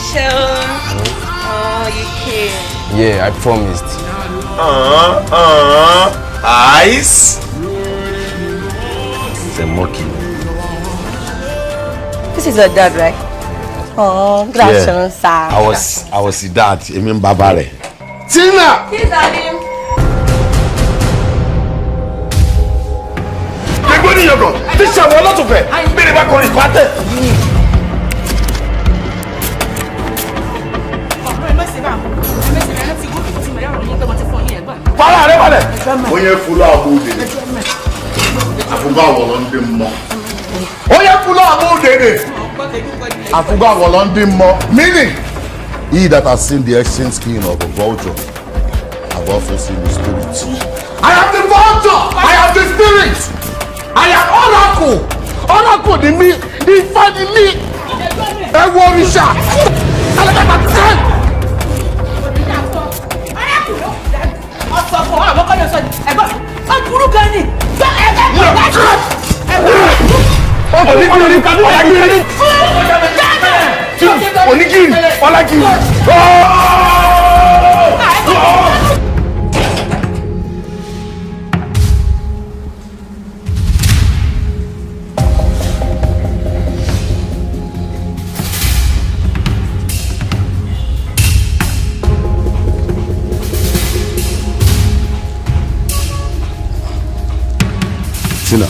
Congratulations. Oh, you came. Yeah, I promised. Ice. It's a monkey. This is your dad, right? Oh, good afternoon, sir. I was the dad. Èmi ń bàbá rẹ̀. Tina. Yes, darling. Gbogbo ní yọ̀gọ̀ tí ṣàwọn ọlọ́tùfẹ̀ bèrè bá kọrin pátẹ̀. Fara rẹ balẹ̀. Onye fúlọ̀ àbò òdèrè. Àfúgbọ́ àwọ̀lọ́ ń dín mọ́. Onye fúlọ̀ àbò òdèrè. Àfúgbọ́ àwọ̀lọ́ ń dín mọ́. Meaning, he that has seen the extinct skin of a vulture have also seen the spirit. I am the vulture! I am the spirit! I am oracle! Oracle ni mí! Ifá ni mí! Ẹ wo òrìṣà! Alágbàgbà tẹ́! Onígìrì! Ọlágìrì! Tina,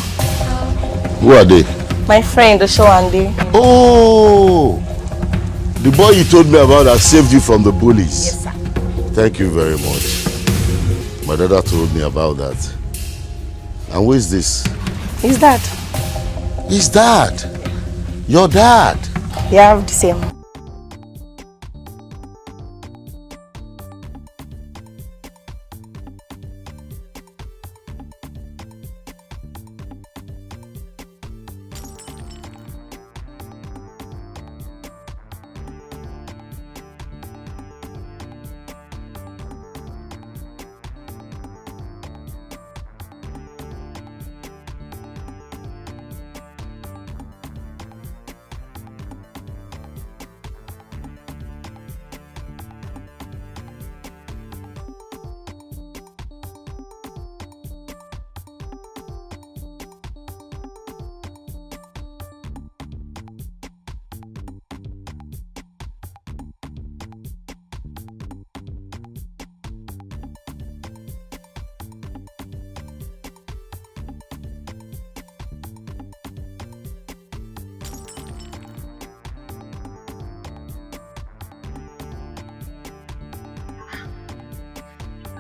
who are they? My friend, Oshowande. Oh, the boy you told me about that saved you from the bullies. Yes, sir. Thank you very much. My daughter told me about that. And who is this? His dad. His dad? Your dad? They have the same.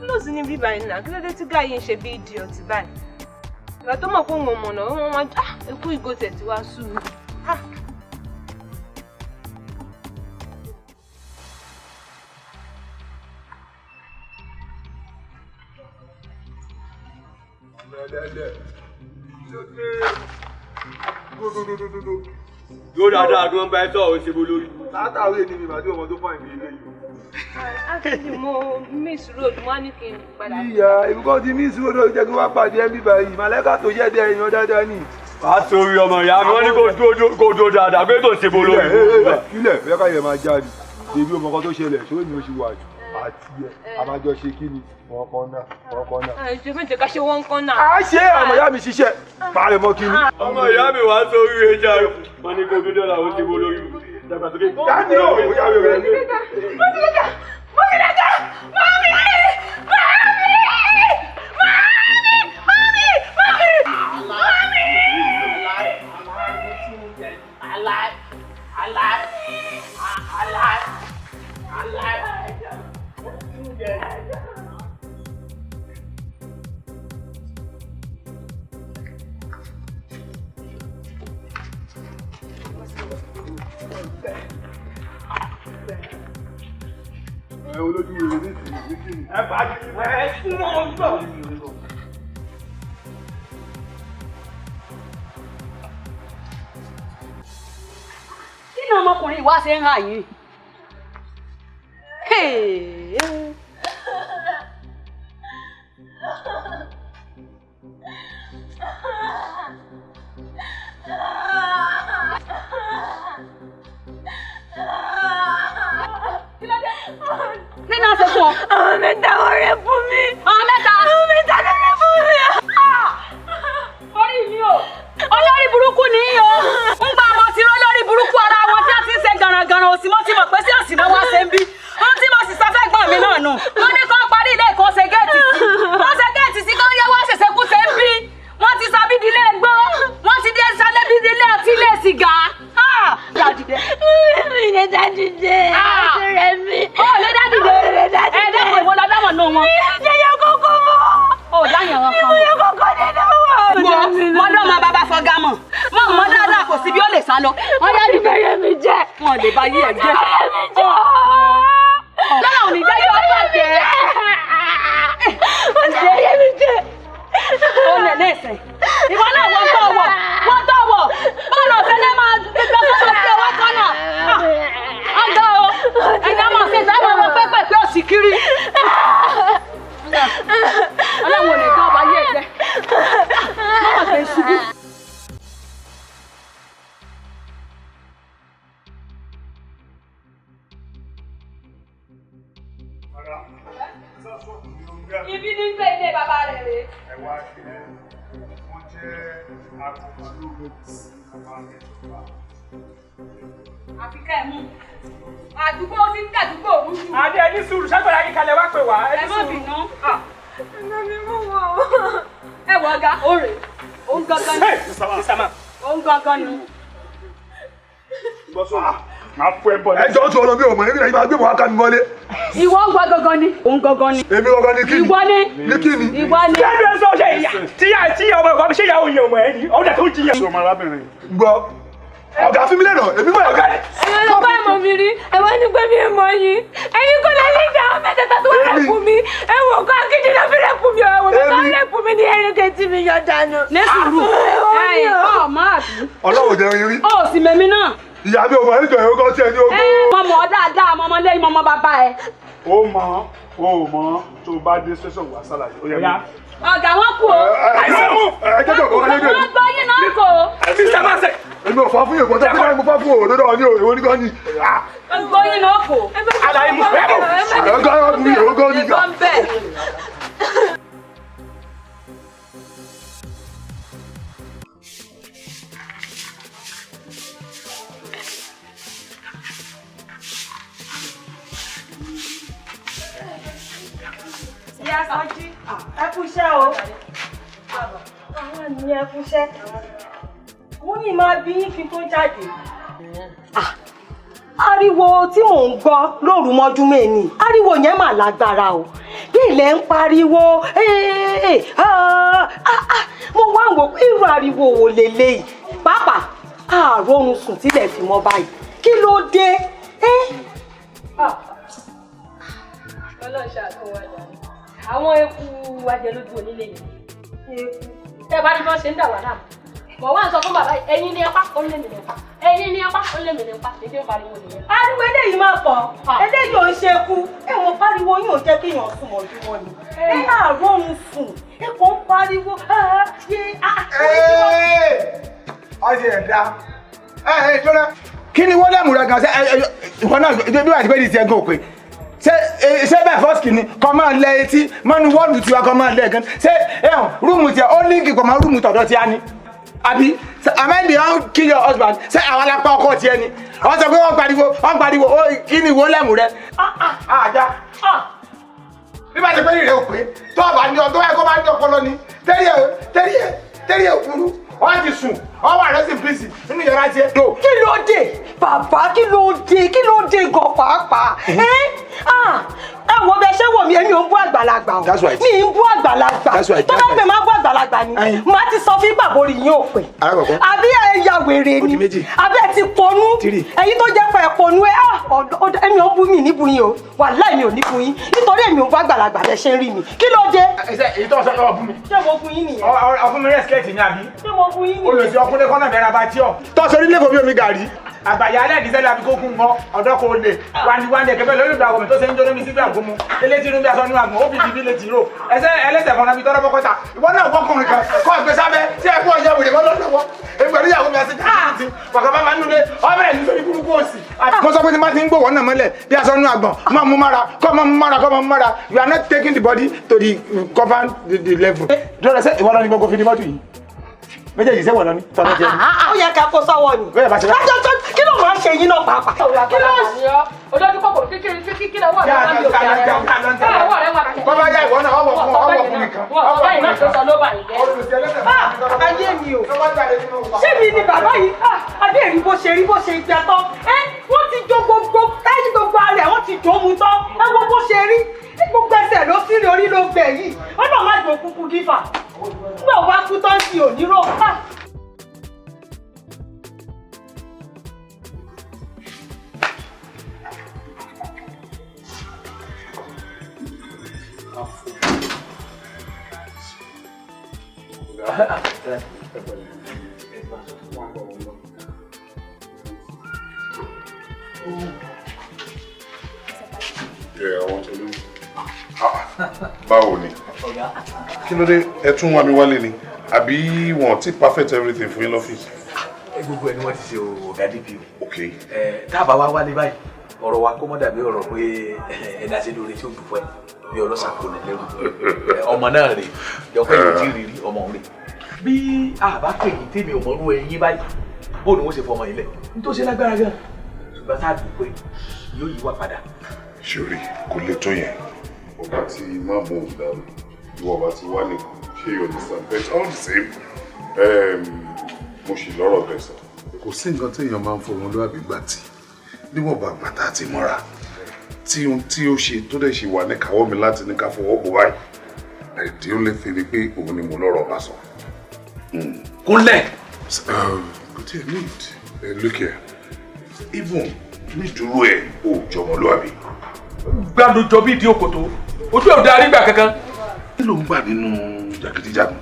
Close ní bí báyìí náà, kí ló dé tí guy yìí ń ṣe bí idiot báyìí? Ìgbà tó mọ̀ pé òun ò mọ̀nà, wọ́n máa ikú ìgò tẹ̀ tí wàá sú mi. Yóò dáadáa kí wọ́n bá ẹ sọ̀rọ̀ ó ṣe bó lórí. Látàrí èdè mi màdí ọmọ tó fún ìbí ilé yìí. Actually, mo miss road, mo á ní kí n padà. Ìyá ìbùkún ti miss road ó jẹ́ kí wọ́n pàdé ẹ́ bíbá yìí. Màlẹ́kà tó yẹ́ dé ẹ̀yàn dáadáa ni. Wàá sórí ọmọ ìyá mi, wọ́n ní kó dúró dáadáa, pé tó ṣe bó lórí. Ilẹ̀ fẹ́ ká yẹ máa jáde. Èmi ò mọ nǹkan tó ṣẹlẹ̀, ṣé mi ò ṣe wà jù àti ẹ̀ a máa jọ ṣe kí ni wọ́n kan náà wọ́n kan náà. Ẹ̀jẹ̀ méje ká ṣe wọ́n kan náà. A ṣe ọmọ ìyá mi ṣiṣẹ́ parẹ́ mọ́ kí ni. Ọmọ ìyá mi wàá sórí ẹja wọ́n ní kó dúró dáadáa ó ṣe bó lórí. Dàgbàsókè. Dáàdì ò bóyá mi ò rẹ̀ ní. Mo ti lẹ́jà! Mo ti lẹ́jà! Mami! Mami! Mami! Mami! Mami! Mami! Alive! Alive! Alive! Ẹ olójú rere ní ìsìn. Ẹ bá ẹ súnmọ́ ọgbọ́n. Kí ni ọmọkùnrin ìwá ṣe ń hà yìí? Fọ́gá mọ̀. Mọ̀ mọ́ dáadáa kò sí bí ó lè sá lọ. Wọ́n yá ní bẹ̀rẹ̀ mi jẹ́. Wọn lè ba yí ẹ̀ jẹ́. Lọ́nà òní jẹ́ yóò bàjẹ́. Wọ́n ti bẹ̀rẹ̀ mi jẹ́. Ó lè ní ìsìn. Ìwọ náà wọ́n tọ̀ wọ̀. Wọ́n tọ̀ wọ̀. Bọ́ọ̀lù ọ̀sẹ̀ lè máa gbé sọ́kọ̀ sí ọwọ́ kan náà. Ọ̀gá o, ẹ̀yin ọmọ ṣe ìdáhùn ọmọ pẹ́pẹ́ pé òsì kiri. Ọlọ́run ò lè gbọ́ ọba yé ẹ̀jẹ̀. Mọ́mọ́ ṣe ń ṣubú. Ibi ní gbé ilé bàbá rẹ̀ rèé. Ẹ wá ṣe wọ́n jẹ́ akọ̀mọlógún bàbá rẹ̀ wá. Àfi ká ẹ mú. Àdúgbò ti ń dàdúgbò rújú. Adé ẹni sùúrù ṣàgbàlá yìí kalẹ̀ wá pè wá. Ẹ má bínú. Ẹ̀nà mi mú wọ̀. Ẹ wọ ọ̀gá, ó rè é. Òun gangan ni. Òun gangan ni. Máa fún ẹ bọ̀ ní. Ẹ jọ sọ ọ̀rọ̀ mi ò mọ̀ nígbà yìí máa gbé mọ̀ wá ká mi mọ́lé. Ìwọ ń gbọ́ gangan ni. Òun gangan ni. Èmi gangan ni kí ni? Ìwọ ni. Ní kí ni? Ìwọ ni. Ṣé ẹni sọ ṣe ìyá tíyà tíyà ọmọ ìwà ṣé ìyàwó yẹn ọmọ ẹ ní ọ̀dà tó ń jiyàn. Ṣé ọmọ arábìnrin? Gbọ́ ọ̀gá fún mi lẹ́nà èmi mọ̀ ọ̀gá. Ẹ̀yin ọlọ́pàá ẹ̀mọ́ mi rí, ẹ̀wọ́n ní pé mi mọ̀ yín. Ẹ̀yin kò lè lè àwọn mẹ́tẹ̀ẹ̀ta tó rẹ̀ fún mi. Ẹ̀wọ̀n kọ́ akéde náà fi rẹ̀ fún mi ọ̀wọ̀n tó rẹ̀ fún mi ní ẹ̀rín kejì mi yọ dànù. Ní sùúrù, ẹ̀yin ọ̀ máa bí. Ọlọ́run jẹ́ oyin rí. Ó sì mẹ́mi náà. Ìyá mi ò mọ̀ níjọ ìwé kan tí ẹ ní ogún. Mo mọ̀ ọ́ dáadáa, mo mọ lẹ́yìn mo mọ bàbá ẹ. Ó mọ̀ ó mọ̀ tó bá dé station wá sálàyé. Ó yẹ mi. Ọ̀gá wọn kú o. Ẹ jẹ́ kí ọ̀gá wọlé dé. Wọ́n gbọ́ yín náà kò. Mr. Masek. Èmi ò fà fún èkó tó kí mo fà fún òdodo ní òwe ní kan ní. Gbọ́ yín náà kò. Àlàyé mú fẹ́ mú. Ọ̀gá ọ̀gá ọ̀gá ní. Ìbọn bẹ́ẹ̀. Ìyá Sọjí, ẹ kú iṣẹ́ o. Àwọn ni ẹ kú iṣẹ́. Mo ní máa bí yín kí n tó jáde. Ariwo tí mò ń gbọ́ lóru mọ́jú mẹ́ni, ariwo yẹn mà lágbára o. Bí ilẹ̀ ń pariwo, mo wá ń wò pé irú ariwo wo leléyìí. Pàápàá, àárọ̀ sùn tílẹ̀ fi mọ́ báyìí. Kí ló dé? Ọlọ́run ṣàánú wa jàre. Àwọn eku ajẹlójú onílé yìí. Tẹ́ bá ní bọ́n ṣe ń dà wá láàmú. Mọ̀ wá ń sọ fún bàbá yìí, ẹ̀yin ni ẹpá, ó lé mi ní ẹpá. Ẹ̀yin ni ẹpá, ó lé mi ní ẹpá. Èdè ń pariwo nìyẹn. Ariwo eléyìí máa pọ̀, eléyìí ò ń ṣe kú. Ẹ̀wọ̀n pariwo yín ò jẹ́ kéèyàn sùn mọ́júmọ́ ni. Ẹ àárọ̀ ń sùn, ẹ kò ń pariwo. Ọ̀sẹ̀ ẹ̀dá. Ẹ ẹ jọ́nà. Kí ni wọ́n lẹ́mú rẹ̀ gan-an ṣe ìwọ náà bí wàá ti pé ní ti ẹ̀gàn òpè? Ṣé bẹ́ẹ̀ fọ́ọ̀sì ni kọ́ máa lẹ etí mọ́nu wọ́ọ̀lù tiwa kọ́ máa lẹ gan ṣé ẹ̀hún rúùmù tiẹ̀ ó líǹkì kọ́ máa rúùmù tọ̀dọ̀ tí a ní àbí amẹ́ndì ọ̀hún kill your husband ṣé àwọn alápá ọkọ tiẹ̀ ni wọ́n sọ pé wọ́n pariwo wọ́n pariwo ó kí ni ìwọ lẹ́mù rẹ. àjà bí bá ti pé rírẹ̀ òpè tó ọba ní ọdún ẹ̀kọ́ bá ní ọpọlọ ni tẹ́lẹ̀ ẹ̀ kúrú wọ́n ti sùn wọ́n wà rẹ́sì pírísì nínú yàrá tiẹ̀. Kí ló dé bàbá kí ló dé kí ló dé gan pàápàá ẹ wo bẹ ṣé wò mí èmi ò ń bú àgbàlagbà o mi ń bú àgbàlagbà tó bá gbẹ máa bú àgbàlagbà ni màá ti sọ fún bàbá orí yín ò pé àbí ẹ ya wèrè ni àbí ẹ ti ponú ẹ̀yin tó jẹ́ pé ẹ ponú ẹ èmi ò ń bú mi níbu yín o wàláì mi ò ní bú yín nítorí èmi ò ń bú àgbàlagbà bẹ ṣe ń rí mi kí ló dé. Ṣé èyí tó sọ lọ́wọ́ bú mi. Ṣé mo bú yín nìyẹn. Ọfún mi rẹ́sìkẹ́ẹ̀tì ni àbí. Ṣé mo bú yín nìyẹn. Olùsí ọkùnrin kọ́nà mẹ́ra bá tí ọ. Tọ́sọ orílẹ̀ èdè omi gàrí. Àgbàyà alẹ́ẹ̀dísẹ́lẹ̀ àbí kókún mọ́ ọ̀dọ́ kò lè wáńdíwáńdí ẹ̀kẹ́ bẹ́ẹ̀ lórí ìgbà tó ṣe ń jóná mi síbi àgúnmu elétí inú bí aṣọ nínú àgùn ó fi dìbí létí rò ẹsẹ̀ ẹlẹ́sẹ̀ fọnà bíi tọ́lọ́ bọ́kọ́ta ìwọ náà wọ́kùnrin kan kọ́ ẹgbẹ́ sábẹ́ tí ẹ kú ọ̀yẹ́ wèrè mọ́ lọ́wọ́ èmi pẹ̀lú ìyàwó mi àti jáde bàbá bá máa ń nulẹ̀ ọbẹ̀rẹ̀ ní sórí burúkú òsì. mo sọ pé tí n bá ti ń gbòwọ́ náà mọ́lẹ̀ bí aṣọ nínú àgbọ̀n máa mú mára kọ́ máa mú mára kọ́ máa mú mára you are not taking the body to the cover the level. dọ́là ṣé ìwọ lọ ní gbogbo fìdí mọ́tò yìí méjèèjì sẹ́wọ̀n lọ ní tọ́lá jẹ́ ní. Ó yẹ ká kó sọ́wọ́ ni. Kí ló máa ń ṣe yín náà pàápàá? Kí ló ń ṣe ọ́? Olójú kòkòrò kékeré kí lọ́wọ́ rẹ̀ wá ní òkè rẹ̀. Ọwọ́ rẹ̀ wà kẹ́. Bọ́bá yá ìwọ náà ọwọ́ fún ọwọ́ fún nìkan. Wọ́n sọ báyìí náà tó sọ ló bà yín jẹ́. Ayé mi o. Ṣé mi ni bàbá yìí? Adé rí bó ṣe rí bó ṣe gbẹ tán. Wọ́n ti jó gbogbo táyì gbogbo ara ẹ̀ wọ́n ti jó mu tán. Ẹ wo bó ṣe rí. Gbogbo ẹsẹ̀ ló sí orí ló gbẹ yìí. Wọ́n náà má jò kúkú gífà. Nígbà wo bá kú tán sí òní rò. Pẹ̀lẹ́, wọ́n bọ̀ wọ́n bọ̀. Yeah, I want to know. Báwo ni? Kí ló dé? Ẹ tún wá mi wálé ni? Àbí wọn ti perfect everything fún yín lọ́fíìsì? Gbogbo ẹ ni wọ́n ti ṣe o, ọ̀gá DPO. Ok. Tá a bá wá wálé báyìí, ọ̀rọ̀ wa kó mọ́ dàbí ọ̀rọ̀ pé ẹ̀dá ṣe lóore tí ó dùn fún ẹ bí ọlọ́sà kò ní lẹ́rù. Ọmọ náà rè jọpẹ́ ìlú tí rírí ọmọ òun rè. Bí a bá pè yín tèmi ò mọ̀rú ẹyin báyìí, bó ni wọ́n ṣe fọmọ yìí lẹ̀ nítorí ṣe lágbára gan, ṣùgbọ́n tá a dùn pé yóò yí wá padà. Ṣòrí kò lè tó yẹn. Ọba tí máa mú òun dàrú, ìwọ ọba tí wà ní ṣé you understand, but all the same, mo ṣì lọ́rọ̀ bẹ́ẹ̀ sọ. Kò sí nǹkan téèyàn máa ń fọmọlúwàbí gbà tí níwọ̀n bá gbàtà àti mọ́ra tí ohun tí ó ṣe tó dẹ̀ ṣe wà ní káwọ́ mi láti ní ká fọwọ́ bò báyìí. The only thing ni pé òun ni mo lọ́rọ̀ bá sọ. Kúnlẹ̀. Kò tí ẹ need. Look here, even nídúró ẹ ò jọmọlúwàbí. Gbàdújọ jọ bí ìdí òkòtó, ojú ẹ̀ ò darí gbà kankan. Kí ló ń gbà nínú jàgídíjàgan?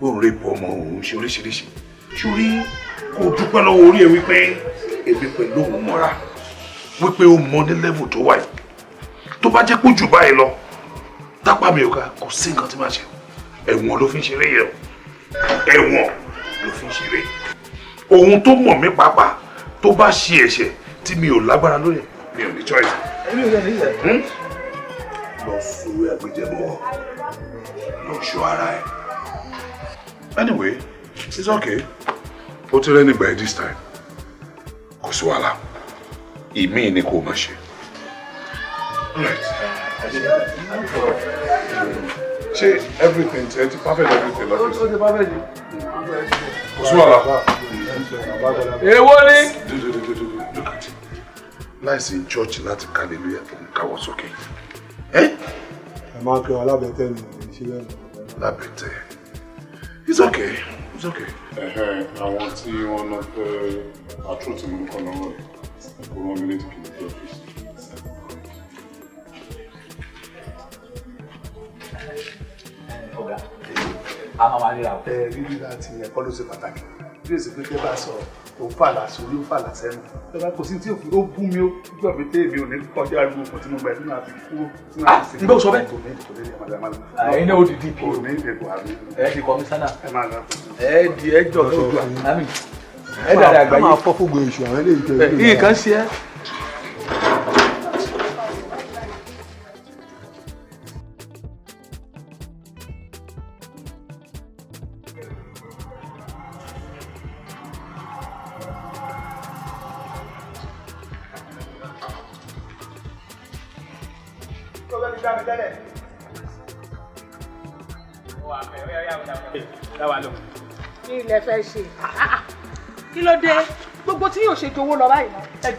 Ó ń rape ọmọ, òun ṣe oríṣiríṣi. Sórí kò dúpẹ́ lọ́wọ́ orí ẹ wípé èmi pẹ̀lú òun mọ́ra, wípé ó mọ ní level tó wáyé. Tó bá jẹ́ pé jù báyìí lọ, tápá mi ò ká, kò sí nǹkan tí màá ṣe. Ẹ̀wọ̀n ló fi ń ṣeré yẹn o, ẹ̀wọ̀n ló fi ń ṣeré. Òun tó mọ̀ mí pàápàá, tó bá ṣe ẹ̀ṣẹ̀ tí mi ò lágbára lórí ẹ̀, mi ò ní choice. Lọ sórí àgbéjẹmọ́, lọ ṣọ́ ara ẹ̀. Anyway, it's okay. Ó ti rẹ́ nígbà yìí this time, kò sí wàhálà, ìmíì ni kò máa ṣe. Alright. Ṣé everything ẹ ti perfect everything lọ́fíìsì? Ó ti perfect. Kò sí wàhálà. Èwo ni. Look at it. Láìsí church láti hallelujah tó ń káwọ́ sókè. Ẹ máa ń pè wọn lábẹ́tẹ̀ ní ìṣe bẹ́ẹ̀. Lábẹ́tẹ̀. It's okay. It's okay. Àwọn tí wọ́n náà fẹ́ àtúrò tí mo ní kọ́ lọ́wọ́ rẹ̀ kó rán mi létí kí n dé ọ́fíìsì. Ọ̀gá, a máa máa ríra o. Ẹ rírí láti ẹ̀kọ́ ló ṣe pàtàkì. Bí èsì pé tẹ́ bá sọ̀rọ̀, òun fàlà sórí, ó fàlà sẹ́nu. Tẹ́ bá kò sí tí òfin ó bú mi, ó gbà pé tèmi ò ní kọjá ariwo kan tí mo gbà tí màá fi kúrò. Ǹgbẹ́ o sọ bẹ́ẹ̀. Kò ní kò ní ẹ máa lọ. Ẹ̀yin náà ó di DPO. Kò ní ìdìbò àmì. Ẹ di kọmísánná. Ẹ máa lọ. Ẹ di ẹjọ lójú àmì. Ẹ dàda àgbáyé. A máa fọ́ fógun èṣù àwọn eléyìí tẹ̀lé. Nǹkan ṣe é. Tó bẹ́ẹ̀ fi dá mi tẹ́lẹ̀. Kí ilẹ̀ fẹ́ ṣe? Kí ló dé gbogbo tí yóò ṣe jowó lọ báyìí náà?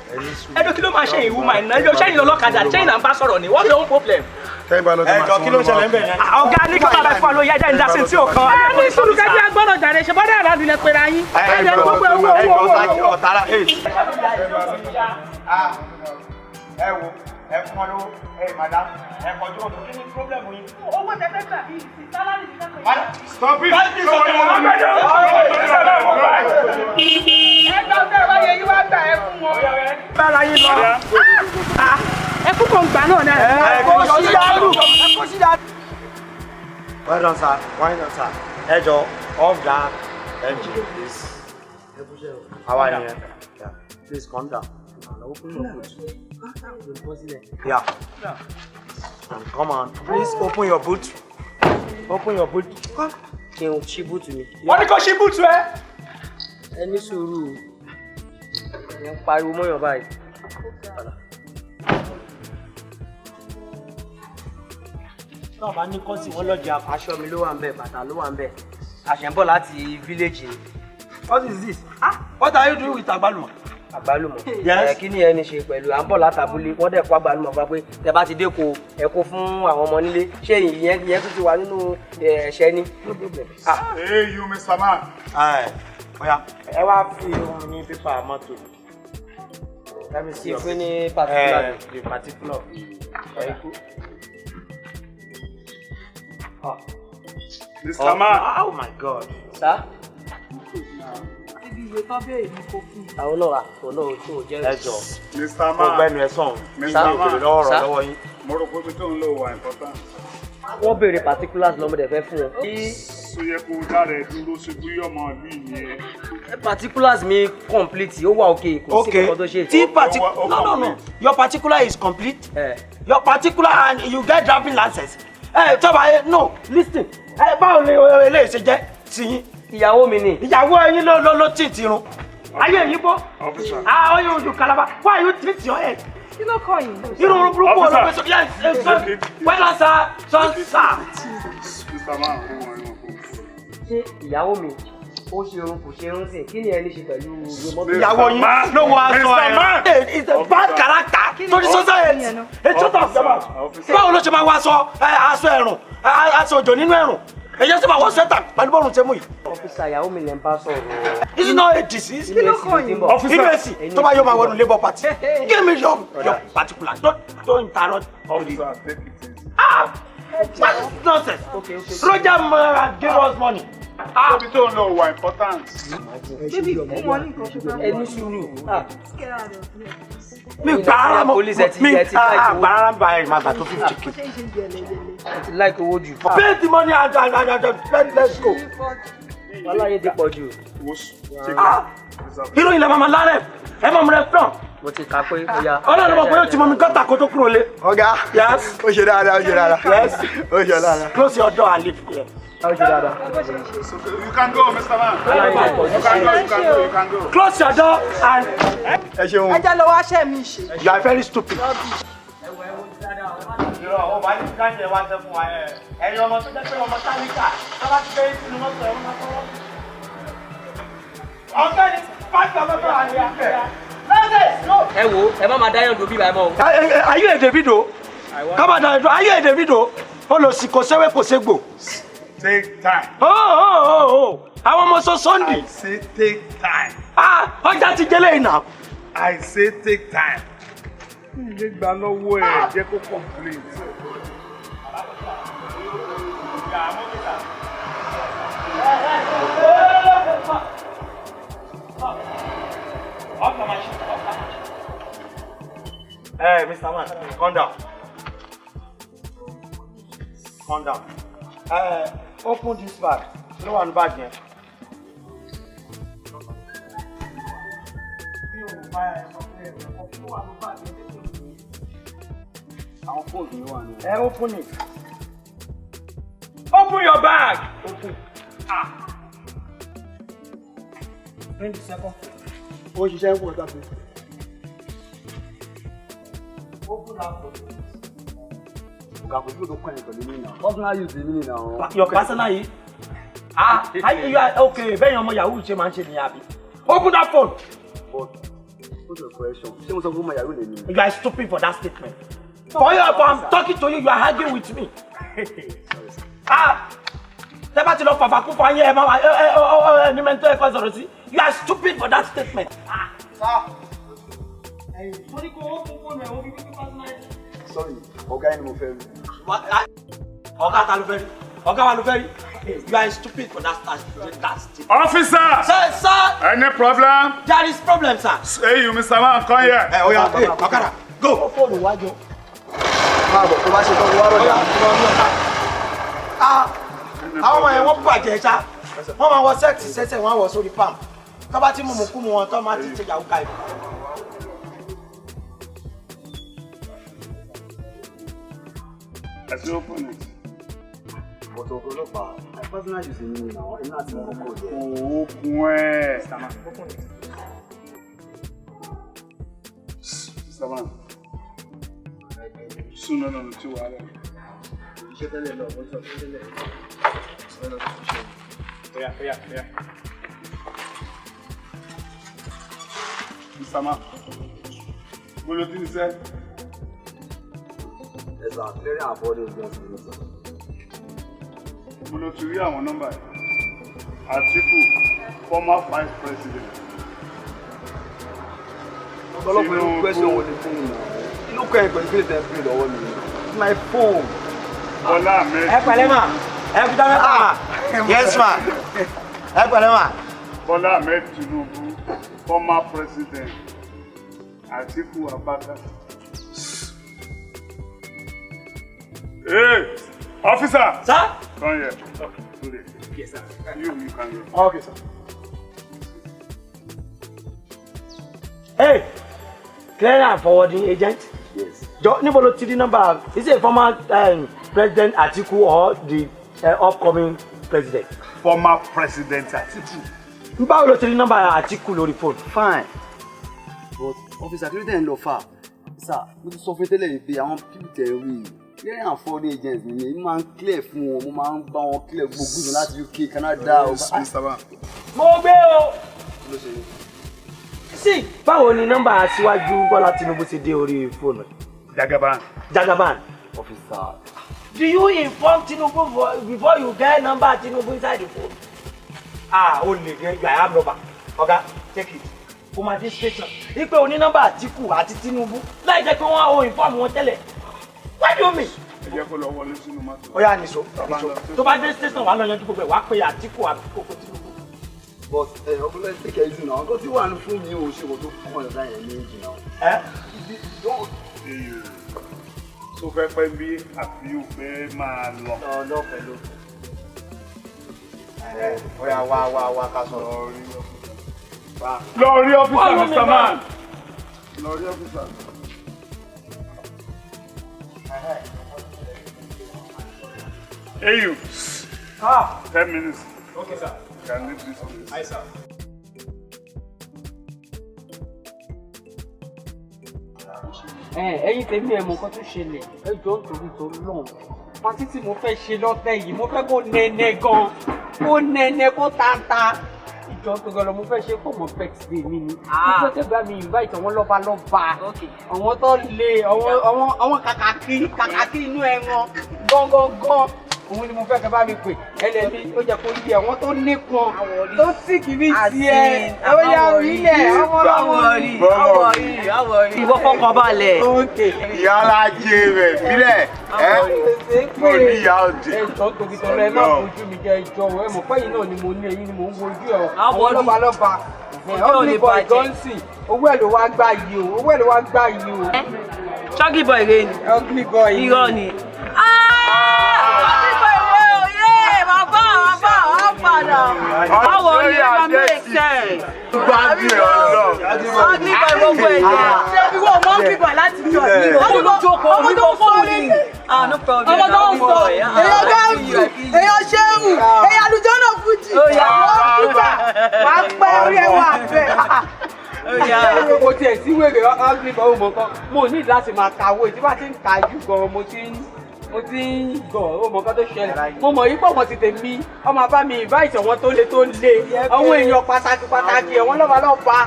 Ẹdùn, kí ló máa ṣe ìwú máa ná yóò ṣẹ́yìn lọ́lọ́kadà ṣẹ́yìn là ń bá sọ̀rọ̀ ni? What's your own problem? Ẹjọ, kí ló ń ṣẹlẹ̀ ń bẹ̀ yẹn? Ọ̀gá ní kí bàbá fún wa ló yá ẹja ìdásí tí ò kan. Ẹ ní sùúrù kẹ́bí agbọ́dọ̀ jàre ṣe bọ́dẹ̀ àládùn lẹ pera yín. Ẹ jẹ́ gbogbo owó owó owó owó. Ẹ wo, ẹ fún wọn lówó. Ẹ madam, ẹ kọjú ọ̀dọ̀, kí ni problem yín? Owó tẹ fẹ́ gbà bíi ti salary ní kẹ́kọ̀ọ́. Madam, stop it. Ẹ gbà ọ̀tẹ̀ wáyé yín wá gbà ẹ fún wọn. Bára yín lọ. Ẹ kú kò ń gbà náà náà. Ẹ kó sí dàrú, ẹ kó sí dàrú. Well done, sir. Well done, sir. Ẹ jọ̀ọ́, off that engine, please. How are you? Yeah. Please calm down. Yeah. And come on. Please open your boot. Open your boot. Kí n ṣí boot mi. Wọ́n ní kó ṣí boot ẹ. Ẹ ní sùúrù, ẹ ń pariwo mọ́yàn báyìí. Náà bá ní kọ́sì wọn lọ́jà. Aṣọ mi ló wà ń bẹ̀, bàtà ló wà ń bẹ̀, àṣẹ ń bọ̀ láti village ni. What is this? Ah, what are you doing with àgbálùmọ̀? Àgbálùmọ̀? Yes. Ẹ kí ni ẹni ṣe pẹ̀lú à ń bọ̀ látàbúlé, wọ́n dẹ̀ kó àgbálùmọ̀ fún wa pé tẹ bá ti dé ko ẹ kó fún àwọn ọmọ nílé. Ṣé ìyẹn tún ti wà nínú ẹ̀ṣẹ̀ ni? No problem. Ah. Hey, you, Mr. Man. Ẹ oya, ẹ wá fi ohun ní pépà mọ́tò. Let me see your Ìpín ní particular. The particular of the vehicle. Mr. Man. Oh my God. Sir? Ibi ìwé tó béèrè ni kò fún mi. Àwọn náà àwọn náà tó jẹ́. Ẹ jọ. Mr. Mo Man. gbẹ́nu ẹ sọ̀hún. Mr. Mi ò béèrè lọ́wọ́ ọ̀rọ̀ lọ́wọ́ yín. Mo rò pé ibi tó ń lò wà important. Wọ́n béèrè particulars lọ́mọdé fẹ́ fún wọn. Tó yẹ kó dára ẹ dúró ṣe bí ọmọ ìlú ìyẹn. Particulars mi complete, ó wà okay, kò sí nǹkan tó ṣe. Tí no no no, your particular is complete. Your particular and you get driving license. Ẹ tọ́ba ẹ no listen. Ẹ báwo ni eléyìí ṣe jẹ́ sí yín? Ìyàwó mi ni. Ìyàwó ẹyin ló tì tì irun. Ayé yìí bó. Officer. Ah, oyin ojú kalaba. Why you treat your head? Kí ló kọ yìí? Irun burúkú wo ló gbé sókè? Yes, yes, well done, sir. Son, sir. Mr. Man, rí wọn rí wọn kó. Ṣé ìyàwó mi ó ṣe irun kò ṣe irun sí? Kí ni ẹ ní ṣe pẹ̀lú ìwé mọ́tò? Ìyàwó yín ló wọ aṣọ ẹ̀. It's a bad character to the society. It's sort of báwo ló ṣe máa wọ aṣọ aṣọ ẹ̀rùn aṣọ òjò nínú ẹ̀rùn? Èyí ṣe máa wọ sẹ́tà pẹ̀lú bọ́ọ̀rùn ṣe mú yìí. Officer, ìyàwó mi lè ń bá sọ̀rọ̀. This is not a disease. Kí ló kàn yín? Inú èsì tó bá yóò máa wọnú Labour Party. Give me your particular. Don't interrupt. Officer, take it easy. Ah! What is nonsense? Okay, okay. Roger gave us money. Ibi tó ń lò wà important. Bébì fún wọn ní nǹkan ṣùgbọ́n. Ẹ ní sùúrù. Mi gbà rárá mọ́ Police ẹ ti mi ẹ ti like owó. gbà rárá bá ẹ̀ máa gbà tó 50K. Ṣé ń ṣe yẹlẹyẹlẹ? Ẹ ti like owó jù. Pay the money and let's go. Wàhálà yẹn ti pọ̀ jù. Ah! Ìròyìn lè máa lárẹ̀ ẹ máa mú rẹ pọ̀. Mo ti kà pé bóyá. Ọlọ́run mọ̀ pé ó ti mọ mi gọ́tà kó tó kúrò lé. Ọ̀gá. Yes. Ó ṣe dáadáa, ó ṣe dáadáa. Yes. Ó ṣe dáadáa. Close your door and leave here. Ó ṣe dáadáa. You can go, Mr. Man. You can go, you can go, you can go. Close your door and. Ẹ ṣeun. Ẹ jẹ́ lọ wá ṣẹ́ mi ṣe. You are very stupid. Irọ́ o máa ní káńjẹ wá sẹ́ fún wa ẹ̀. Ẹ̀yin ọmọ tó jẹ́ pé ọmọ tálíkà tó bá ti gbé sínú mọ́tò ẹ̀ wọ́n máa tọwọ́. Ọ̀gbẹ́ni pàṣẹ ọmọ tó wà ní àfẹ́. Ẹ wo, ẹ má máa dáyàn dùn bíbá ẹ mọ́ o. Are you a Davido? Come on, are you a Davido? Olòṣì kò sẹ́wé kò ségbò. Take time. Oh. Àwọn ọmọ sọ Sunday. I say take time. Ah, ọjà ti jẹ́lẹ̀ ìnà. I say take time. Mi lè gbà lọ́wọ́ ẹ̀ jẹ́ kó complete. Hey, Mr. Man, calm down. Calm down. Open this bag. Kí ló wà ní báàgì yẹn? Àwọn fóònù mi wà ní. Ẹ open it. Open your bag. Open. Ah. Bring the second. Ó ṣiṣẹ́ ń pọ̀ tàbí. Open that phone. Ọ̀gá kò sí kò tó kàn yín pẹ̀lú mi náà. Personal use mi ni náà. Your personal yìí. Ah, you are okay. Bẹ́ẹ̀ ni ọmọ Yahoo ṣe máa ń ṣe nìyà bí. Open that phone. But what's your question? Ṣé mo sọ fún ọmọ Yahoo lèmi? You are stupid for that statement. For you, if I'm talking to you, you are arguing with me. Ah, tẹ́ bá ti lọ fàfà kú fún ayé ẹ máa ẹ ní mẹ́tọ́ ẹ̀kọ́ sọ̀rọ̀ sí. You are stupid for that statement. Ah. Sorry, ọ̀gá yẹn ni mo fẹ́ rí. Ọ̀gá ta ló fẹ́ rí? Ọ̀gá wa ló fẹ́ rí? You are stupid for that statement. Officer! Sir, sir! Any problem? There is problem, sir. Hey, you, Mr. Man, come here. Ẹ oya, hey, ọ̀kadà, go. Fóònù wájú. Máa bọ̀ tó bá ṣe tán kó wá rọ̀jà. Ah, àwọn ọmọ yẹn wọ́n bàjẹ́ ṣá. Wọ́n máa wọ sẹ́ẹ̀tì sẹ́sẹ̀ wọ́n á wọ sórí palm. Tó bá ti mú mu kú mu wọn tó máa ti ṣe yahoo guy. I say open it. But ọ̀gá ọlọ́pàá, my personal use mi ni náà, èmi láti mọ ọkọ̀ jẹ. Open ẹ̀. Mr. Man. Sooner no, tí wàá rẹ̀. Iṣẹ́ tẹ́lẹ̀ lọ, mo sọ fún tẹ́lẹ̀. Oya, oya, oya. Mr. Man. Mo lo ti ń sẹ́. Ẹ̀sà clearing and forwarding agency ni sir. Mo lọ ti rí àwọn nọ́mbà yìí. Atiku, former vice president. Ọlọ́pàá irú question wo ni fún mi náà? Kí ló kọ́ ẹ pẹ̀lú kílè tẹ́ ń pè lọ́wọ́ mi? It's my phone. Bọ́lá Ahmed. Ẹ pẹ̀lẹ́ mà, ẹ kúta mẹ́ta mà. Yes ma. Ẹ pẹ̀lẹ́ ma. Bola Ahmed Tinubu, former president Atiku Abubakar. Hey, officer! Sir? Come here. Okay. Yes, sir. You can go. Okay, sir. Hey, clearing and forwarding agent. Yes. Jọ níbo ló ti rí nọ́mbà? Is it a former president Atiku or the upcoming president? Former president Atiku. Báwo ló ti rí nọ́mbà Atiku lórí fóònù? Fine. But officer, kí ló dé ń lọ fà? Sir, mo ti sọ fún tẹ́lẹ̀ yìí pé àwọn people tẹ̀ ń rí i. Clearing and forwarding agents ni mi máa ń clear fún wọn, mo máa ń bá wọn clear gbogbo goods láti UK, Canada. Mo gbé o. Sí, báwo ni nọ́mbà aṣíwájú Bọ́lá Tinubu ti dé orí fóònù? Jagaban. Jagaban. Officer. Do you inform Tinubu before you get number Tinubu inside the phone? Ah, o lè get your arm number. Oga, take it. O ma dé station. Ipe o ní nọ́mbà Atiku àti Tinubu láì jẹ́ pé wọ́n o inform wọn tẹ́lẹ̀. Why do you mean? Ẹ jẹ́ kó lọ wọlé sínú mọ́tò. Ó yá nìṣó. Tó bá dé station wàá lọ yanjú gbogbo ẹ̀ wàá pe Atiku àbí kókó Tinubu. But ọkùnrin take it easy now. Nǹkan tí wà ní fún mi ò ṣe kò tó kọ́ ọ̀dà yẹn ní èjì náà. Ẹ tó fẹ́ pẹ́ bí àbí ò fẹ́ máa lọ. Lọ pẹ̀lú. Ó yá wá wá wá ká sọ̀rọ̀. Lọ rí ọ́fíìsà Mr. Man. Lọ rí ọ́fíìsà. Hey you. Ah. 10 minutes. Okay, sir. You can leave this place. Aye, sir. Ẹ̀yin tèmi ẹ mọ̀ nǹkan tó ṣẹlẹ̀, ẹ jọ̀ọ́ nítorí t'Ọlọ́run. Pàtí tí mo fẹ́ ṣe lọ́tẹ̀ yìí, mo fẹ́ kó nẹ́nẹ́ gan, kó nẹ́nẹ́ kó tata. Ìjọ tó gan lọ, mo fẹ́ ṣe pọ̀ mọ́ birthday mi ni. Mo fẹ́ tẹ́ bá mi invite àwọn lọ́ba lọ́ba, àwọn tó le, àwọn kàkàkí inú ẹran gángan. Òun ni mo fẹ́ kẹ́ bá mi pè ẹlẹ́mi ó jẹ́ kó yẹ àwọn tó nípọn tó sì kì í tiẹ̀ ó yà orílẹ̀ ọmọ ọmọ rí ọmọ rí. Ìwọ fọkàn balẹ̀. Ìyálà jẹ rẹ̀ bílẹ̀ ẹ́ mo ní ìyá òde. Ẹjọ́ torí tọrọ ẹ má bójú mi jẹ ẹjọ́ ẹ mọ̀ pé yìí náà ni mo ní ẹ̀yin ni mò ń wojú ẹ̀ àwọn lọ́ba lọ́ba ugly boy Johnson owó ẹ̀ ló wá gbá yìí o owó ẹ̀ ló wá gbá yìí o. Ugly boy rẹ ni. Ugly boy. Irọ́ ni. Báwo ni ẹ máa make sense? Gbádùn ọlọ. Ugly boy gbogbo ẹ̀ jẹ́. Ṣé ìwọ ọmọ ugly boy láti jọ ní? Ọmọ tó jókòó mi kò fún mi. Ah, no problem. Ọmọ tó ń sọ, èèyàn gáàsù, èèyàn ṣéwù, èèyàn àlùjọ náà fújì. Wàá pẹ́ orí ẹ̀ wà bẹ́ẹ̀. Mo tiẹ̀ sí wèrè ugly boy mo kọ́. Mo ní láti máa kàwé tí bá ti ń kà jù gan-an mo ti ń gọ̀ ó mọ̀ nǹkan tó ṣẹlẹ̀. Mo mọ̀ yí pọ̀ mọ̀ ti tèmi, ọmọ bá mi invite àwọn tó le àwọn èèyàn pàtàkì pàtàkì àwọn lọ́ba lọ́ba.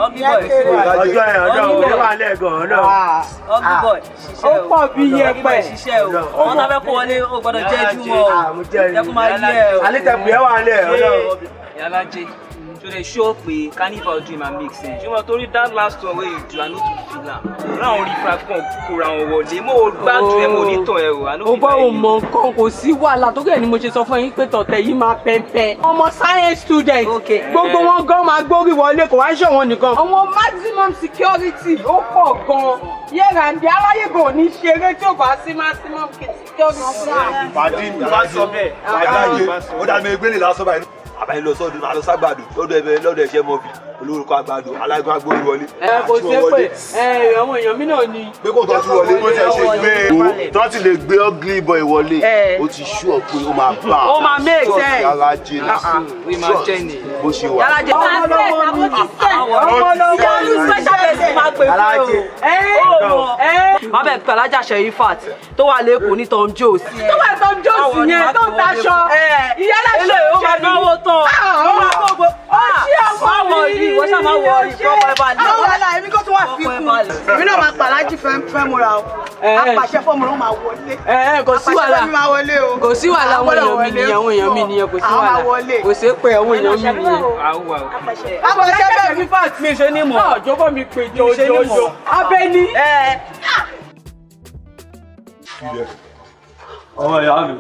Ọjọ́ ẹ̀ ọjọ́ òní wà lẹ́gàn náà. Ugly boy ṣiṣẹ́ o. Ó pọ̀ bí yẹpẹ̀. Ṣiṣẹ́ o. Wọ́n tá fẹ́ kó wọlé o gbọ́dọ̀ jẹ́ júmọ̀ o. Jẹ́ kó máa yí ẹ o. Alẹ́ tẹ̀ pé ẹ wà lẹ̀ ọlọ́run. Yàlájẹ́. So they show pé carnival dream and make sense. Ṣé mo torí that last one wey you do, I no too feel am. Round rí fraction kóra wọn wọlé. Mo gbádùn ẹ, mo ní tàn ẹ o. Ó bá òun mọ nǹkan kò sí wàhálà tó kẹ́ ni mo ṣe sọ fún yín pé tọ̀tẹ̀ yìí máa pẹ́ńpẹ́. Ọmọ science student gbogbo wọn gan máa gbórí wọlé kò wá ń ṣọ̀wọ́n nìkan. Àwọn maximum security ó pọ̀ gan. Yẹ́ra ǹdí aláyé kò ní ṣeré tí ò bá sí maximum security. Pàdé mi bá sọ bẹ́ẹ̀. Pàdé ó dà mí egbélé lásán báyìí. Àbáyé lọ sọ́dún àlọ́ ságbàdo lọ́dọ̀ ẹbẹ lọ́dọ̀ ẹ̀ṣẹ́ mọ́fì olórúkọ àgbàdo alágbó agbórí wọlé. Ẹ kò sí pé ẹ àwọn èèyàn mi náà ni. Pé kò tọ́jú wọlé. Bó ṣe ṣe gbé tó ti lè gbé ugly boy wọlé ó ti ṣú ọ pé ó máa bá Ó máa make sense. Yàrá jẹ ní bó ṣe wà. Yàlájẹ́ Má bẹ̀ pẹ̀lú alájà Sherifat tó wà lẹ́kọ̀ọ́ ní Tom Jones. Tó wà Tom Jones yẹn tó ń taṣọ. Ìyálà ṣe Eléyìí ó máa náwó tán. Ó máa gbogbo. Ó ṣí ọmọ mi. Ìwọ ṣáà máa wọ ìfọ́pọ̀ ẹ̀ balẹ̀. Àwọn wàhálà èmi kò tún wà fi kún. Èmi náà máa pàlájì fẹ́ múra o. Apàṣẹ fọ́ọ̀mù ló máa wọlé. Kò sí wàhálà. Apàṣẹ fẹ́mi máa wọlé o. Kò sí wàhálà àwọn èèyàn mi nìyẹn àwọn èèyàn mi nìyẹn kò sí wàhálà. Kò sí pé àwọn èèyàn mi nìyẹn. Apàṣẹ fẹ́mi mi ṣe ní mọ̀. Náà jọ̀bọ̀ mi pè jọjọjọ. Abẹ́ni. Ọmọ ìyá mi,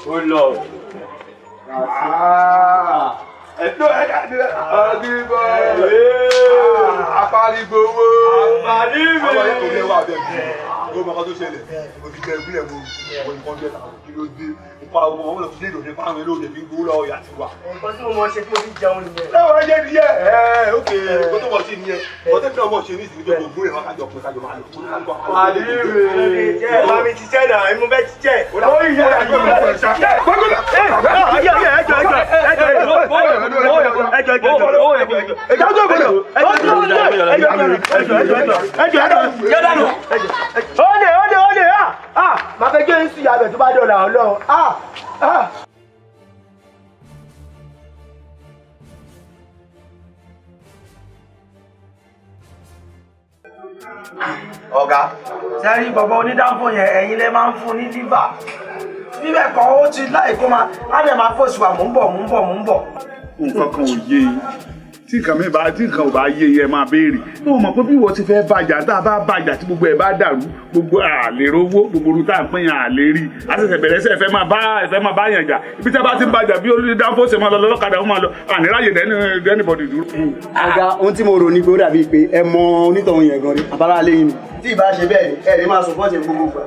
ó lọ. Aparigbowó. Aparigbowó. Àwọn ẹ̀kọ́ lẹ́wọ̀ abẹ́ mi. Ó mọ ọkọ tó ṣẹlẹ̀. Mo ti jẹ ìbílẹ̀ mo mo nǹkan jẹ kí ló dé. Ipa ọmọ ọmọ lọ sí ìdòdó fáwọn olóòdè fi gbowó lọ́wọ́ ìyá ti wà. Nǹkan tí mo mọ ṣe tí mo fi jẹun nìyẹn. Lẹ́wọ̀n ẹ̀jẹ̀ nìyẹn. Ẹ̀ ókè nǹkan tó mọ̀ ṣe nìyẹn. Nǹkan tó mọ̀ ṣe ní ìsìn tó gbogbo rẹ̀ wákàjọ pé kájọ máa lọ. Àdìrè. Ẹ bá mi ṣiṣẹ́ náà, èmi fẹ́ ṣiṣẹ́. Ó yẹ Màá fẹ́ gé ń sùn yàgbẹ́ tó bá dọ̀là ọlọ́run. Ọ̀gá, sẹ́rí bọ̀bọ̀ onídàáfò yẹn ẹ̀yin lẹ máa ń fún ní lífà. Bíbẹ̀ kan ó ti láì kó máa á dẹ̀ máa fòṣù wà mò ń bọ̀ mò ń bọ̀ mò ń bọ̀. Nǹkan kan ò yé yín. Tí nǹkan mi bá tí nǹkan ò bá yé yín ẹ máa béèrè. Mo mọ̀ pé bí ìwọ ti fẹ́ bàjá tá a bá bàjá tí gbogbo ẹ̀ bá dàrú gbogbo àlè rówó gbogbo orun tá à ń pín yàn àlè rí. A ṣẹ̀ṣẹ̀ bẹ̀rẹ̀ sẹ́ ẹ fẹ́ máa bá yàn jà. Ibi tí a bá ti ń bàjá bí olùdáfó ṣe máa lọ lọ́kadà ó máa lọ àníráyè dẹ́nibọ̀dì dúró. Ọ̀gá, ohun tí mo rò ní pé ó dàbí pé ẹ mọ onítọ̀hún yẹn gan ni àbára alẹ́ yìí ni. Tí ìbá ṣe bẹ́ẹ̀ ni ẹ lè máa sọpọ́ọ̀tì gbogbo gbà.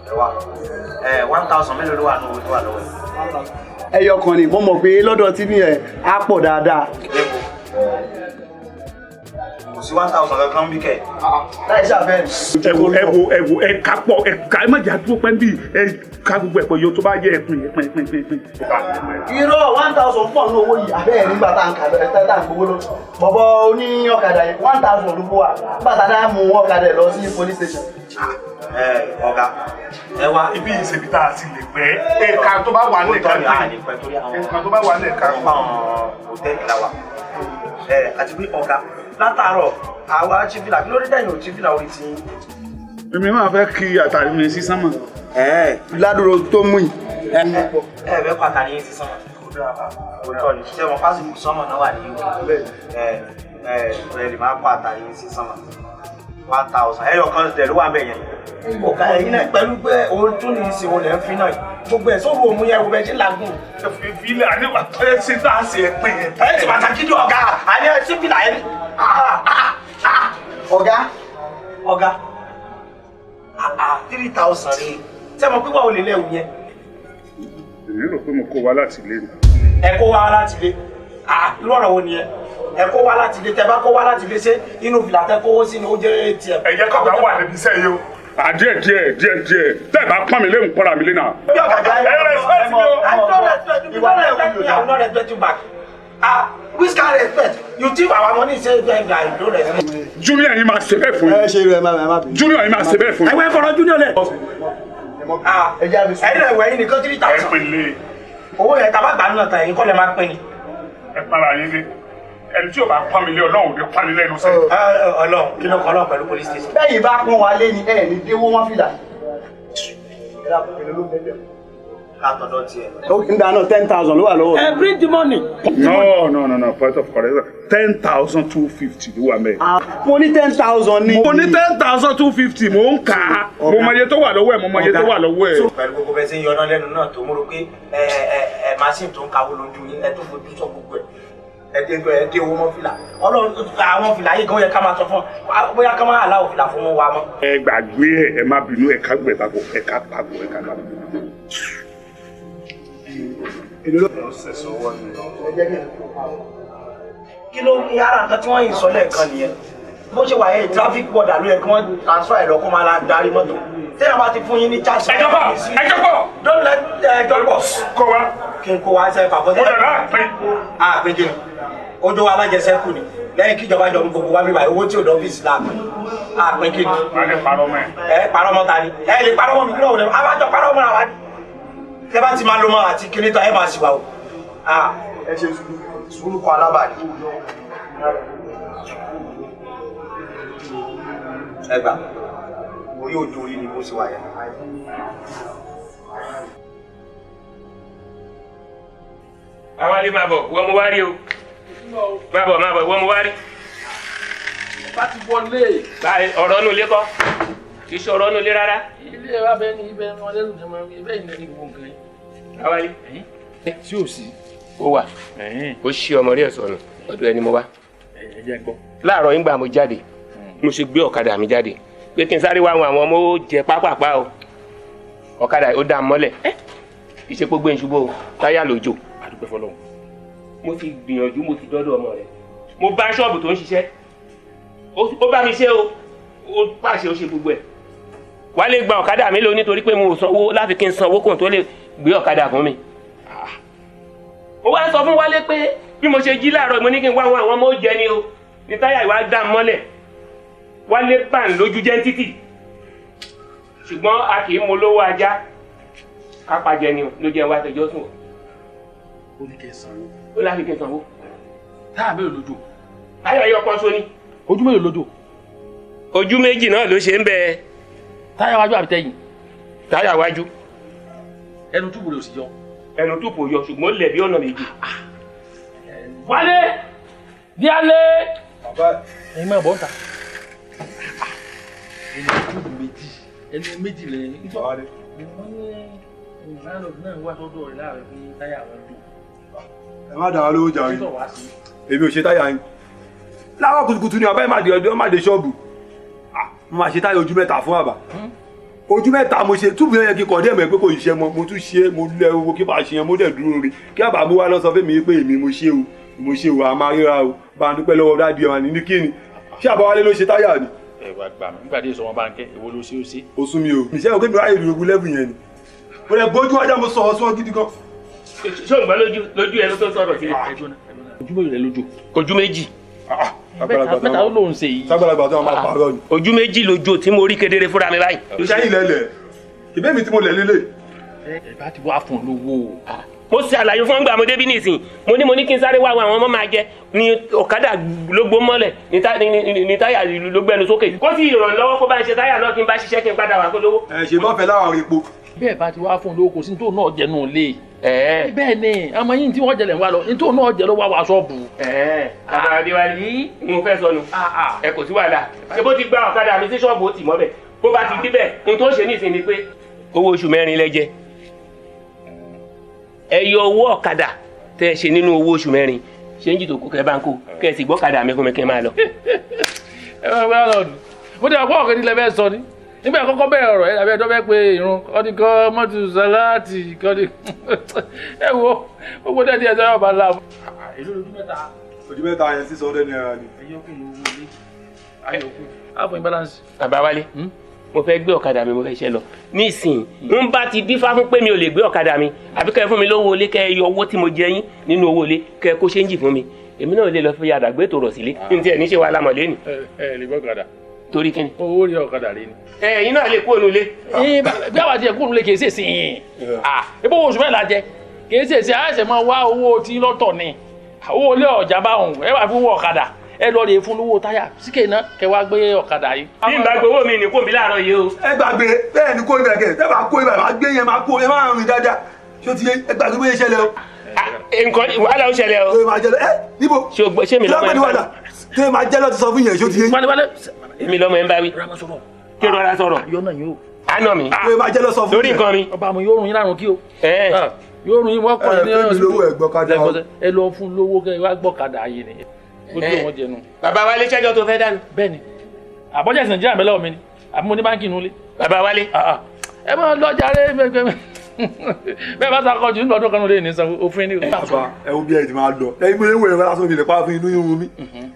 Ẹ wá ẹ 1000 mélòó ló wà ní owó tó wà lọ́wọ́ yìí? Ẹyọ kan ni mo mọ̀ pé lọ́dọ̀ tí mi ẹ̀ á pọ̀ dáadáa. Kò sí 1000 kankan bí kẹ̀. Láì ṣàfẹ́. Ẹ wo ẹ wo ẹ wo ẹ ká pọ̀ ẹ ká ẹ má jà dúró pẹ́ bí ẹ ká gbogbo ẹ̀ pọ̀ yóò tó bá yẹ ẹ pín ẹ pín ẹ pín ẹ pín. Irọ́ 1000 pọ̀ ní owó yìí abẹ́ ẹ̀ nígbà tá à ń kà lọ tá à ń gbowó lọ. Bọ̀bọ̀ oní ọ̀kadà yẹn 1000 ló fún wa nígbà tá a mú ọ̀kadà lọ sí police station. Ẹ ọ̀gá ẹ wá. Ibi ìṣèbí tá a ti lè pẹ́ ẹ̀ka tó bá wà lẹ́ka ẹ̀ka tó bá wà lẹ́ka. Hòtẹ́ẹ̀lì la wà. Ẹ àti pé ọ̀gá látàárọ̀ àwa chifila kí ló dé tẹ̀yìn ò chifila orí ti. Èmi máa fẹ́ kí àtàrí mi sí sánmà. Ládùúró tó mú yìí. Ẹ fẹ́ kó àtàrí yín sí sánmà. Òótọ́ ni ṣé wọn fásitì sánmà náà wà ní UK. Ẹ ẹ ẹ lè máa kó àtàrí yín sí sánmà. 1000 ẹyọ kan tẹ̀ ló wà bẹ̀ yẹn. Ọ̀gá ẹ̀yin náà pẹ̀lú pé òun tún ní ìsìn òun lẹ̀ ń fi náà yìí. Gbogbo ẹ̀ sóru òun yẹn wo bẹ́ẹ̀ ṣe làágùn. Ìfilẹ̀ àníwá ẹ ṣe tá a ṣe ẹ pín yẹn. Ẹ ti pàtàkì jù ọ̀gá àní ẹ sífìlà ẹ ní. Ọ̀gá. Ọ̀gá 3000 rèé. Ṣé mo pípa olè lẹ́wù yẹn? Èmi rò pé mo kó wa láti ilé ni. Ẹ kó wa láti ilé. Irú ọ̀rọ̀ wo nìyẹn? Ẹ kó wá láti ilé, tẹ bá kó wá láti ilé ṣé inú fìlà tẹ kówó sínú ó jẹ́ tiẹ̀. Ẹ jẹ́ kọ́ta wà níbi iṣẹ́ yìí o. Díẹ̀ díẹ̀ díẹ̀ díẹ̀ tẹ́ ẹ bá pọ́n mi lé ń pọ́nra mi lé náà. Bí ọ̀gá ẹ respect mi o. I don't respect you. You don't respect me, I will not respect you back. Which kind of respect? You thief our money say I don't respect. Junior yìí máa ṣe bẹ́ẹ̀ fún yín. Ẹ ṣe irú ẹ má bínú. Junior yìí máa ṣe bẹ́ẹ̀ fún yín. Ẹ̀wẹ̀ fọ̀rọ̀ Junior lẹ̀. Ẹ̀yin náà ẹ̀wẹ̀ yín nìkan 3000. Ẹ pèlè. Owó yẹn tàbá gbà nínú ọ̀tàn ẹ̀yin kọ́ lẹ máa pín ni. Ẹ para yín lé. Ẹni tí o bá pọ́n mi lé Ọlọ́run ò ní pọ́n mi lẹ́nu sẹ́yìn. Ọlọ́run kí ló kọ́ Ọlọ́run pẹ̀lú police station. Bẹ́ẹ̀ bá pọ́n wa lé ni ẹ ní déwó wọn fìlà. Látọ̀dọ̀ tiẹ̀. Ó ń dáná 10,000 ló wà lọ́wọ́. Ẹ bring the money. No, point of correction 10,250 ló wà mẹ́ẹ̀. Mo ní 10,000 ni. Mo ní 10,250 mò ń kà á. Mo mọ iye tó wà lọ́wọ́ ẹ̀ mo mọ iye tó wà lọ́wọ́ ẹ̀. Pẹ̀lú gbogbo bẹ́ẹ̀ ṣe ń yọná lẹ́nu náà tó mú ro pé ẹ machine tó ń kawó lójú yín ẹ tó fojú sọ gbogbo ẹ̀. Ẹ dé owó mọ́ fìlà Ọlọ́run àwọn fìlà yìí gan yẹ ká máa sọ fún ọ bóyá ká máa aláwọ̀ fìlà fún wa mọ́. Ẹ gbàgbé ẹ má bínú ẹ ká gbẹ papọ̀ ẹ ká papọ̀ ẹ ká papọ̀. Kí ló ní ara nǹkan tí wọ́n yìí sọ lẹ́ẹ̀kan nìyẹn bó ṣe wà yẹn traffic border ló yẹ kí wọ́n transfer ẹ̀ lọ kó máa la darí mọ́tò tẹ́lẹ̀ bá ti fún yín ní charge. Ẹ jọ̀bọ̀ ẹ jọ̀bọ̀. Don't let ẹ jọ̀bọ̀. Kó wa. Kí n kó wa ṣe fàbọ̀ Ó dẹ̀ láàpin. Àpín kí ni ojú wa alájẹsẹ́kù ni lẹ́yìn kíjọba jọ gbogbo wa bíbá owó tí ò dọ́fíìsì láàpín àpín kí ni. Wọ́n lè parọ́ mọ́ ẹ. Ẹ parọ́ mọ́ ta ni ẹ lè parọ́ mọ́ mi kí lóò lè abájọ parọ́ mọ́ra wa ni. Tẹ́ bá ti máa lo mọ́ àti kíní tán ẹ máa sì wà o. Ẹ ṣe sùúrù kọ alábàáyé. Ẹ gbà orí òjò orí ni bó ṣe wà yẹn. Awálé máa bọ̀, wọ́n mo wá rí o. Máa bọ̀, máa bọ̀, wọ́n mo wá rí. Bá ti wọlé. Báyìí ọ̀rọ̀ nù ilé kọ́. Kì í ṣe ọ̀rọ̀ nù ilé rárá. Ilé wa bẹ́ẹ̀ ni ibẹ̀ wọn lẹ́rù ní ọmọ ibẹ̀ yìí ní gbogbo nǹkan yìí. Awálé. Tí ò sí. Ó wà. Ó ṣí ọmọ rí ẹ̀sọ́ nù. Ọ̀dọ̀ ẹni mo wá. Ẹ jẹ́ n gbọ́. Láàárọ̀ yín gbà mo jáde. Mo ṣe gbé ọ̀kadà mi jáde. Pé kí n sáré wá àwọn ọmọ ó jẹ pápápá o. Ọ̀kadà ó dá mọ́lẹ̀. Ìṣepò gbé ìṣubú o. Táyà lójó. A dúpẹ́ fọ́lọ́run. Mo ti gbìyànjú, mo ti dọ́dọ̀ ọmọ rẹ̀. Mo bá ṣọ́ọ̀bù tó ń ṣiṣẹ́. Ó bá mi ṣe o. Ó pàṣẹ ó ṣe gbogbo ẹ̀. Wálé gba ọ̀kadà mi lò nítorí pé mo ò sanwó láti kí n sanwó kóun tó lè gbé ọ̀kadà fún mi. Mo wá ń sọ fún Wálé pé bí mo ṣe jí láàárọ̀ mo ní kí n wá àwọn ọmọ ó jẹ ni o. Ní táyà ìwà dá mọ́lẹ̀. Wálé bà ń lójú jẹ́ ń títì. Ṣùgbọ́n a kì í mo lówó ajá. Kápá jẹ ni o ló jẹ́ wá tẹjọ́ sùn. Ó ní kí n sanwó. Ó láti kí n sanwó. Táyà mélòó lójó? Táyà yọ kan so ni. Ojú mélòó lójó? Ojú méjì náà ló ṣe ń bẹ. Táyà wájú àbí tẹ̀yìn? Táyà wájú. Ẹnu túbù rẹ̀ ò sì yọ. Ẹnu túbù yọ ṣùgbọ́n ó lẹ̀ bí ọ̀nà méjì. Wálé! Díálé! Ẹ̀yin máa bọ̀ ń ta. Ẹnu túbù méjì. Ẹnu méjì lẹ̀ ń tọ́. Wọ́n ní ìrànlọ́dún náà wá sọ́dọ̀ rẹ̀ láàrin pé táyà wọn dùn. Ẹ má dàá lówó jàre. Èmi ò ṣe táyà yín. Láwọn kùtùkùtù ni bàbá yìí má dé ọdún má dé ṣọ́ọ̀bù. Mo máa ṣe táyà ojú mẹ́ta fún bàbá. Ojú mẹ́ta mo ṣe túbú yẹn kí n kọ̀ dé ẹ̀mọ́ pé kò ṣiṣẹ́ mọ́. Mo tún ṣe mo lẹ owó kí bá ṣe yẹn mo dẹ̀ dúró rí. Kí bàbá mú wá lọ sọ fún mi pé èmi mo ṣe o mo ṣe o a máa ríra o. Bá a dúpẹ́ lọ́wọ́ dáàdi ọ̀hún ní kíni. Ṣé àbáwálé ló ṣe táyà ni? Ẹ wá gbà mí nígbà tí èso wọn bá ń kẹ́ èwo ló ṣe ó ṣe. Ó sún mi o. Ìṣe òkè mi ráyè dúró lẹ́bù yẹn ni. Mo lẹ bójú wájà mo sọ̀rọ̀ sọ gidi gan. Ṣé o gbọ́ lójú ẹ ló tó sọ̀rọ̀ sí? Ojú mélòó rẹ lójú? Ojú méjì. Mẹ́ta ló lóun ṣe yìí. Ságbàlagbà tó máa pààrọ̀ ni. Ojú méjì lójú tí mo rí kedere fúnra mi báyìí. Sẹ́yìn lẹ́lẹ̀, ìbẹ́ mi tí mo lẹ̀ lélẹ̀. Ẹ bá ti wá fún un lówó. Mo ṣe àlàyé fún ọgbà mo débí nísìnyí. Mo ní kí n sáré wá àwọn ọmọ máa jẹ ní ọ̀kadà ló gbó mọ́lẹ̀ ní táyà ló gbẹnu sókè. Kó sì ìrànlọ́wọ́ kó bá ń ṣe táyà náà kí n bá ṣiṣẹ́ kí n padà wá kó lówó. Ẹ ṣe bọ́fẹ̀ láwọn epo. Bẹ́ẹ̀ bá ti wá fún un lówó kò sí ní tóun náà jẹnu lé. Bẹ́ẹ̀ ni àmọ́ yín tí wọ́n jẹlẹ̀ ń wá lọ ní tóun náà jẹ ló wá wá ṣọ́ọ̀bù. Bàbá Adéwálé mo fẹ́ sọnù ẹ kò sí wàhálà ṣé bó ti gba ọ̀kadà mi sí ṣọ́ọ̀bù ó tì mọ́bẹ̀ bó bá ti débẹ̀ ohun tó ṣe nísìnyí ni pé owó oṣù mẹ́rin lẹ jẹ. Ẹ yọ owó ọ̀kadà tẹ́ ẹ ṣe nínú owó oṣù mẹ́rin ṣé ń jì tó kó kẹ́ bá ń kó kẹ́ ẹ sì gbọ́kadà mi fún mi kí n máa lọ. Ẹ máa gbá lọ nù mo ti àpò ọ̀kẹ́ nílẹ̀ bẹ́ẹ̀ sọ ni nígbà kọ́kọ́ bẹ̀rẹ̀ ọ̀rọ̀ ẹ̀ àbí ẹjọ́ bẹ́ẹ̀ pé irun kọ́ni kọ́ mọ́tò sàláàtì kọ́ni ẹ wo gbogbo dẹ́ẹ̀dì ẹ̀jọ́ yóò bá la. Èló lójú mẹ́ta. Ojú mẹ́ta yẹn 600 naira ni. Ẹyọkùn ló wọlé ayọkùn. Àfọ̀ imbalance. Bàbá Wálé mo fẹ́ gbé ọ̀kadà mi mo fẹ́ ṣe lọ nísìnyí n bá ti dífá fún pé mi ò lè gbé ọ̀kadà mi àbí kẹ́ ẹ fún mi lówó ilé kẹ́ ẹ yọ owó tí mo jẹ yín nínú owó ilé kẹ́ ẹ kó ṣéǹjì fún mi èmi náà lè lọ fi àdàgbé tó rọ̀ sílé ní tiẹ̀ ní ṣe wàhálà mọ̀lẹ́ni. Ẹ lè gbọ́ ọ̀kadà. Torí kíni. Owó rí ọ̀kadà rí ni. Ẹ ẹ̀yin náà lè kú ònú ilé. Bí àwa tiẹ̀ kú ònú ilé kì í ṣèṣe yìí. Ebó oṣù mẹ́la jẹ kì í ṣèṣe àìsàn máa wá owó tí lọ́tọ̀ ni owó ilé ọ̀jà bá òun ẹ wà fún owó ọ̀kadà ẹ lọ rèé fún lówó táyà síkè náà kẹ wá gbé ọ̀kadà yìí. Bí n bá gbowó mi ní kó mi láàárọ̀ yìí o. Ẹ gbàgbé bẹ́ẹ̀ ni kó ibẹ̀ kẹ̀ tẹ́ bá kó ibẹ̀ máa gbé yẹn máa kó yẹn máa rìn dáadáa ṣó ti yé ẹ gbàgbé bóyá ṣẹlẹ̀ o. Nǹkan wàhálà ó ṣẹlẹ̀ o. Ṣé máa jẹ lọ ẹ níbo. Ṣé mi lọ́mọ ẹ̀ ń bá wí. Ṣé máa jẹ lọ ti sọ fún yẹn ṣó ti yé. Èmi lọ́mọ ẹ̀ ń bá wí. Kí rọra sọ̀rọ̀. Àná mi. Ṣé máa jẹ lọ sọ fún yẹn. Lórí nǹkan mi. Ọba mi yóò rún yín lárùn kí o. Yóò rún yín wọ́n kọ́ ní ọ̀sán. Ẹ lọ fún lówó kẹ wá gbọ́kadà yìí ni. Ojú wọn jẹnu. Bàbá Wálé ṣẹ́jọ́ tó fẹ́ dànù. Bẹ́ẹ̀ni àbọ̀jà ìsìn Nàìjíríà bẹ́lẹ̀ mi ni àbí mo ní báńkì nulẹ̀. Bàbá Wálé. Ẹ máa lọ jàre bẹ́ẹ̀ bá sakọ jù nínú ọdún kan lè ní sanwó òfin ni. Bàbá ẹ wo bí ẹ ti máa lọ ẹyin mo lè wọ ẹ̀rọ lásán mi lè pa fún inú yín mi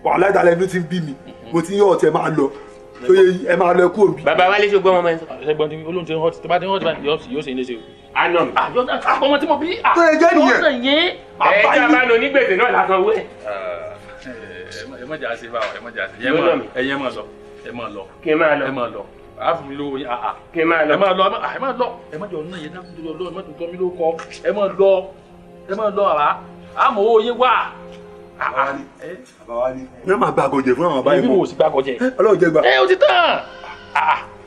wàhálà ìdálẹ́ inú ti ń bí mi mo ti ń yọ ọ̀tẹ̀ máa lọ tó yẹ ẹ máa lọ ẹ kú òbí. Bàbá Wálé ṣe gbọ́ ọmọ ẹ sọ. Ṣé tí olóhùn ti ń hot tí bá ti ń hot báyìí yóò ṣe é léṣe o. Àná mi. Ọmọ tí mo bí. Tó yẹ jẹ́ nìyẹn. Ẹ jẹ́ àbánu onígbèsè náà lásán owó ẹ̀. Ẹ má jà sí báwo ẹ má jà sí ẹ má lọ ẹ má lọ. Kí n máa lọ. Ẹ má lọ. A fún mi lówó yín àà. Kí n máa lọ. Ẹ má lọ ẹ má lọ ẹ má jọ ọ̀nà yẹn dákun tó lọ ẹ má tún tọ́ mi ló kọ ẹ má lọ ẹ má lọ àbá àmọ́ owó yín wà. Bàbá wa ni. Ní ma gba àgọ̀jẹ̀ fún àwọn àbáyé mọ́. Èmi wò sí gba àgọ̀jẹ̀. Ọlọ́run jẹ́ gbà. Ẹ o ti tán.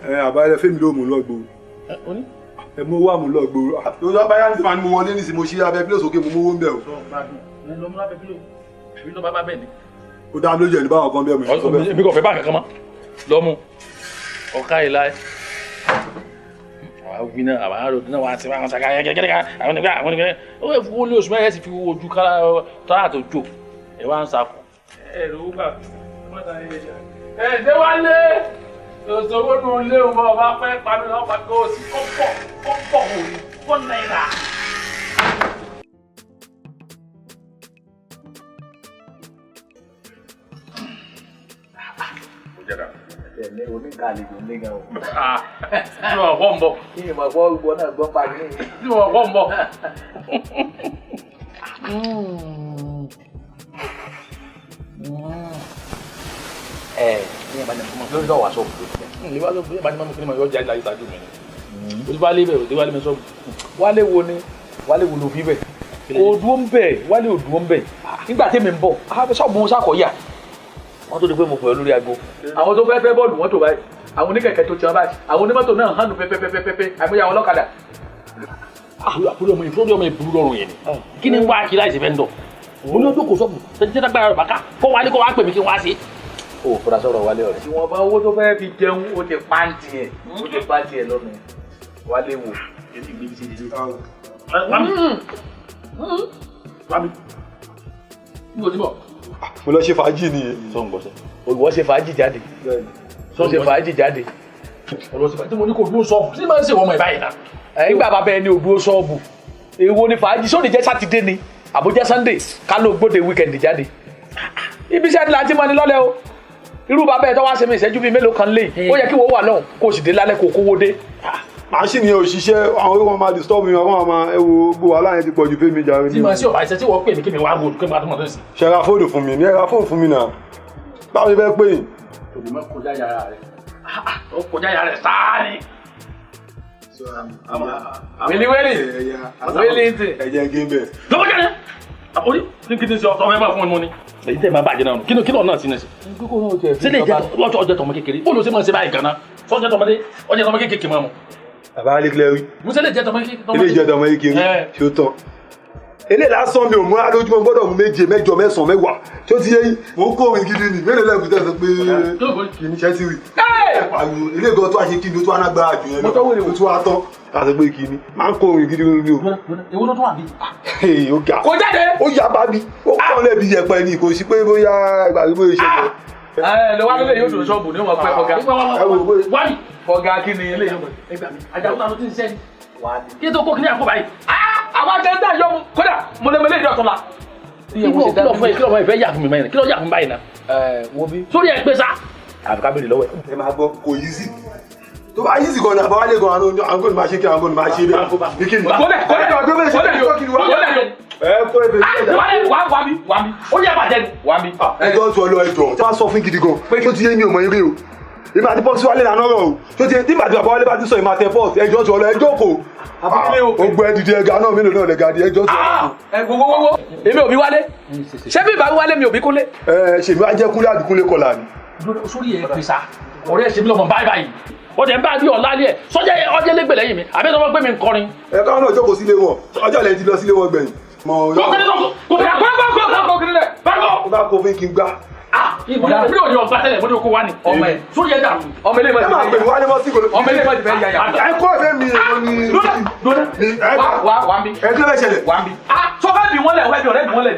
Ẹ àbáyé fẹ́mi ló mú lọ gbòòrò. Ẹ mú owó àmú lọ gbòòrò. Lójú abáyá ní ti máa ní mo wọlé nísìnyí mo ṣí abẹ́ pílò sókè mo mú owó ń bẹ̀ o. Sọ gbádùn ní lọ mú lábẹ́ pílò àbí lọ bá bá bẹ́ẹ̀ ni. Ó dá mi lójú ẹ̀ ní báwọn kan bí ẹ̀mí sọ bẹ́ẹ̀. Èmi kò fẹ́ bá kankan mọ́. Lọ́mú ọ̀ka ìlà ẹ̀. Àwọn wí náà, àwọn àrò náà wà á ti máa ń sàkà gẹ́gẹ́gẹ́ àwọn nígbà àwọn nígbà. Ó yẹ fún olú oṣù mẹ́rin sì fi ojú kára tọ́lá tó jò. Ẹ wá ń sakọ. Ẹ ló gbà. Ẹ ṣé wálé. Òṣòwò nù lé o bá ọba pẹ́ pàmí lọ́wọ́ pàmí kó o sí kọ́pọ̀ kọ́pọ̀ òní kọ́ náírà. Tẹ̀lé oníkà àlejò ńlé gan o. Tí mo kọ́ ń bọ̀. Kí ni mo gbọ́ gbọ́ náà gbọ́ parí ní. Tí mo kọ́ ń bọ̀. Ẹ ní ẹ̀ bá ní ọmọ lórí náà wà sọ́ọ̀bù tó ti Ní wàá sọ́ọ̀bù bá ní mọ́mú kí ni mo yọ jáde láyé ìtajú mi ni. O ti bá lé bẹ̀ o ti wá lé mi sọ́ọ̀bù. Wálé wo ni Wálé wo ló fi bẹ̀? Kò dúró ń bẹ̀, Wálé ò dúró ń bẹ̀. Nígbà tèmi ń bọ̀, sọ́ọ̀bù mo sákọ̀ọ́yà. Wọ́n tó di pé mo pè ọ́ lórí aago. Àwọn tó fẹ́ fẹ́ bọ́ọ̀lù wọ́n tó báyìí. Àwọn oníkẹ̀kẹ́ tó ti wọn báyìí. Àwọn onímọ́tò náà hànú pẹ́pẹ́pẹ́pẹ́ àìmọye àwọn ọlọ́kadà. Àbúrò ọmọ ìfúró ọmọ ìburú lọ́rùn yẹn ni. Kí ni wá kí láìsí fẹ́ ń dọ̀? Mo ní ojú kò sọ́ọ̀bù tẹ́tí tágbára rẹ̀ bá ká kó wálé kó wá pè mí kí n wá sí. O ò fura sọ̀rọ̀ Wálé ọ̀rẹ́. Ìwọ̀nba owó tó fẹ́ fi jẹun ó ti pa ń tiẹ̀ ó ti pa tiẹ̀ lọ́nu. Wálé wò. Mo lọ ṣe fàájì ni. Ìwọ ṣe fàájì jáde. Sọ ṣe fàájì jáde. Ọ̀rọ̀ ṣe fàájì tí mo ní kò dúró sọ́ọ̀bù sí máa ń ṣèwọ́ ọmọ ìbáyìí náà. Ẹ nígbà bàbá ẹni ò dúró sọ́ọ̀bù. Èwo ni fàájì sóò ní jẹ́ Sátidé ni àbójẹ́ Sunday ká ló gbóde weekend jáde. Ibi iṣẹ́ ni la ti mọ ni lọ́lẹ́ o. Irú bàbá ẹ tó wá ṣe mi ìṣẹ́jú bíi mélòó kan lé ó yẹ kí wọ́n wà lọ́hùn kó o sì dé lálẹ́ kó o kówó dé. Màṣíìnì yẹn ò ṣiṣẹ́, àwọn orúkọ máa disturb mi, àwọn máa ẹ wo gbogbo wàhálà yẹn ti pọ̀ ju fẹ́mi jàre. Tí màá sí ọ̀bà iṣẹ́ tí wọ́n pè mí kí mi wá gbòòdù kí mi wá tó mọ̀ tó sì. Ṣé ra fóònù fún mi? Mi ẹ ra fóònù fún mi náà. Báwo ni fẹ́ pè yín? Tòbí mọ́ kọjá yàrá rẹ̀. Ó kọjá yàrá rẹ̀ sáá ni. Wílí wílí wílí ntì. Ẹ jẹ́ gé bẹ́ẹ̀. Lọ́wọ́ jáde. Àbórí kí n kí n ṣe ọ̀sán fẹ́ fún mi ni. Èyí tẹ̀ máa bàjẹ́ náà kí lọ́ọ̀ náà sí ní sí. Sílẹ̀ jẹ́ ọjọ́ ọjọ́ tọmọ kékeré. Bó ló ṣe máa ń ṣe báyìí gan-an? Sọ́jọ́ tọmọdé ọjọ́ tọmọ kékeré máa mu. Bàbá Alekilẹ́rí. Musa lè jẹ́ tọmọ kékeré. Ilé ìjọ tọmọ kékeré ṣé ó tán. Ilé lásán mi ò múra lójúmọ́ gbọ́dọ̀ mú méje mẹ́jọ mẹ́sàn-án mẹ́wàá ṣé ó ti yé yín. Mo ń kó orin gidi ni mélòó lẹ́kùn tẹ̀sán pé kì í ṣe ti rí. Ẹ pariwo ilé gan tó wá ṣe kí ni ó tó wá lágbára jù yẹn lọ ó tó wá tán. Láti pé kí ni máa ń kó orin gidi ni o. Èwo ló tún wà bí? Ó ga. Kò jáde. Ó yá bá mi. Ó kàn lẹ́bi yẹpẹ ni kò sí pé bóyá ìgbà tó bóyá ṣẹlẹ̀. Ẹ lọ wá lélẹ̀ yóò dùn ṣọ́ọ̀bù ní wọn pẹ́ fọgá. Wáyì. Fọgá kí ni eléyìí mọ̀? Àjàkú ta ló ti ń sẹ́ni. Kí tó kó kí ní àpò báyìí? Àwọn akẹ́kọ̀ọ́ yọ mu kódà mo lè mọ eléyìí ọ̀tún la. Kí ló fẹ́ ìfẹ́ yà fún mi báyìí? Kí ló yà fún mi báyìí náà? Ẹ wo bí. Sórí ẹ pé sá. Àfi ká béèrè lọ́wọ́ ẹ̀. Ẹ máa gbọ́ kò yí sí. Tó bá yí sí gan ni àbáwálé gan àwọn kò ní máa ṣe kí àwọn kò ní máa ṣe bẹ́ẹ̀. Kólẹ̀ kólẹ̀ kólẹ̀ yóò kólẹ̀ yóò. Ẹ kó ebè sí ẹja. Wálé wá wá mi wá mi. Ó yẹ bàjẹ́ ni wá mi. Ẹ jọ sọ lọ ẹjọ. Tí wọ́n sọ fún gidi gan tó ti yé mi ò mọ eré o. Èmi àti Pọ́sí wálé lànà ọ̀rọ̀ o. Tó ti yé tí màdùn àbáwálé bá ti sọ ìmọ̀ àtẹ pọ́ọ̀sì ẹjọ́ sọ lọ ẹjọ́ kò. Ó gbọ́ ẹ dìde ẹga náà mélòó náà lẹ́ga di ẹjọ́ sọ lọ. Ẹ wo wo wo èmi ò bí Wálé. Ṣé bí ìbá Wálé mi ò bí Kúnlé? Ẹ ṣèmi wá jẹ́ Kúnlé àbí Kúnlé kọlà ni. Sórí ẹ pè sá, ọ̀rẹ́ ṣe mí lọ́mọ báyìí báyìí. Ó dẹ̀ ń bá bí ọ̀la lé ẹ̀ sọ́jà ọjọ́ lẹ́gbẹ̀ẹ́ lẹ́yìn mi àbí sọ́mọ́ pé mi ń kọrin. Ẹ káwọn náà jókòó sílé wọn ọjọ́ ilẹ̀ ti lọ sílé wọn gbẹ̀yìn. Ó bá kó fún kí n gbá. Mi ò ní ọgbà tẹ́lẹ̀ mo ní oko wa ni. Ọmọ ẹ sórí ẹ dàrú. Ọmọ ilé Ẹ máa pè mí wálé mọ́ sí kò ló. Ọmọ ilé mọ̀ ti fẹ́ yà yà. Ẹ kó ẹ̀fẹ́ mi èwo ni. Wá wá mi. Ẹ kí ló fẹ́ ṣẹlẹ̀? Wá mi. Sọ fẹ́ bí wọ́n lẹ̀ wọ́n bí ọ̀rẹ́ bí wọ́n lẹ̀.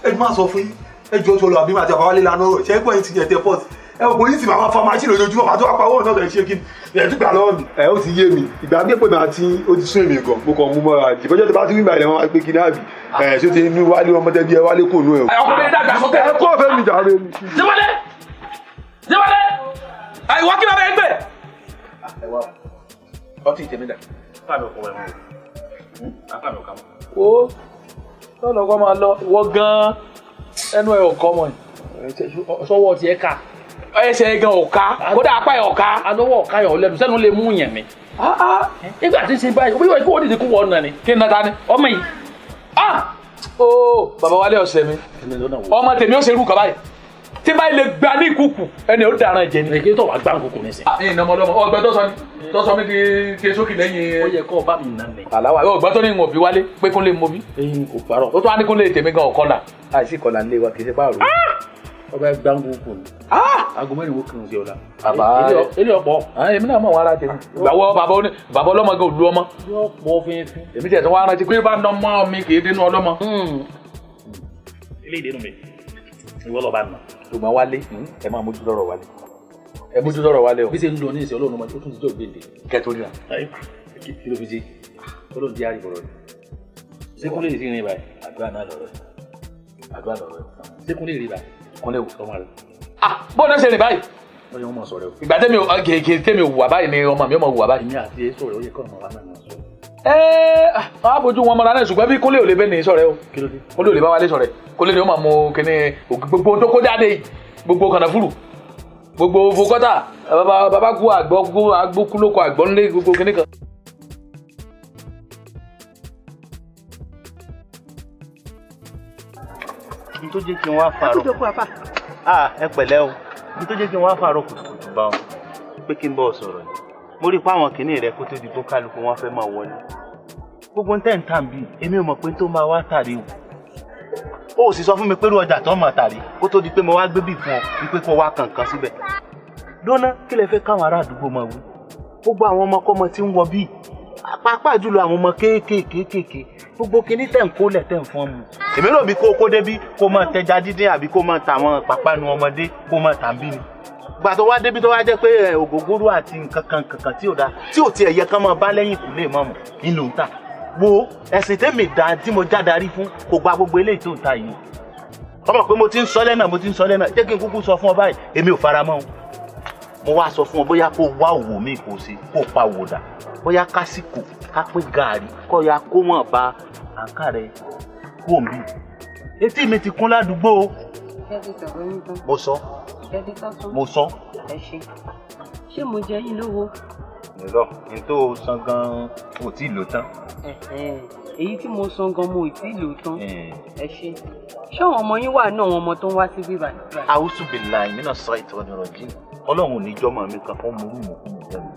Ẹ má sọ fún yín ẹ jọ tó lọ àbí màá ti àbáwálé lánàá ọ̀rọ̀ ṣe é pọ̀ yín ti ẹ̀tẹ̀ pọ̀ ẹ kò yín sì máa fa machine lójoojúmọ́ màá tó wá pa owó náà ṣe kí ni ẹ tún gbà lọ́wọ́ mi. Ẹ ó ti yé mi ìgbà gbé pé màá ti ó ti sún èmi gan mo kàn mú mọ́ra ìbọ́jọ́ tó bá ti rí ìgbà yẹn wọ́n máa pé kí náà bì ẹ ṣó ti inú wálé ọmọ tẹ́bí ẹ wálé kò nú ẹ o. Ọkùnrin dàgbà sókè. Ẹ kó ọ̀fẹ́ mi jàre mi. Déwálé! Déwálé! Ìwọ kí bàbá ẹ gbé. Ọtí tèmi dà. Apá mi ò kọ́ ẹ̀ mọ́. Apá mi ò kà mọ́. Wo lọ́nà kọ́ máa lọ wọ gan-an ẹnu ẹ ò kọ́ mọ́ ẹ̀. Sọ́wọ́ tiẹ̀ ká. Ẹsẹ̀ gan ò ká kódà apá ẹ̀ ò ká. Alọ́wọ́ ọ̀ka yọ̀ lẹ́nu sẹ́nu lè mú yẹn mi. Nígbà tí ń ṣe báyìí, wíwọ̀ ikú òdìdí kú wọ ọ̀nà ni. Kí ni náà ta ni? Ọmọ yìí. Ooo bàbá Wálé ọ̀sẹ̀ mi. Ọmọ tèmi ó ṣe irú kan báyìí. Tí báyìí lè gba ní ìkúkù ẹni ó dàrán jẹ ni. Èké tó wà gbá nkùkù ní sìn. Ìnà ọmọdé ọgbẹ tó sọ ni tó sọ mi kí sókè lẹ́yìn. Ó yẹ kó o bá mi nà mí. Àláwà ọgbẹ tó ní ń òbí Wálé pé Kúnlé mo bí. Eyín kò parọ́. Ó tún wá ní Kúnlé tèmi gan ọ̀kọ́là. Àìsí ìkọlà nílé wa kì í ṣe páàrọ̀. Ọba gbàngbò kò ní. Aago mẹ́rin wo kìrìsì ọ̀la. Bàbá ilé ọ̀pọ̀. Èmi náà mọ̀ wọn ara tèmi. Ìgbàwọ́ bàbá ọlọ́mọ gan olú ọmọ. Yóò pọ̀ fínfín. Èmi tiẹ̀ tó wá rántí pé bá nà mọ́ mi kì í dénú ọlọ́mọ. Ilé ìdénú mi ìwọ lọ́ba nà. Ṣùgbọ́n wálé ẹ máa mójú lọ́rọ̀ wálé. Ẹ mójú lọ́rọ̀ wálé o. Bí ṣe ń lọ ní ìsìn Ọlọ́run ó tún ti jọ gbèǹde. Kẹ́tọ́ ríra. Kí ló fi ṣe? Ọlọ́run di àríbọ̀rọ̀ rẹ̀. Ṣé Kúnlé lè rí báyìí? Àdúrà náà lọ̀rọ̀ ẹ̀. Àdúrà lọ̀rọ̀ ẹ̀. Ṣé Kúnlé rí báyìí? Kúnlé wò. Ọmọ rẹ̀. Ah! Bọ́ọ̀lù ṣe rìn báyìí. Lọ́yọ̀ wọn mọ̀ sọ̀rọ̀ o. Ìgbà tẹ́mi kèké tẹ́mi wà báyìí ni ọmọ mi ọmọ wà báyìí. Èmi àti ẹ sọ̀rọ̀ ó yẹ kọ́ ọmọ wa náà sọ̀rọ̀. Ẹ á fojú wọn mọ́ra náà ṣùgbọ́n bí Kúnlé ò lè bẹ́ẹ̀ ní sọ̀rẹ́ o. Kí ló dé? Kúnlé ò lè bá wálé sọ̀rẹ́. Kúnlé ni ó máa mú kíní gbogbo tó kó jáde gbogbo kànáfùrù gbogbo fokọ́tà bàbá kú àgbókú lóko àgbọ̀ ńlé gbogbo kíní kan. N tó jẹ́ kí n wá fàárọ̀. Ẹ pẹ̀lẹ́ o. N tó jẹ́ kí n wá fàárọ̀ kùtùkùtù bá wọn pé kí n bọ́ ọ sọ̀rọ̀ ni. Mo rí i pé àwọn kìnìún rẹ kó tó di bó kálukú wọn fẹ́ máa wọlé. Gbogbo ń tẹ̀ ń tàn bíi èmi ò mọ̀ pé tó máa wá tàrí o. Ó sì sọ fún mi pé irú ọjà tó máa tàrí kó tó di pé mo wá gbé bì fún ọ wípé kó wá kànkan síbẹ̀. Dóná kí lẹ fẹ́ káwọn ará àdúgbò máa wí? Gbogbo àwọn ọmọkọ́mọ tí ń wọ bíi pàápàá jùlọ àwọn ọmọ kéékèèké gbogbo kinní tẹ̀ ń kólẹ̀ tẹ̀ ń fọ́n mu. Èmi rò bí kó kó débí kó máa tẹja díndín àbí kó máa ta àwọn pàpánu ọmọdé kó máa tà ń bí ni. Gbà tó wá débi tó wá jẹ́ pé ògógóró àti nǹkan kan kankan tí ò dáa tí ò tiẹ̀ yẹ kán máa bá lẹ́yìn kù lè mọ̀ mọ̀ nínú ń tà. Wo ẹ̀sìn tèmi dá tí mo já darí fún kò gba gbogbo eléyìí tó ń ta yìí. Ọmọ pé mo ti ń sọ lẹ́nà mo ti ń sọ lẹ́nà jẹ́ kí n kúkú sọ fún ọ báyìí èmi ò fara mọ́ o. Mo wá sọ fún ọ bóyá kó wá òwò mi kò sí kó pa òwò dà bóyá kásìkò ká pín gàárì kó ya kó wọn bá àǹkà rẹ kú òǹbí. Etí mi ti kún ládùúgbò o. Mo sọ. Mo sọ. Ẹ ṣe. Ṣé mo jẹ yín lówó? Nírọ̀, ní tó san gan-an ò tí ì lò tán. Èyí tí mo san gan mo ò tí ì lò tán. Ẹ ṣe. Ṣé àwọn ọmọ yín wà náà àwọn ọmọ tó ń wá sí bíbá? Àwùsù bìlà ìmínà sọ ìtọ́ni ọ̀rọ̀ jí. Ọlọ́run ò ní jọ́mọ̀ mi kan fún murú mọ̀kúmọ̀ tẹ́lẹ̀.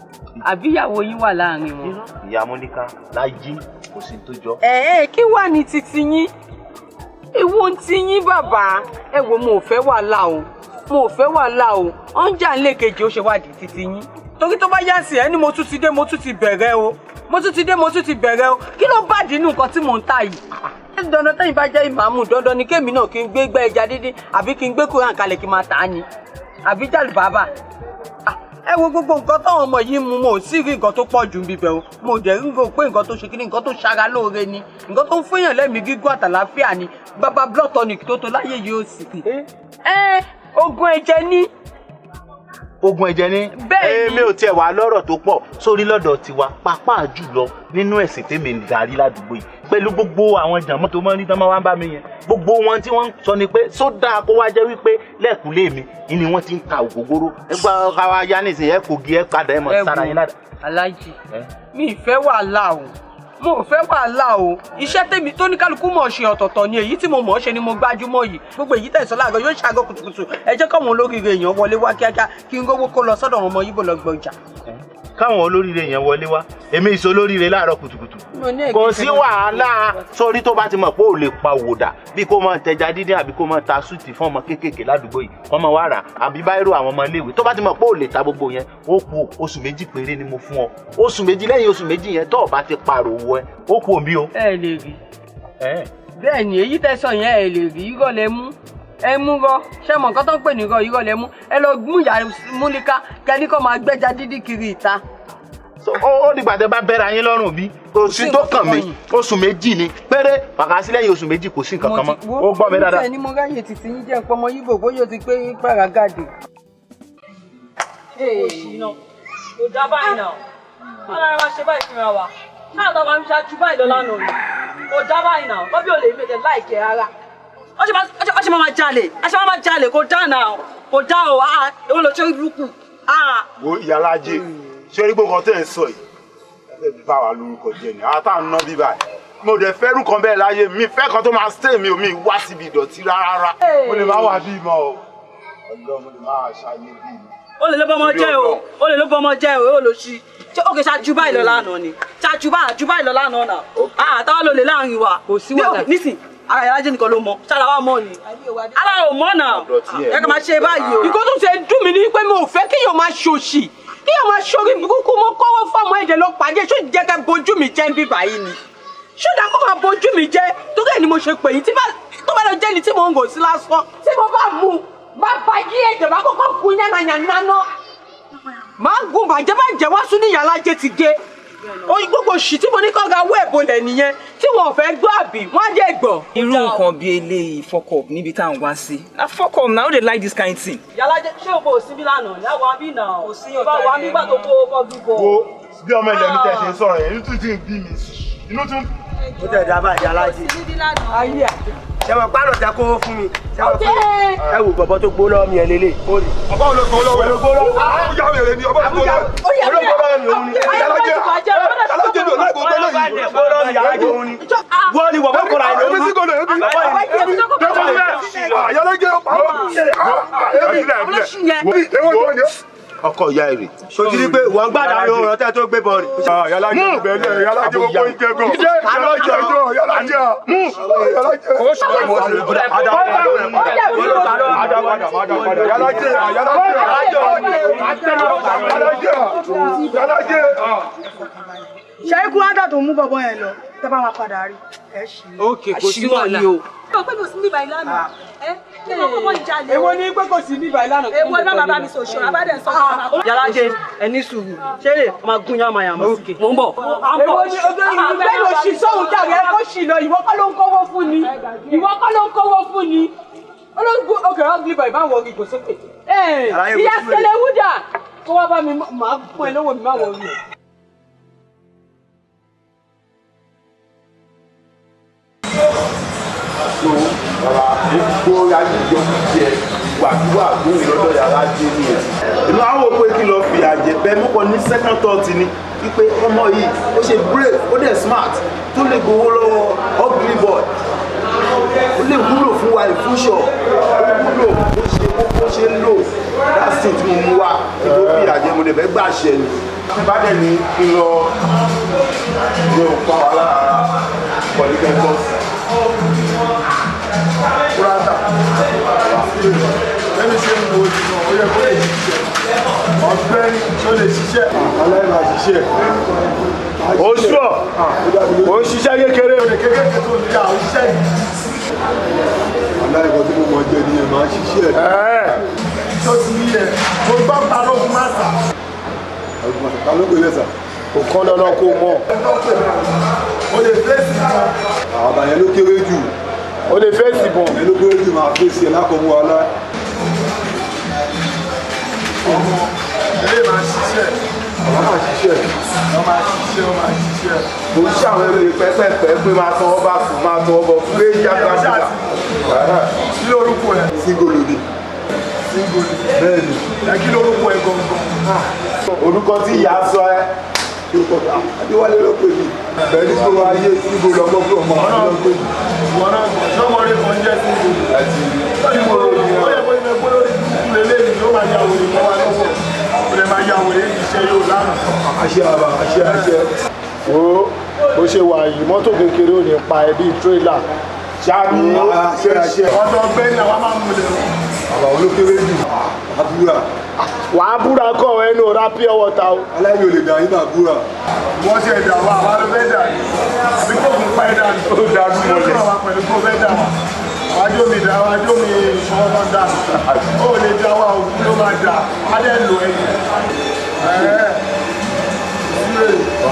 Àbí ìyàwó yín wà láàrin wọn? Ìyá Mọ́níkà láyé kò sí tó jọ. Ẹ kí wà ní titi yín? Ewu ń ti yín bàbá. Ẹ wo mo ò fẹ́ wàhálà o. Mo ò fẹ́ wàhálà o. Ó ń jà nílé kejì ó ṣe wádìí titi yín. Torí tó bá yá sí ẹ ní mo tún ti dé mo tún ti bẹ̀rẹ̀ o. Mo tún ti dé mo tún ti bẹ̀rẹ̀ o. Kí ló bàdí nínú nǹkan tí mò ń tà yìí? Dandan tẹ́yìn bá jẹ́ ìmáàmù dandan ni kémi náà kí n gbé gbẹ́ ẹja dídín àbí kí n gbé Kùránì kalẹ̀ kí n máa tà á ni. Àbí jàlùbábà. Ẹ wo gbogbo nǹkan táwọn ọmọ yìí mú mo ò sí rí nǹkan tó pọ̀ jù níbẹ̀ o. Mo dẹ̀ ń rò pé nǹkan tó ṣe kíní nǹkan tó ṣara lóore ni nǹkan tó ń fúnyàn lẹ́mìí gígùn àtàlàáfíà ni bàbá blood tonic tó tó láyé yìí ó sì. Ẹ oògùn ẹ̀jẹ̀ ni. Oògùn ẹ̀jẹ̀ ni. Bẹ́ẹ̀ ni. Èmi ò tiẹ̀ wá lọ́rọ̀ tó pọ̀ sórí lọ́dọ̀ tiwa pàápàá jùlọ nínú ẹ̀sìn tèmi ń darí ládùúgbò yìí pẹ̀lú gbogbo àwọn jàmọ́ tó máa ń rí tán máa wá ń bá mi yẹn gbogbo wọn tí wọ́n ń sọ ni pé sódà kó wá jẹ́ wípé lẹ́ẹ̀kúlé mi ni wọ́n ti ń ta ògógóró ẹgbẹ́ káwa yá nísìnyí ẹ kò gé ẹ padà ẹ mọ̀ sára yín ládàá. Aláàjì mi ì fẹ́ wàhálà o mo ò fẹ́ wàhálà o iṣẹ́ tèmi tó ní kálukú mọ̀ ṣe ọ̀tọ̀ọ̀tọ̀ ni èyí tí mo mọ̀ ṣe ni mo gbájúmọ̀ yìí gbogbo èyí tẹ̀sán láàgọ́ yóò ṣàgọ́ kùtùkùtù ẹ jẹ́ káwọn olóríire èèyàn wọlé wá kíákíá kí n rówó kó lọ sọ́dọ̀ àwọn ọmọ Yíbò lọ gbọjà. Káwọn olóríire yẹn wọlé wá èmi ìṣe olóríire láàárọ̀ kùtùkùtù kò sí wàhálà sórí tó bá ti mọ̀ pé ò lè pa òwòdà bí kò máa tẹja díndín àbí kò máa ta súùtì fún ọmọ kéékèèké ládùúgbò yìí kọ́ máa wá rà àbí báírò àwọn ọmọ iléèwé tó bá ti mọ̀ pé ò lè ta gbogbo yẹn ó kù oṣù méjì péré ni mo fún ọ oṣù méjì lẹ́yìn oṣù méjì yẹn tó o bá ti pààrọ̀ owó ẹ ó kù òbí o. Ẹ lè rí bẹ́ẹ̀ ni èyí tẹ̀sán yẹn ẹ lè rí irọ́ lẹ mú ẹ mú rọ ṣé mọ nǹkan tó ń pè ní rọ irọ́ lẹ mú ẹ lọ mú ìyá Múlíká kẹ́ni kọ́ máa gbẹ́ja dídí kiri ìta. Ó dìgbà tẹ bá bẹ́ra yín lọ́rùn bí kò sí tó kàn mí oṣù méjì ni péré pàkà sí lẹ́yìn oṣù méjì kò sí nǹkan kan mọ́ ó gbọ́ mi dáadáa. Mo ti ní mo ráyè títí yín jẹ́ nǹkan ọmọ Yíbò bóyá o ti pé pàràgàdì. Kò dá báyìí náà wọn lára wa ṣe báyìí fúnra wa náà tó máa ń ṣáájú báyìí lọ lánàá ni kò dá báyìí náà bọ́bí ò lè mètè láìkẹ́ rárá. Ó ṣe máa jalè a ṣe máa jalè kò dá náà kò dá o èwo ló ṣe burúkú. Wo ìyálájé ṣé orí gbogbo tẹ́ ẹ̀ ń sọ yìí ẹ fẹ́ bá wa lórúkọ jẹ́ ni àwọn táwọn ná bíbá ẹ̀ mo dẹ̀ fẹ́rù kan bẹ́ẹ̀ láyé mi fẹ́ kan tó máa stay mi ò mi wá síbi ìdọ̀tí rárá mo lè má wà bí mọ́ o ọlọ́ mo lè má ṣàyè bí mi. Ó lè ló bọ́mọ jẹ́ o ó lè ló bọ́mọ jẹ́ o ó lò sí ṣé òkè ṣáájú báyìí lọ lánàá ni ṣáájú báyìí lọ lánàá náà àtàwọn ló lè láàrin wa. Kò sí wàhálà. Nísìn Ara Yàlájẹ nìkan ló mọ. Ṣára wa mọ ni. Ara ò mọ náà. Ẹ kàn máa ṣe báyìí o. Ìkó tó ṣe dùn mí ni pé mi ò fẹ́ kéèyàn máa ṣòṣì, kéèyàn máa ṣorí burúkú. Mo kọ́wọ́ fọ́ọ̀mù ẹ̀jẹ̀ lọ pàdé, ṣó jẹ́ ká bojú mi jẹ́ ń bí báyìí ni? Ṣó dáa kó máa bojú mi jẹ́? Torí ẹ̀ ni mo ṣe pè yín. Tí tó bá lọ jẹ́ ni tí mò ń gò sí lásán, tí mo bá mú bá ba yí ẹ̀jẹ̀ bá kọ́kọ́ kun yánnayànna, máa gun bàjẹ́ bàjẹ́ wá sún ní Yàlájẹ ti gé oyin. Gbogbo òṣì tí mo ní kọ́ ra owó ẹ̀bọlẹ̀ nìyẹn tí wọn ò fẹ́ gbọ́, àbí wọ́n á jẹ́ gbọ́. Irú nǹkan bíi eléyìí, fuck up níbi tá à ń wá sí. Na fuck up na, I no dey like this kind thing. Yàlájẹ, ṣé o kò sí bí lánàá? Ní àwọn àbí náà. Kò sí. Bá wà nígbà tó kó bọ́ọ̀dù bọ̀. Wo bí ọmọ ilẹ̀ mi tẹ̀ ṣe ń sọ̀rọ̀ yẹn, inú tún ti ń bí mi, inú tún. Ó tẹ̀ dábàá Yàlájẹ. Ayé à. Ṣé mo pààrọ̀ tẹ kó fún mi? Ṣé mo pé ẹ wò bọ̀bọ̀ tó gbó lọ́wọ́ mi ẹ̀ lélẹ̀? Ọba ò lè gbó lọ́wọ́ ẹ̀. Àbújá wèrè ni ọba ò gbó lọ́wọ́. Olóògbé lọ́wọ́ mi òun ni. Yàlájẹ, Yàlájẹ mi ò láì gbó lọ́wọ́ yìí. Gbó lọ́wọ́ mi Yàlájẹ òun ni. Wọ́n ni wọ̀bọ̀ kọ́ra ẹ̀ Èmi sí kò lè ebi. Yàlájẹ ebi. Ọkọ ìyá èrè. Sotiri pé wọ́n gbàdá ló rán tẹ́ tó gbé bọ̀ rè. Yàlájẹ bẹ̀rẹ̀, Yàlájẹ gbogbo ìjẹ gan. Yàlájẹ jọ, Yàlájẹ. Yàlájẹ. Yàlájẹ, Yàlájẹ, Yàlájẹ. Ṣe ikú ádà tó mú bọ̀bọ̀ yẹn lọ, tẹ́ bá máa padà rí ẹ ṣì. Ok, kò sí wàhálà o. Ó pé kò sí níbà ìlànà. Ẹ kí ló kọ́kọ́ jalè. Èwo ni pé kò sí níbà ìlànà? Èwo ni bàbá mi sòṣò abádẹ́ sọ fún wa. Yàlájẹ, ẹ ní sùúrù. Ṣé lè máa gún yàmàyàmà? Mò ń bọ̀. Èwo ni bẹ́ẹ̀ ló ṣì sóhun jàre, ẹ kó ṣì lọ. Ìwọ kọ́ ló ń kówó fún ni, ìwọ kọ́ ló ń kówó fún ni. Olóògùn òkè ugly boy, báwo rí kò sókè. Ìyá sẹlẹ̀ wúdà kó wá bá mi, máa fún ẹ lówó mi, má wọ rí. So bàbá, gbogbo ayé ìjọ jẹ ìwàkiwà gbóhùn lọ́dọ̀ Yàlájẹ nìyẹn. Inú àwọn òpè kí lọ fi àjẹ bẹ́ẹ̀ mú kọ ní second thought ni wípé ọmọ yìí ó ṣe brave, ó dẹ̀ smart, tó lè gbowó lọ́wọ́ ugly boy, ó lè wúlò fún wa in future, ó wúlò, ó ṣe kókó ṣe ń lò. That's it. Mo mú wa kí tó fi àjẹ, mo lè fẹ́ gbàṣẹ ni. Bá dẹ̀ ní kí lọ ní òpá wa lára pọ̀líkẹ́ bọ́ọ̀sì. Kúrátà. Lẹ́mi ṣe ń wo ojú náà, ó yẹ kó lè ṣiṣẹ́. Ọ̀gbẹ́ni tó lè ṣiṣẹ́. Aláìmọ̀ ṣiṣẹ́. Ó sùọ̀, ó ń ṣiṣẹ́ kékeré. Olè kékeré tó ń jà, ó ṣiṣẹ́ yìí. Aláìmọ̀ tí mo mọ̀ jẹ nìyẹn, máa ṣiṣẹ́. Tó ti yí ẹ, mo gbọ́ ta ló fún màsà. Ta ló pè lẹ́sà? Kò kán dandan kó mọ̀. O lè fèsì kan. Àbá yẹn ló kéré jù. O lè fèsì bọ̀. Yẹn ló kéré jù, máa fèsì ẹ̀ lákọ̀ọ́mú wa lá. Ọmọ ilé máa ṣiṣẹ́. Àwọn máa ṣiṣẹ́. Wọ́n máa ṣiṣẹ́, wọ́n máa ṣiṣẹ́. Kò ń ṣàwọn eré pẹ́pẹ́pẹ́ pé máa tọwọ́ bá kù, máa tọwọ́ bọ̀ fún èyí àgbàdìgbà. Kí lórúkọ ẹ? Síngòlù ni. Síngòlù. Bẹ́ẹ̀ni. Ẹ kí lórúkọ ẹ gangan? Orúkọ tí ìyá sọ ẹ. Adéwálé ló pè mí. Bẹ́ẹ̀ni tí mo máa yé Síngòlù ọmọ fún ọmọ àwọn ló pè mí. Ìwọ náà gbọ́, sọ́mọdé kan jẹ́ Síngòlù. Síngòlù ó yẹ kó ilẹ̀ gbọ́dọ̀ rí kúkú lélẹ́yìn ló máa ya wèrè mọ́ wa lọ́wọ́. Ó lè máa ya wèrè iṣẹ́ yóò lánàá. Àṣẹ àbá, àṣẹ àṣẹ. Wo bó ṣe wà yìí, mọ́tò kékeré ò ní pa ẹ bíi tírélà. Ṣáàbí àṣẹ àṣẹ. Ọ̀dọ̀ ọ̀gbẹ́ni àwa máa ń múlẹ̀ o. Àbá olókéré jù. Àbúrà. Wà á búra kọ́ ẹnu ra pure water o. Aláìní ò lè dà yín náà búra. Wọ́n ti ẹ̀dà wa, àwa ló fẹ́ dà yìí. Àbí kò kún pa ẹ̀dà ni. Ó dàrú mọ́lẹ̀. Ó wà pẹ̀lú kó fẹ́ dà wá. Àwájú mi dà, àwájú mi ìṣọwọ́ náà dà. Ó lè dà wá, òkú ló máa dà. Á dẹ̀ lò ẹ̀yìn. Ẹ̀ẹ́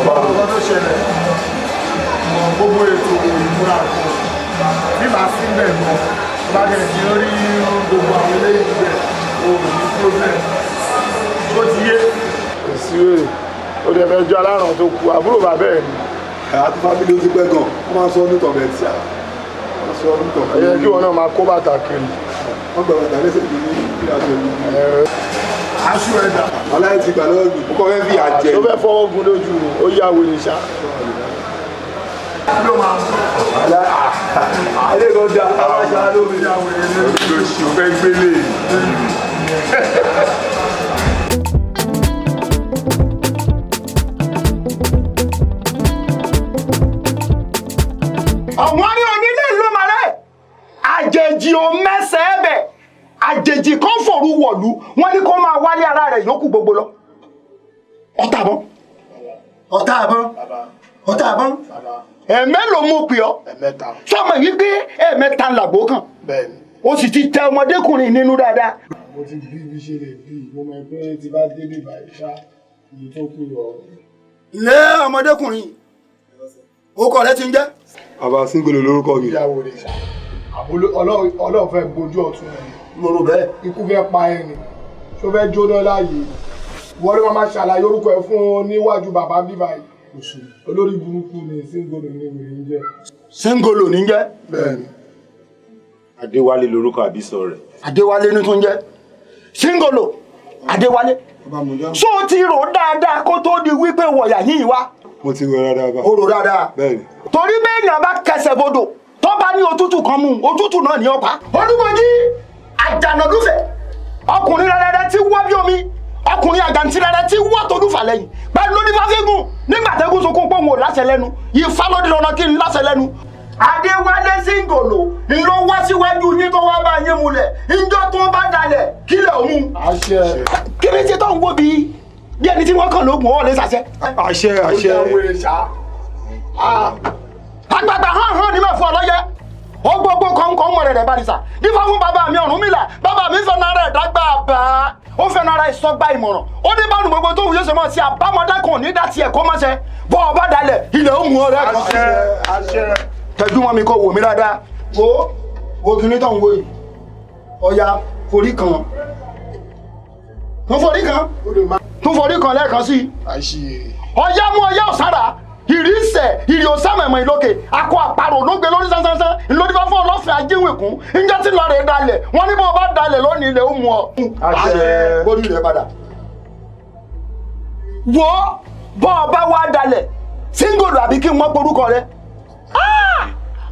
ọ̀rọ̀ tó ṣẹlẹ̀, gbogbo ètò ìmúra kan bí màá sí bẹ̀ mọ́ bá dẹ̀ ti rí gbogbo àwọn eléyìí bẹ̀, o ò ní problem tó ti yé. Kò sí wèrè, ó dẹ̀ fẹ́ jọ aláràn tó kú àbúrò bàbá ẹ̀ ni. Àti fábílì ó ti pẹ́ gan, wọ́n máa ń sọ ọdún tọ̀bẹ̀ tí a wọ́n sọ ọdún tọ̀bẹ̀. Ẹ yẹ kí wọn náà máa kó bàtà kiri. Wọ́n gba bàtà lẹ́sẹ̀ mi ní ìrìnàjò ìlú. Aṣọ ẹ̀dá. Aláì ti gbà lọ́wọ́ mi. Ó kọ́ fẹ́ fi àjẹ. Tó fẹ́ fọwọ́ gun lójú ni, ó yá wèrè ṣá. Ló máa sọ. Alẹ́ kan da aláṣà lómi. Lóṣù fẹ́ gbélé. Ọ̀wọ́n ní onílé ìlú màrẹ́. gbogbo lọ. Ọ̀tá àbọ̀n, ọ̀tá àbọ̀n, ọ̀tá àbọ̀n. Ẹ̀mẹ́lòó mo pè ọ́? Sọmọ yìí pé ẹ̀ẹ̀mẹ́ta làgbó kan, o sì ti tẹ ọmọdékùnrin nínú dáadáa. Mo ti bí bí ṣe lè bí, mo mọ̀ pé tí bá délé báyìí ṣá, èyí tó kù yọ. Ilé ọmọdékùnrin, orúkọ rẹ ti ń jẹ́? Bàbá, Síngolo lórúkọ mi. Ìyàwó rẹ̀ ṣá, Ọlọ́run fẹ́ gbójú ọ̀tún ẹ̀. Mo rò bẹ́ẹ̀. Ikú fẹ́ pa ẹ ni, ṣó fẹ́ jóná láàyè? Wọ́n ló máa ṣàlàyé orúkọ ẹ fún un níwájú bàbá bíbá yìí. Olórí burúkú ni Síngolo ní wèrè ń jẹ́. Síngolo ní jẹ́? Bẹ́ẹ̀ni. Adéwálé lorúkọ àbísọ rẹ̀. Adéwálé ní tún jẹ́ Síngolo Adéwálé. Ṣó o ti rò dáadáa kó tó di wípé wọ̀yà yìí wá? Mo ti rò dáadáa bá. O rò dáadáa. Bẹ́ẹ̀ni. Torí bẹ́ẹ̀ni bá kẹsẹ̀ bodò tó bá ní òtútù kan mú, òtútù náà ní ọ̀pá. Olúmọjí àjànàlúfẹ̀, ọkùnrin rẹ̀rẹ̀ tí wọ́ bí omi, ọkùnrin àgàntí rẹ̀rẹ̀ tí wọ́ tolúfà lẹ́yìn pẹ̀lú onífàfẹ́gùn nígbà tẹ́gùn sunkún pé òun ò láṣẹ lẹ́nu, Ifá ló di dandan kí n láṣẹ lẹ́nu. Adéwálé Síngolo ńlọ wá síwájú yín tó wá bá yín mulẹ̀, ńjọ́ tó bá dalẹ̀ kílẹ̀ òun. Àṣẹ. Kí ni ṣe tó ń wo bí ẹni tí wọ́n kàn lóògùn ọ̀ lè ṣàṣẹ. Àṣẹ, àṣẹ. Àgbàgbà hàn hàn ní mẹ́fọ́ ọlọ́yẹ ó gbogbo kọ̀ọ̀kan mọ̀ rẹ̀ rẹ̀ barisa dífá fún bàbá mi Ọ̀rúnmìlà. Bàbá mi fẹ́ nara ẹ̀ dágbà bá ó fẹ́ nara ẹ̀ sọgbà ìmọ̀ràn, ó ní bánu gbogbo tó wù yóò ṣe mọ̀ sí àbámọ́dá kan ní dá tiẹ̀ kó mọ̀ ṣe bọ́ ọ bá dalẹ̀ ilẹ̀ ó mú ọ rẹ̀ kan. Àṣẹ, àṣẹ. Tẹjú mọ́ mi kó wò mí dáadáa. Wo wo kíní tó ń wo yìí, ọya forí kan, tún forí kan, tún forí kan lẹ́ẹ̀kan sí i. Ọya mú ọya ọ̀sára ìrísẹ̀ ìrì òsàmẹ̀mọ̀ ìlókè akọ àparò ló gbé lórí sánsánsánsán ńlọdífá fún ọlọ́fẹ́ ajíwìnkún ńjẹ́ tí lọ́ọ̀rẹ́ dalẹ̀ wọ́n ní bó o bá dalẹ̀ lónìí ilẹ̀ ó mú ọ. Àṣẹ. Bórí rẹ padà. Wo bọ́ ọ bá wá dalẹ̀ Síngolo àbí kí n wọ́n porúkọ rẹ.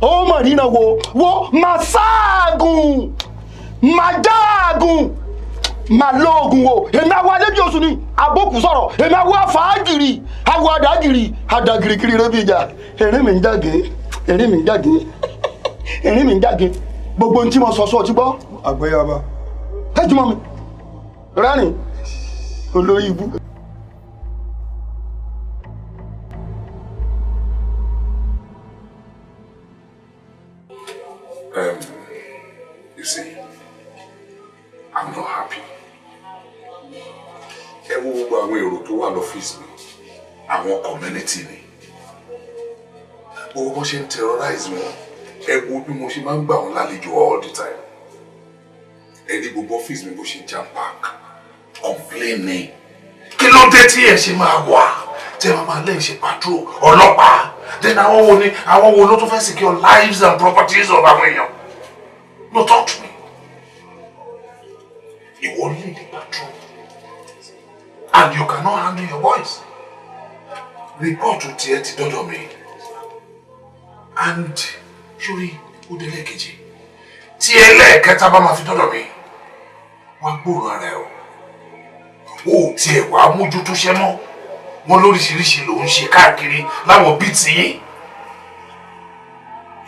Ó mọ̀ nínà wo wo màsáàgùn màjáàgùn màlóògùn wo èmi àwọn alẹ́bí oṣù ni àbókù sọ̀rọ̀, èmi àwọn afáàgìrì àwọn àdàgìrì àdàgìrìkìrì rẹ bí ìjà. Erin mi ń jáde, erin mi ń jáde, erin mi ń jáde. Gbogbo ohun tí mo sọ sọ ti gbọ́. Àgbẹ̀yàbá. Ẹ jùmọ̀ mi rẹ́rìn olórí ibú. You see, I'm not happy. Ẹ wo gbogbo àwọn èrò tó wà lọ́fíìsì mi, àwọn community ni. Gbogbo bó ṣe ń terrorize wọn, ẹ wo bí mo ṣe máa ń gbà wọn lálejò all the time. Ẹ rí gbogbo ọ́fíìsì mi bó ṣe jam pack, complaining. Kí ló dé tí ẹ ṣe máa wà? Tí ẹ máa máa lẹ́yìn ṣe patrol ọlọ́pàá. Then àwọn wo ni àwọn wo ló tún fẹ́ secure lives and properties of àwọn èèyàn? No, talk to me. Ìwọ lead the patrol and you cannot handle your boys. Report tiẹ̀ ti dọ́dọ̀ mi. And sórí ó délé kejì. Tí ẹlẹ́ẹ̀kẹta bá máa fi dọ́dọ̀ mi, wọ́n gbóòórùn ara ẹ̀ o. O tiẹ̀ wàá mójútó ṣẹ́ mọ́. Wọ́n lóríṣiríṣi ló ń ṣe káàkiri láwọn bíi tiyín.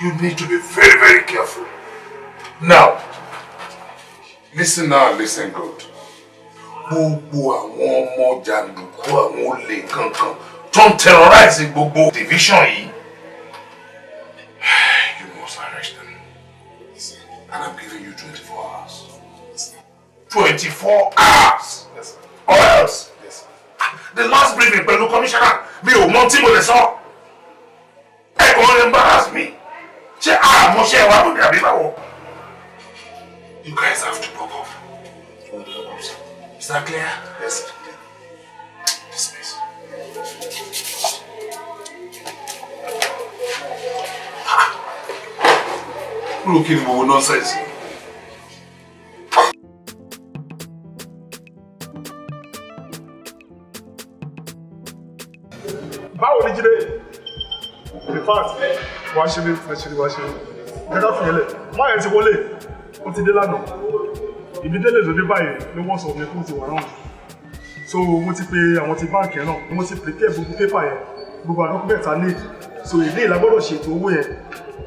You need to be very, very careful. Now, listen now, listen good. Gbogbo àwọn ọmọ jàǹdùkú, àwọn olè kankan tó ń terrorize gbogbo division yìí, you must arrest them. And I'm giving you 24 hours. 24 hours! Yes, sir. Or else. Yes, sir. The last briefing pẹ̀lú commissioner, mi ò mọ tí mo lè sọ. Ẹ kàn ń embarrass me. Ṣé àmọ́ṣẹ́ wa ló dàbí báwo? You guys have to buck up. Is that clear? Yes, sir. Dismiss. Kúrò, kí ni gbogbo nonsense? Báwo ni, Jídé? In fact, wàá ṣe mí, wàá ṣe mí, wàá ṣe mí. Jẹ́ ká fi yẹn lẹ̀. Má yẹn ti wọlé, ó ti dé lánàá. Ìbídélé ló dé báyìí ló wọ́n sọ mi kó ti wà náà. So mo ti pe àwọn ti báǹkì yẹn náà, mo ti prepare gbogbo paper yẹn, gbogbo àwọn document I need. So ìdí ìlà gbọ́dọ̀ ṣètò owó yẹn,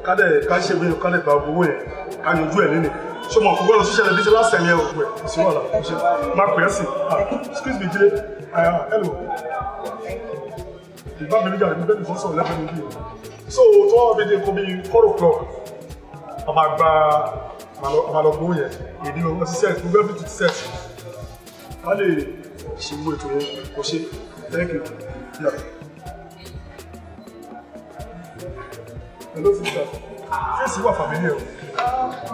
ká dẹ̀ ká ṣe bẹ́ẹ̀, ká dẹ̀ gba owó yẹn, ká yanjú ẹ̀ nínú. Ṣé mo kò gbọ́dọ̀ ṣiṣẹ́ rẹ̀ bí ṣe last time yẹn o? Wẹ̀, kò sí wàhálà, kò sí. Máa pè é sí. Ah, excuse me, Jídé. Ah, hello. Ìbá mi níjà mi bẹ́ẹ̀ nìkan sọ̀rọ̀ lẹ́gbẹ̀ẹ́ mi bí o. So, tó wá bí dé nǹkan bíi 4 o'clock, a máa gba a máa lọ gbowó yẹn. Èdè wọn ti set, gbogbo everything ti set. A lè ṣe gbogbo ètò yẹn, kò ṣe. Thank you. Yeah. Hello, sister. Face wà familiar o.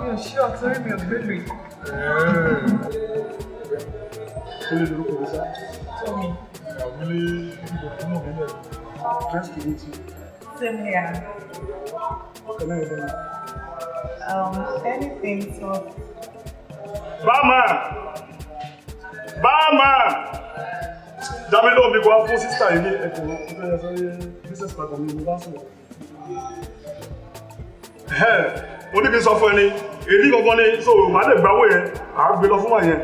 Mi ò ṣí ọ̀tún rí, mi ò gbé lù. Ó lè lórúkọ mi sá. Tómi. Àwọn ilé ìgbà náà mi lẹ̀. Nice to meet you. Same here. What can I do? Anything so. Barman! Barman! Dámi lóhùn mi kò wá fún sister yìí ní ẹ̀kọ́ tó yẹ sọ́rí business partner mi mo bá sọ̀rọ̀. Mo ní kí n sọ fún ẹni, èyí gangan ni, so màá lè gbàwó yẹn, à á gbé lọ fún wa yẹn.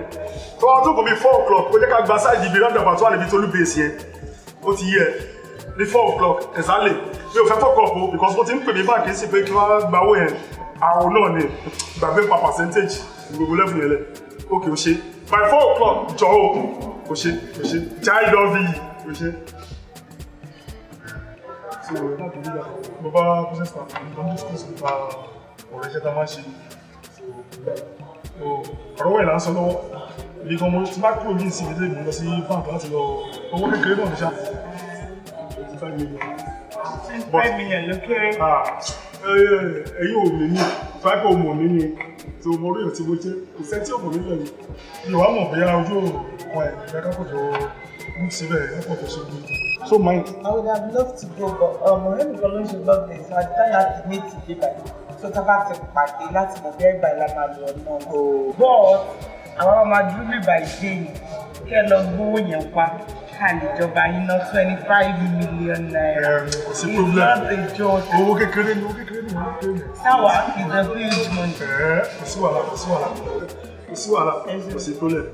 Tó wá tó kò bí 4 o'clock, ó jẹ́ ká gba side ibi roundabout tó wà níbi Tolú base yẹn. Ó ti yẹ ní 4 o'clock exactly. Mi ò fẹ́ 4 o'clock o because wọ́n ti ń pè mí báńkì sí pé kí wọ́n gbàwó yẹn. Àwọn náà ni gbàgbé pa percentage gbogbo level yẹn lẹ̀. Okay, ó ṣe. By 4 o'clock, jọ o. Ó ṣe, ó ṣe. Jai love you. Ó ṣe. So, mo bá business partner mi don discuss nípa ọ̀rọ̀ iṣẹ́ tá a máa ń ṣe. So, ọ̀rọ̀ wẹ̀ là ń sọ lọ́wọ́. Ibi kan mo ti bá kúrò ní ìsinmi lé mi lọ sí bank láti lọ owó kékeré náà ní ṣá. 25 million. 5 million ló kéré. Ẹ̀yin ò mí ní, fáìpọ̀ mọ̀ mí ni, tó mo rí ọtí mo jẹ́, kò sẹ́ tí ò mọ̀ mí lẹ́yìn. Mi ò wá mọ̀ bóyá ojú òkun ẹ̀ ìgbà kákòjọ mú síbẹ̀ kákòjọ ṣe gbé. So mind. I would have loved to go, but ọ̀rẹ́ mi kan ló ń ṣe birthday, so I try láti meet today by. So tá a bá ti pàdé láti mọ̀ bẹ́ẹ̀ báyìí la máa lọ náà. But àwa máa dúró bí by day ni kẹ́ ẹ lọ gbówó yẹn wá ká lè jọba yín ná ₦25 million. Kò sí It's problem. not a joke. Owó kékeré ni, owó kékeré ni, owó kékeré ni. Sáwà is a huge money. Ẹ kò sí wàhálà, kò sí wàhálà, kò sí wàhálà, kò sí problem.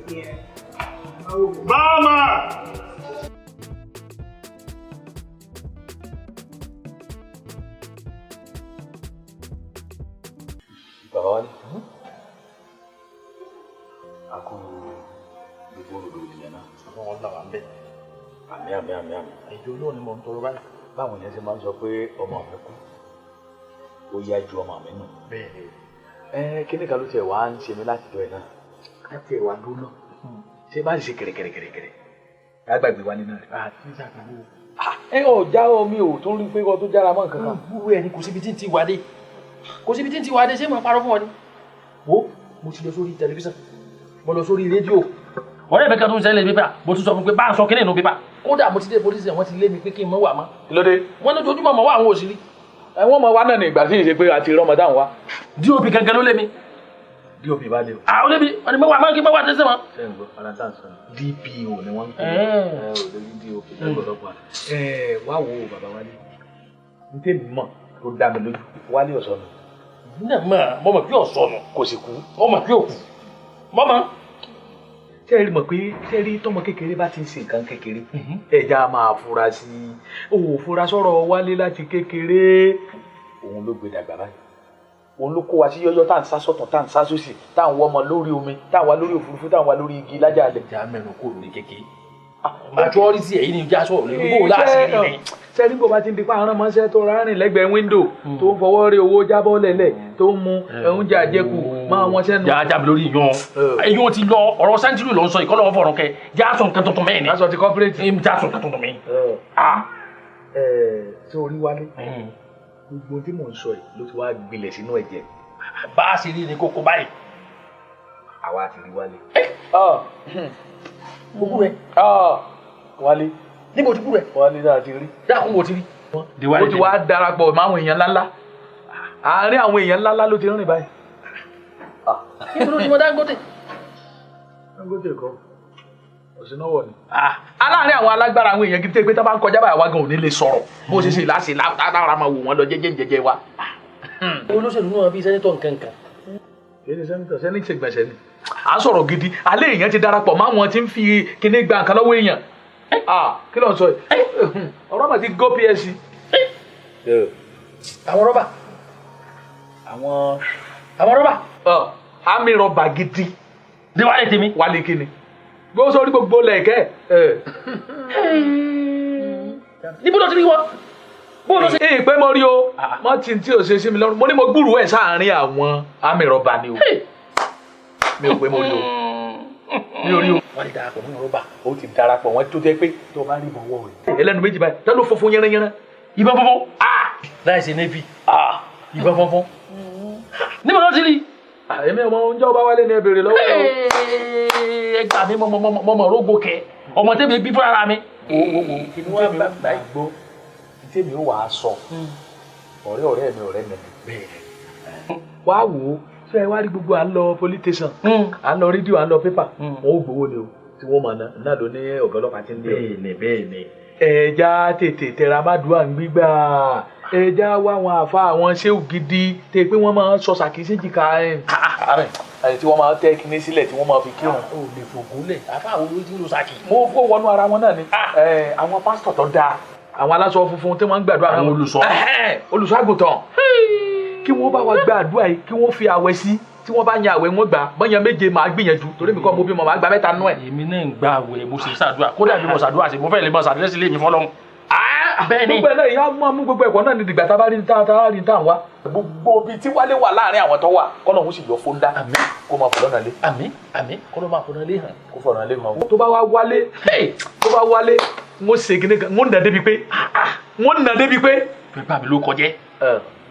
Báàmà! Bàbá wa ní a kú gbogbo rògbòdìyàn náà. Ọlọ́run là wá ń bẹ̀. Àmín, àmín, àmín, àmín. Ẹjọ́ Ọlọ́run ni mò ń tọrọ báyìí. Báwọn yẹn ṣe máa ń sọ pé ọmọ mi kú, ó yá ju ọmọ mi nù. Bẹ́ẹ̀ ni. Ẹ kíní kan ló tiẹ̀ wá ń ṣe mí láti jọ ẹ̀ náà ká tiẹ̀ wá dúró náà, ṣé bá ṣe kẹ̀rẹ̀kẹ̀rẹ̀kẹ̀rẹ̀ ká gbàgbé wa nínú rẹ̀. Àti ìṣàkóso. Ẹ ọ̀ já omi ò tún rí pé kó tó jára mọ́ nǹkan kan. Wúwo ẹ ni, kò síbi tí ń ti wà dé, kò síbi tí ń ti wà dé. Ṣé mo parọ́ fún ọ ni? Wo, mo ti lọ sórí tẹlifíṣàn, mo lọ sórí rédíò. Ọ̀rẹ́ mi kan tó ń ṣẹlẹ̀ pépà, mo tún sọ fún pé bá ń sọ kíní inú pépà. Kódà mo ti dé police, wọ́n ti lé mi pé kí n mọ̀ wà mọ́. Kí ló dé? Wọ́n lójoojúmọ́ mọ̀ wá àwọn òṣèré. Ẹ wọ́n mọ̀ wá náà ní ìgbà tí ì ṣe pé àti rọ́mọ dáhùn wá. DOP gangan ló lé mi. DOP bá lé o. Àwọn lé mi, wọ́n ní mọ̀ wà mọ́ kí n mọ̀ wà tẹ́sán mọ́. Ṣé ń gbọ́ ara tá à ń sọ ni DPO ni wọ́n ń pè é, ẹ ò lórí DOP lọ́pọ̀lọpọ̀. Ẹ wá wo bàbá Wálé, n tẹ́ mọ̀ tó dá mi lójú, Wálé ọ̀sọ́nù. Náà mọ̀, mo mọ̀ pé ọ̀sọ́nù. Kò sì kú. Mo mọ̀ pé òkú mọ́ mọ́. Ṣé ẹ rí mọ̀ pé, ṣé ẹ rí tọmọ kékeré bá ti ń ṣe nǹkan kékeré, ẹja máa fura sí i. Òun fura sọ̀rọ̀ Wálé láti kékeré, òun ló gbé dàgbà báyìí, òun ló kó wa sí yọ́yọ́ tá à ń sá sọ́tún, tá à ń sá sósì, tá à ń wọ́ ọmọ lórí omi, tá à ń wá lórí òfurufú, tá à ń wá lórí igi lájà alẹ̀. Ìjà mẹ́rin kò lórí kékeré majority èyí ni ìjà sọ̀rọ̀ lórí bó o láti rí ni. Ṣé ní bó bá ti ń di pa aràn mọ́ṣẹ́ tó rárìn lẹ́gbẹ̀ẹ́ window, tó ń fọwọ́ rí owó jábọ́ lẹ̀lẹ̀, tó ń mu oúnjẹ àjẹkù máa wọn sẹ́nu. Já jábí lórí yan eyín o ti lọ, ọ̀rọ̀ sẹ́ńtírì ló ń sọ ìkọlọ́ ọ̀fọ̀rọ̀ kẹ, já sọ nǹkan tuntun mẹ́rin ni. Já sọ ti corporate. Já sọ nǹkan tuntun mẹ́rin. Ẹ ṣé orí Wálé, gbogbo tí mò ń sọ yìí ló ti wá gbilẹ̀ sínú ẹ̀jẹ̀. Bá a ṣe rí ni kókó báyìí. Àwa ti rí Wálé. Gbogbo rẹ. Wálé. Níbo ti kú rẹ? Wálé náà ti rí. Dákun, wo ti rí? Ó ti wá darapọ̀ mọ́ àwọn èèyàn ńláńlá, àárín àwọn èèyàn ńláńlá ló ti rìn báyìí. Níbo ló ti mọ Dangote? Dangote kọ́, Òsínàwọ̀ ni. Aláàárín àwọn alágbára, àwọn èèyàn gidi pé tó bá ń kọjá báyìí, wá gan ò ní lè sọ̀rọ̀ bó ṣe ṣe láṣẹ lára máa wò wọ́n lọ jẹ́jẹ́ jẹ́jẹ́ wa. Olóṣèlú náà bíi senator nkankan. Kì í ṣe senator, sẹ́ni ṣe gbẹ̀sẹ̀ ni. À ń sọ̀rọ̀ gidi, alẹ́ èèyàn ti darapọ̀ mọ́ àwọn tí ń fi kíní gba nǹkan lọ́wọ́ èèyàn. Kí ló ń sọ yìí? Ọ̀rọ̀ mà ti go PSC. Àwọn rọ́bà. Àwọn. Àwọn rọ́bà. Àmì rọba gidi. Ní Wálé tèmi. Wálé kíni. Gbogbo sórí gbogbo lẹ̀kẹ́. Níbo ló ti rí wọn? Bó ló ṣe. Ee pé mo rí o, mọ tí tí ò ṣe sí mi lọ́rùn. Mo ní mo gbúròó ẹ̀ sáàárín àwọn àmì rọba ni o. Mi ò pé mo rí o. Mi ò rí o. Wọ́n ti darapọ̀ mọ́ rọ́bà. Ó ti darapọ̀ wọ́n tó jẹ́ pé tó bá rí ìbọn wọ̀ rẹ̀. Ẹlẹ́nu méjì báyìí, tó ló funfun yẹ́rẹ́yẹ́rẹ́. Ìbọn funfun. Láì ṣe navy. Ìbọn funfun. Níbo ló ti rí? Èmi ọmọ oúnjẹ ọba wálé ni ẹ béèrè lọ́wọ́ ẹ o. Ẹ gbà mí mọ rógbò kẹ. Ọmọ tẹ́mi bí fúnra mi. Wo wo wo tèmi ó gbọ́ tèmi ó wàá sọ ọ̀rẹ́ ọ̀rẹ́ mi ọ̀rẹ́ mi bẹ́ẹ̀. Wá wò ó ṣé ẹ wá rí gbogbo à ń lọ police station à ń lọ rédíò à ń lọ pépà wọn ò gbowó ni o tí wọ́n mọ̀ náà ló ní ọ̀gá ọlọ́pàá ti ń lé ọ. Bẹ́ẹ̀ni bẹ́ẹ̀ni. Ẹja tètè tẹra má dùn à ń gbígbà ẹja wá àwọn àfa àwọn ṣéwù gidi tẹ pé wọ́n máa ń sọ ṣàkíyèsí jìkà ẹ tí wọ́n máa tẹ́ kinní sílẹ̀ tí wọ́n máa fi kírun. O lè fògùn lẹ̀ àfa àwọn olójú ló ṣàkì. Mo kó wọnú ara wọn náà ni àwọn pásítọ̀ tó dáa àwọn aláṣọ funfun tí wọ́n ń gbàdúrà. Àwọn olùṣọ́. Olùṣọ́ àgùntàn kí wọ́n bá wa gbàdúrà yìí kí wọ́n fi àwẹ̀ sí tí wọ́n bá yan àwẹ̀ wọn gbà bọ́yàn méje máa gbìyànjú torí mi kọ́ mo bímọ máa gba mẹ́ta nú ẹ̀. Èmi náà ń gba àwẹ̀ mo sì ń ṣàdúrà kódà bí mo ṣàdúrà sí mo fẹ́ lè mọ ṣàdírẹ́sì lé mi fọlọ́run. Bẹ́ẹ̀ni. Gbogbo ẹ̀ náà ìyá máa mú gbogbo ẹ̀kọ́ náà ní dìgbà tá a bá rí tá a rí tá à ń wá. Gbogbo ibi tí Wálé wà láàrin àwọn tó wà kọ́nà òun sì yọ fóńdá kó máa fọ̀nà lé. Àmín àmín kó ló máa fọ̀nà lé hàn. Kó fọ̀nà lé hàn. Tó bá wá wálé tó bá wálé n ó ṣe kíní kan n ó nà débi pé n ó nà débi pé. Pépà mi ló kọjẹ́.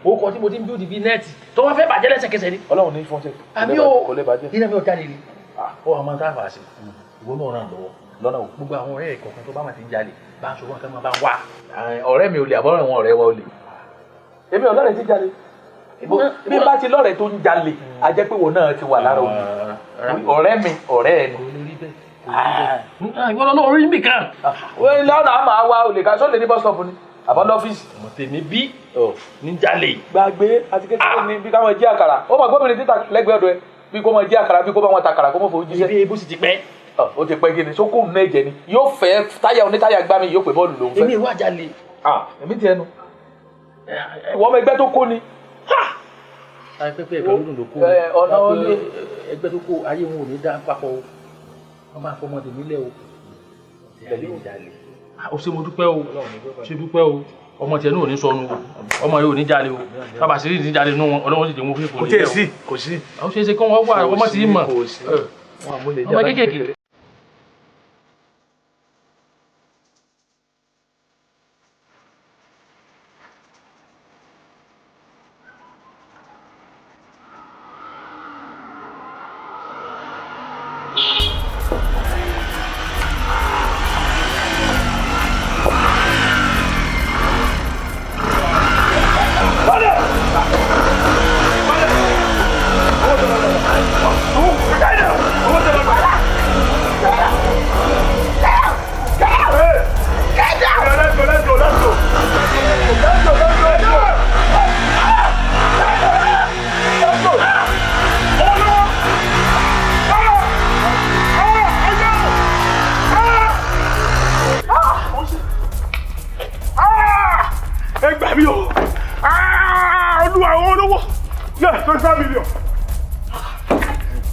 O kọ tí mo ti ń bíòdì bíi nẹ́ẹ̀tì tó wá fẹ́ bàjẹ́ lẹ́sẹ̀kẹsẹ̀ ni. Ọlọ́run ní fọ́nṣẹ́. Àmì o kò lè bàjẹ́. Iná mi ò jáde rí. Ó wà máa ń táfà sí ìwọ náà ràn lọ́wọ́. Lọ́nà o. Gbogbo àwọn ọ̀rẹ́ kọ̀ọ̀kan tó bá máa ti ń jalè bá ń sọ wọn kí wọ́n bá wà. Ọ̀rẹ́ mi ò lè àbọ̀rẹ̀ wọn ọ̀rẹ́ wa ò lè. Èmi ọ̀lọ́rẹ̀ ti jalè. Bí bá ti lọ́rẹ̀ tó ń jalè, a jẹ́ pé wọn náà ti wà lára òní. Ọ̀rẹ́ mi ọ̀rẹ́ ẹ ni. Ìwọ lọ́nà orí mi kan. Lọ́nà àmọ́ àwa olè ká sọ́ọ̀lẹ̀ ní bọ́sọ̀pù ni àbọ̀ lọ́fíìsì. Ọmọ tèmi bí ní jalè. Gbàgbé àti kékeré ni bí káwọn jí àkàrà. Ó máa gbọ́bìnrin títà lẹ́gbẹ̀ẹ́ ọ̀dọ̀ ẹ bí kó máa jí àkàrà bí kó bá wọn ta àkàrà kó mọ̀ fòó jíṣẹ́. Ibi ebó sì ti pẹ́. Ó ti pẹ́ kí ni sókò nínú ẹ̀jẹ̀ ni yóò fẹ́ táyà onítáyà gbá mi yóò pè bọ́ọ̀lù lòún fẹ́. Èmi ìwà jalè. Èmi ti ẹnu. Ìwọ ọmọ ẹgbẹ́ tó kó ni. Pẹ́pẹ́ ẹ̀ka lódùn ló kó ọ̀nà olè. Ẹgbẹ́ tó kó ayé wọn ò ní dá papọ̀ o. Wọ́n máa fọmọ tèmi lẹ̀ o. Ó ṣe mo dúpẹ́ o, ṣe dúpẹ́ o. Ọmọ tiẹ̀ náà ò ní sọnù o, ọmọ yóò ní jalè o. Bàbá sì ní jalè nù wọn, Ọlọ́run sì dé wọn fún ìfòlè. Kò tiẹ̀ sí, kò sí. Ó ṣeé ṣe kí wọ́n wà, ọmọ tí ì mọ̀. Ọmọ kéékèèké. Ẹ gbà mí o! Olúwa àwọn olówó! Yẹ 25 million!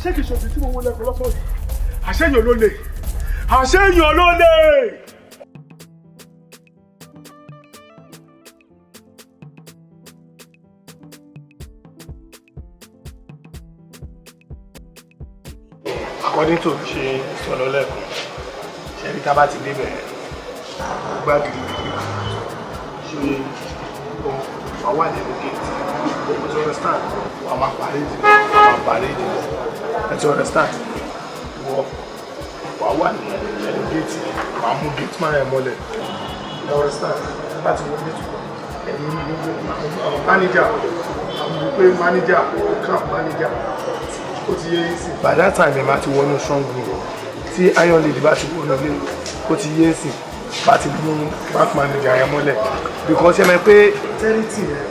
Ṣé kìí ṣòfin tí mo wọlé ẹ̀kọ́ lọ́sọ̀rọ̀ yìí? Àṣeyàn ló lè! Àṣeyàn ló lè! According to ṣe sọ̀rọ̀ lẹ́ẹ̀kan, ṣe rí tá bá ti débẹ̀ gbá gidigidi ṣe wà wà nínú gate o ti understand wà máa parade wà máa parade o ti understand wọ wà wà ní ẹnu gate wà mú gate máa yẹn mọ́lẹ̀ o understand bá ti wọ gate ẹ̀yìn gbogbo manager àwọn pé manager camp manager ó ti yé sí. By that time ẹ̀ máa ti wọnú strong room tí iron lady bá ti wọnú ilé ó ti yé sí bá ti mú bank manager yẹn mọ́lẹ̀ because ẹ mọ̀ pé tẹ́rìtì yẹn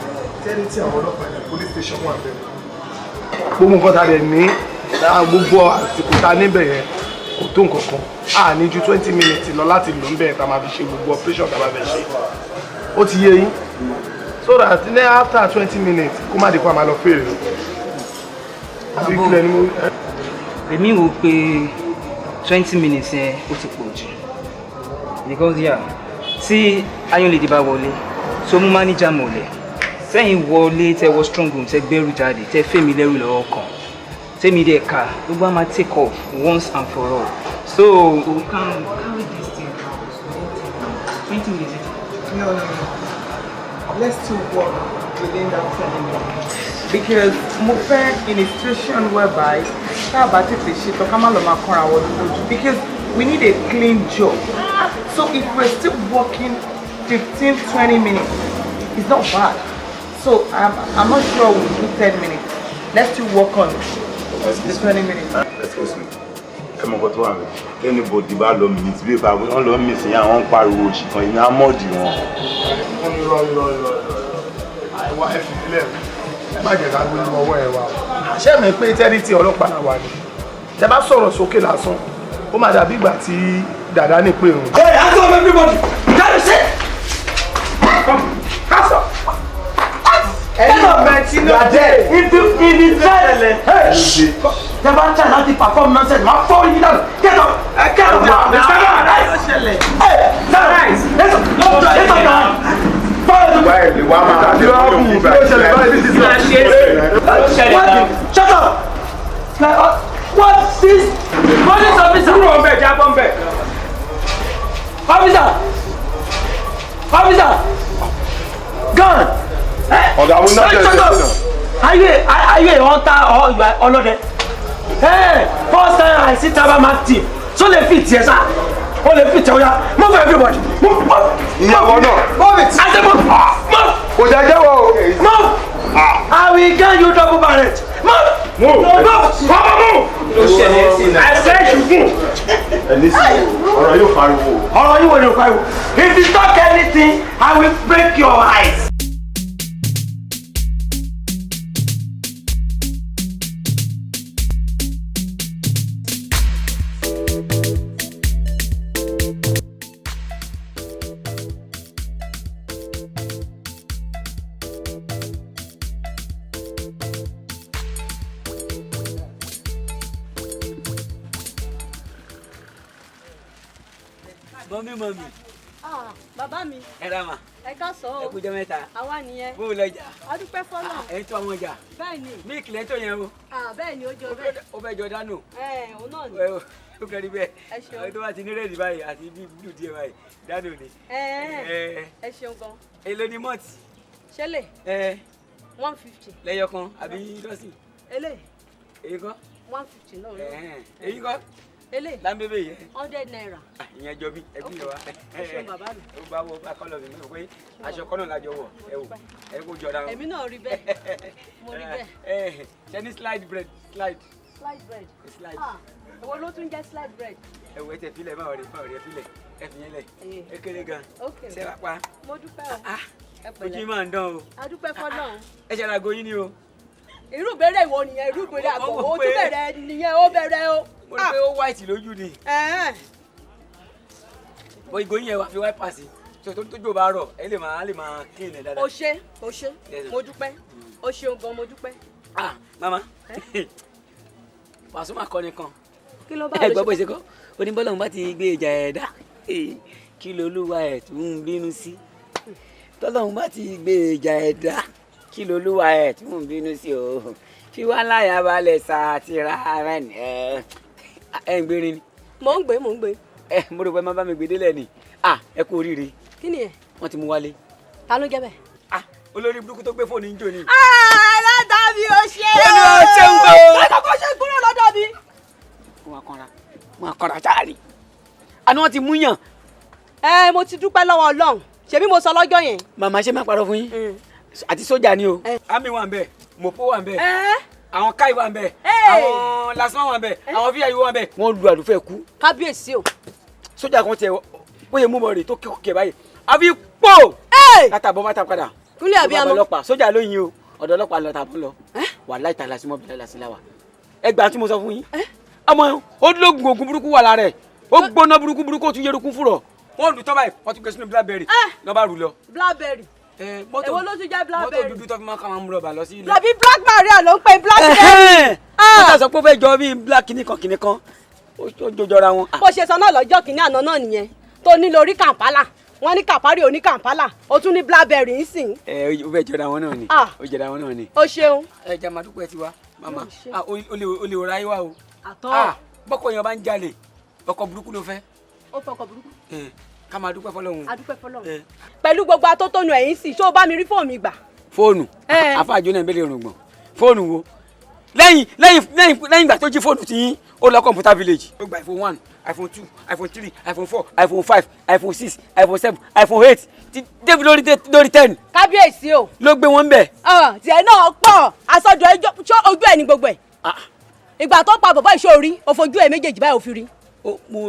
tẹ́rìtì àwọn ọlọ́pàá yẹn police station wà bẹ́ẹ̀ gbogbo nǹkan ta dẹ̀ ní gbogbo àsìkò ta níbẹ̀ yẹn kò tó nǹkan kan a ní ju 20 minutes lọ láti lò ń bẹ̀ tá máa fi ṣe gbogbo operation tá máa fẹ́ ṣe ó ti yé yín so that ní after 20 minutes kó má di kó a máa lọ fèrè o. Ìpìlẹ̀ ni mo. Èmi wò pé 20 minutes yẹn ó ti pọ̀ jù because, yeah, tí Iron Lady bá wọlé tó mú manager mọ̀lẹ̀ sẹ́yìn wọlé, tẹ wọ strong room, tẹ gbẹ́rù jáde, tẹ fẹ́mi lẹ́rù lọ́wọ́ kan, tẹ́mi dẹ̀ ká gbogbo á máa take off once and for all, so we can carry this thing out 20 minutes. No. Let's still work within that 10 minutes. Because mo fẹ́ in a situation whereby tá a bá tètè ṣe tán, ká má lọ máa kọ́ra wọlé lójú, because we need a clean job. So if we're still working 15, 20 minutes, it's not bad. So I'm not sure we'll do 10 minutes. Let's still work on the 20 minutes. Excuse me, ẹ mọ nǹkan tó wà mí, anybody bá lọ mí tí bí bá wọn lọ mí sí, àwọn ń pariwo òṣì kan, ìní amọ́ọ̀dì wọn. Wọ́n ní rọ rọ rọ àìwá, ẹ fi sílẹ̀, ẹ má jẹ́ ká gbé ní ọwọ́ ẹ wa. Àṣẹ mi pé tẹ́lí tí ọlọ́pàá náà wà ní, tẹ bá sọ̀rọ̀ sókè lásán, ó máa dàbí ìgbà tí dàdá ní pé òun. Hey, hands up everybody! That is it! Come, hands up! Ẹni ọ̀bẹ tí ló dé. If you try, hey, tẹ bá try láti perform nonsense, máa fọ́ yín dànù. Get up! Get up now! Stand up! Hey, stand up! Let's up! Let's up now! Báyìí ni wàá máa Kí ló kù? Kí ló ṣẹlẹ̀ báyìí ní sísọ? What? Shut up! Like, what this? Police officer! Kúrò ń bẹ̀, jábọ̀ ń bẹ̀. Officer! Officer! Gun! Ọ̀gá, àwọn náà Hey, shut up! Are you a hunter or you are ọlọ́dẹ? Hey, first time I see tribal man team. So lè fi tiẹ̀ sá. O lè fi tiẹ̀ o ya. Move everybody. Move, move. Ìyẹn wọn náà. Move it. I say move. Move. Kò jẹ́ jẹ́wọ́ o. Move. I will get you double barrel. Move. Move. Move. Come on, move. I said you move. Ẹ ní sùúrù, ọ̀rọ̀ yóò pariwo. Ọ̀rọ̀ yìí wò ló pariwo. If you talk anything, I will break your eyes. Mummy, mummy. Ah, bàbá mi. Ẹ ra mà. Ẹ káàsán o. Ẹ kú jẹ́ mẹ́ta. Àwa nìyẹn. Bó o lọjà? A dúpẹ́ fọ́lọ́run. Ẹ ń tó àwọn ọjà. Bẹ́ẹ̀ ni. Mílìkì lẹ́tọ̀ yẹn o. Ah, bẹ́ẹ̀ ni, ó jọ bẹ́ẹ̀. Ó fẹ́ jọ dánù. Ẹ òun náà ni. Ó kẹ́rì bẹ́ẹ̀. Ẹ ṣeun. Àwọn tó bá ti ní red báyìí àti bí blue díẹ̀ báyìí, dánù ni. Ẹ ẹ ṣeun gan. Èló ni malt? Ṣé lè? Ẹ. 150. Lẹ́yọ kan àbí dọ́sìn? Eléyìí. Èyí kọ́? 150 náà. Èyí kọ́? Eléyìí. Lámbébé yẹn. ₦100. Ìyẹn jọ bí ẹbí yẹn wa. Ẹ ṣeun, bàbá mi. Ó bá wọ bá kọ́lọ̀ mi mọ̀ pé aṣọ kọ́nà lájọ wọ̀, ẹ wò ẹ kó jọra wọn. Èmi náà rí bẹ́ẹ̀, mo rí bẹ́ẹ̀. Ẹ ṣe ní slide bread, slide. Slide bread. Slide. Ah, èwo ló tún jẹ́ slide bread? Ẹ wò, ẹ tẹ filẹ, máa rí máa rí, ẹ filẹ, ẹ fi yẹn lẹ, ẹ kéré gan. Ok. Ṣé wàá pa? Mo dúpẹ́ o. Ẹ pẹ̀lẹ́. Ojú máa ń dán o. A dúpẹ́ fọ́lọ́run. Ẹ ṣe ara goyin ni o. Irú ìbéèrè ìwọ nìyẹn, irú ìbéèrè àgbọ̀ o tún bẹ̀rẹ̀ nìyẹn, ó bẹ̀rẹ̀ o. Mo rí pé ó white lójú ni. Bọ́ ìgò yẹn wà fi wiper sí so tó tójú bá rọ̀, ẹ lè máa clean ẹ dáadáa. O ṣé, o ṣé, mo dúpẹ́, o ṣeun gan, mo dúpẹ́. Ah, mama, Pasuma kọ́ni kan. Kí ló bá? Ẹ gbọ́ bó ṣe kọ́, oníbọ́lọ́hún bá ti gbé ìjà ẹ̀dá, kí lolúwa ẹ̀ tún ń bínú sí? Tọ́lọ́hún bá ti gbé ìjà ẹ̀dá, kí lolúwa ẹ̀ tún ń bínú sí o? Fi wá láyà balẹ̀ sàtìrà rẹ̀ ẹ̀ ẹ̀ ń gbérin ni. Mò ń gbé, mò ń gbé. Ẹ mo rò pé má bá mi gbé délẹ̀ ni. Ah, ẹ kú oríire. Kí ni ẹ? Wọ́n ti mú wálé. Ta ló jẹ́ bẹ́ẹ̀? Ah, olórí burúkú tó gbé fóònù ń jò ní. Ẹlẹ́dàá mi ò ṣe é. Olú ṣeun o. Lọ́dọ̀ kó ṣe kúrò lọ́dọ̀ mi. Wọn kanra, wọn kanra sáàrì, àná wọn ti mú yàn. Ẹ mo ti dúpẹ́ lọ́wọ́ Ọlọ́run, ṣebí mo sọ lọ́jọ́ yẹn. Màmá, ṣe máa parọ́ fún yín? Àti sójà ni o, army wà ń bẹ̀, mopo wà ń bẹ̀, àwọn kai wà ń bẹ̀, àwọn lasma wà ń bẹ̀, àwọn vio wà ń bẹ̀. Wọ́n lu àlùfẹ́ kú. Kábíyèsí o. Sójà kan tiẹ̀ bóyá mú bọ̀ rè tó kẹ̀ báyìí àfi pò látàbọ̀ bá ta padà. Kúnlẹ̀ àbíyamọ. Ọlọ́pàá sójà ló yin o, ọ̀dọ̀ ọlọ́pàá lọ tàbí lọ wàláì tàlà sí mọ́bìlì lásì láwà. Ẹ gbà tí mo sọ fún yín, ọmọ ó lóògùn, oògùn burúkú wà lára ẹ̀, ó gbóná burúkú burúkú, ó tún yẹrùkún fúrọ̀. Wọ́n lù tọ́ báyìí, wọ́n tún gbé sínú blackberry lọ́ bá rù lọ. Blackberry. Èwo ló tún jẹ́ blackberry? Mọ́tò dúdú tó fi máa ń ká àwọn amúrọ̀bà lọ sí ilé. Làbí Black Maria ló ń pè blackberry. Wọ́n tà sọ pé ó fẹ́ jọ bíi black kìnnìkan kìnnìkan, ó jọjọra wọn. Bó ṣe sọ náà lọ́jọ́ kìíní àná náà nìyẹn tó ní lórí Kampala, wọ́n ní Kàpárì oní Kampala, ó tún ní blackberry ń sìn. Ẹ ó fẹ́ jọra wọn náà ni. Ah. Ó jọra wọn náà ni. O ṣeun. Ẹ jẹ́ máa dúpẹ́ tiwa màmá. Ah, ó lè ra yín wá o. Àtọ́. Ah, bọ́kọ yẹn bá ń jalè, ọkọ burúkú ló fẹ́. Ó fọkọ burúkú. Ẹ ká máa dúpẹ́ fọlọ́run. A dúpẹ́ fọlọ́run. Pẹ̀lú gbogbo atótónu ẹ̀yìn sì, ṣé o bá mi rí fóònù mi gbà? Fóònù àfàjọ náà ń bẹ̀rẹ̀ irùngbọ̀n. Fóònù wo? Lẹ́yìn lẹ́yìn lẹ́yìn lẹ́yìn ìgbà tó jí fóònù tí yín, ó lọ computer village. Ó gba iPhone 1, iPhone 2, iPhone 3, iPhone 4, iPhone 5, iPhone 6, iPhone 7, iPhone 8 ti débi lórí 10. Kábíyèsí o. Ló gbé wọn bẹ̀. Tiẹ̀ náà pọ̀, àsọjọ ẹjọ́ ṣó ojú ẹ̀ ní gbogbo ẹ̀. Ìgbà tó pa bàbá ìṣó rí, ó fojú ẹ̀ méjèèjì báyìí ó fi rí. Ó mo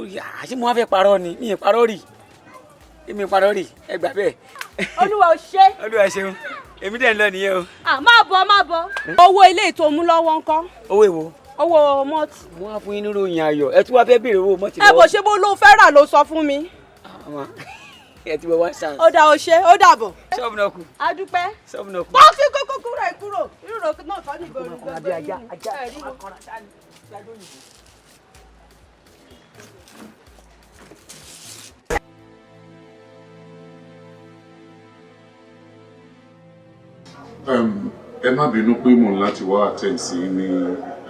àṣé mo wá fẹ́ parọ́ ni, mi ì parọ́ rí, mi ì parọ́ rí, ẹ gbà bẹ́ẹ̀. Olúwa ò ṣe. Olúwa ṣeun, èmi dẹ̀ ń lọ nìyẹn o. Máa bọ̀, máa bọ̀. Owó ilé ètò òmú lọ́wọ́ ńkọ́? Owó èwo? Owó mọ́tì. Mo wá fún yín nírò yín ayọ̀, ẹ tún wá fẹ́ béèrè owó mọ́tì Ẹ bò ṣe bó ló fẹ́ rà ló sọ fún mi. Màmá, ẹ ti wọ wá ṣáà. Ó dà, ó ṣe, ó dàbọ̀. Ṣọ́ọ̀bù náà kù. A dúpẹ́. Ṣọ́ọ̀bù náà kù. Bọ́ọ̀sì kókó kúrò ẹ̀ kúrò. Rírò náà kọ́ ní ìgboro gbogbo yìí. Ẹ má bínú pé mò ń láti wá attend sí ní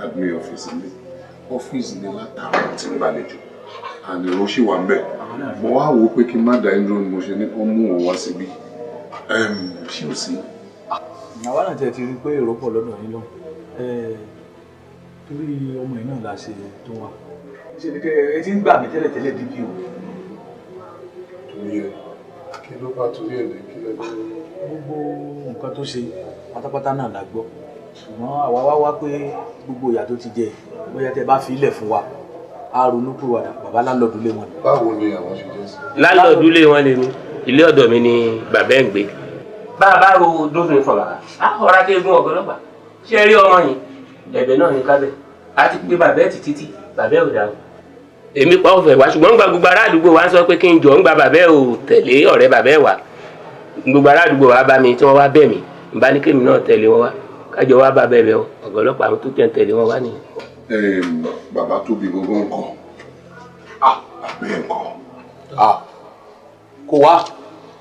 admin office mi, ọ́fíìsì mi látàárọ̀ tí ń gbàlejò and èrò ṣì wà ń bẹ̀. Mo wá wò ó pé kí n má dá yín dúró ni mo ṣe ní kó mú òun wá síbí. Ṣé ò sí? Àwa náà tiẹ̀ ti rí i pé èrò pọ̀ lọ́dọ̀ yín lọ, torí ọmọ yìí náà la ṣe tó wà. Ṣe ni ẹ ti ń gbà mí tẹ́lẹ̀tẹ́lẹ̀ DPO. Torí ẹ kí ló bá torí ẹ lè kí lẹ́jọ́? Gbogbo nǹkan tó ṣe pátápátá náà la gbọ́, ṣùgbọ́n àwa wá wá pé gbogbo ìyà tó ti jẹ, bóyá tẹ bá fi ilẹ̀ fún wa, a ronú pé wàdà bàbá láńlọ́ọ̀dù lé wọn. Báwo ni àwọn ṣe jẹ́ sí? Láńlọ́ọ̀dù lé wọn lèmi, ilé ọ̀dọ̀ mi ni bàbá ẹ̀ ń gbé. Bá a bá ro dófin fún bàbá, a ọ̀rá kéegun ọ̀gọ́lọ́pàá. Ṣé ẹ rí ọmọ yìí? Ẹ̀bẹ̀ náà ní kábẹ̀. A ti pé bàbá ẹ̀ títí tí bàbá ẹ̀ ò dáhùn. Èmi pa ọ̀fẹ́ wá, ṣùgbọ́n gba gbogbo ará àdúgbò wa ń sọ pé kí n jọ ń gba bàbá ẹ̀ ò tẹ̀lé ọ̀rẹ́ bàbá ẹ̀ wá. Gbogbo ará àdúgbò wa bá mi tí wọ́n wá bẹ̀ mí, n bá ní kémi náà tẹ̀lé wọn wá, kájọ wá bá bẹ̀bẹ̀ o, ọ̀gá ọlọ́pàá tó tẹ̀ ń tẹ̀lé wọn wá nìyẹn. Bàbá tó bí gbogbo nǹkan, àbẹ́ nǹkan. Kò wá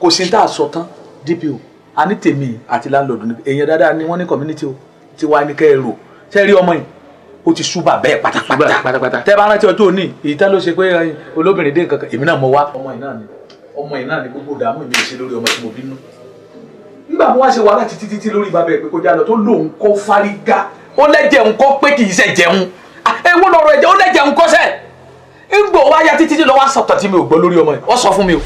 kò sí tá a sọ tán DPO, a ní tèmi àti láńlọ́ọ̀dù ní èèyàn dáadáa ni wọ́n ní community o, tí wàá ní kẹ́ ẹ rò ṣe rí ọmọ yìí ó ti sú bàbá ẹ̀ pátápátá. Tẹ́ bá rántí ọjọ́ òní èyí tá ló ṣe pé olóbìnrin dé nǹkan kan, èmi náà mo wá. Ọmọ yìí náà ni, ọmọ yìí náà ni gbogbo ìdààmú mi ò ṣe lórí ọmọ tí mo bínú. Nígbà mo wá ṣe wàhálà títí títí lórí bàbá ẹ̀ pé kó já lọ, tó lóun kọ́ fárígá, ó lẹ́jẹ̀ ń kọ́ pé kì í ṣe jẹun, ewu lọ́rọ̀ ẹ̀jẹ̀, ó lẹ́jẹ̀ ń kọ́ sẹ́ ń gbò wá ya títí tí lọ́wọ́ sọ̀tọ̀ tí mi ò gbọ́ lórí ọmọ yìí, ó sọ fún mi o.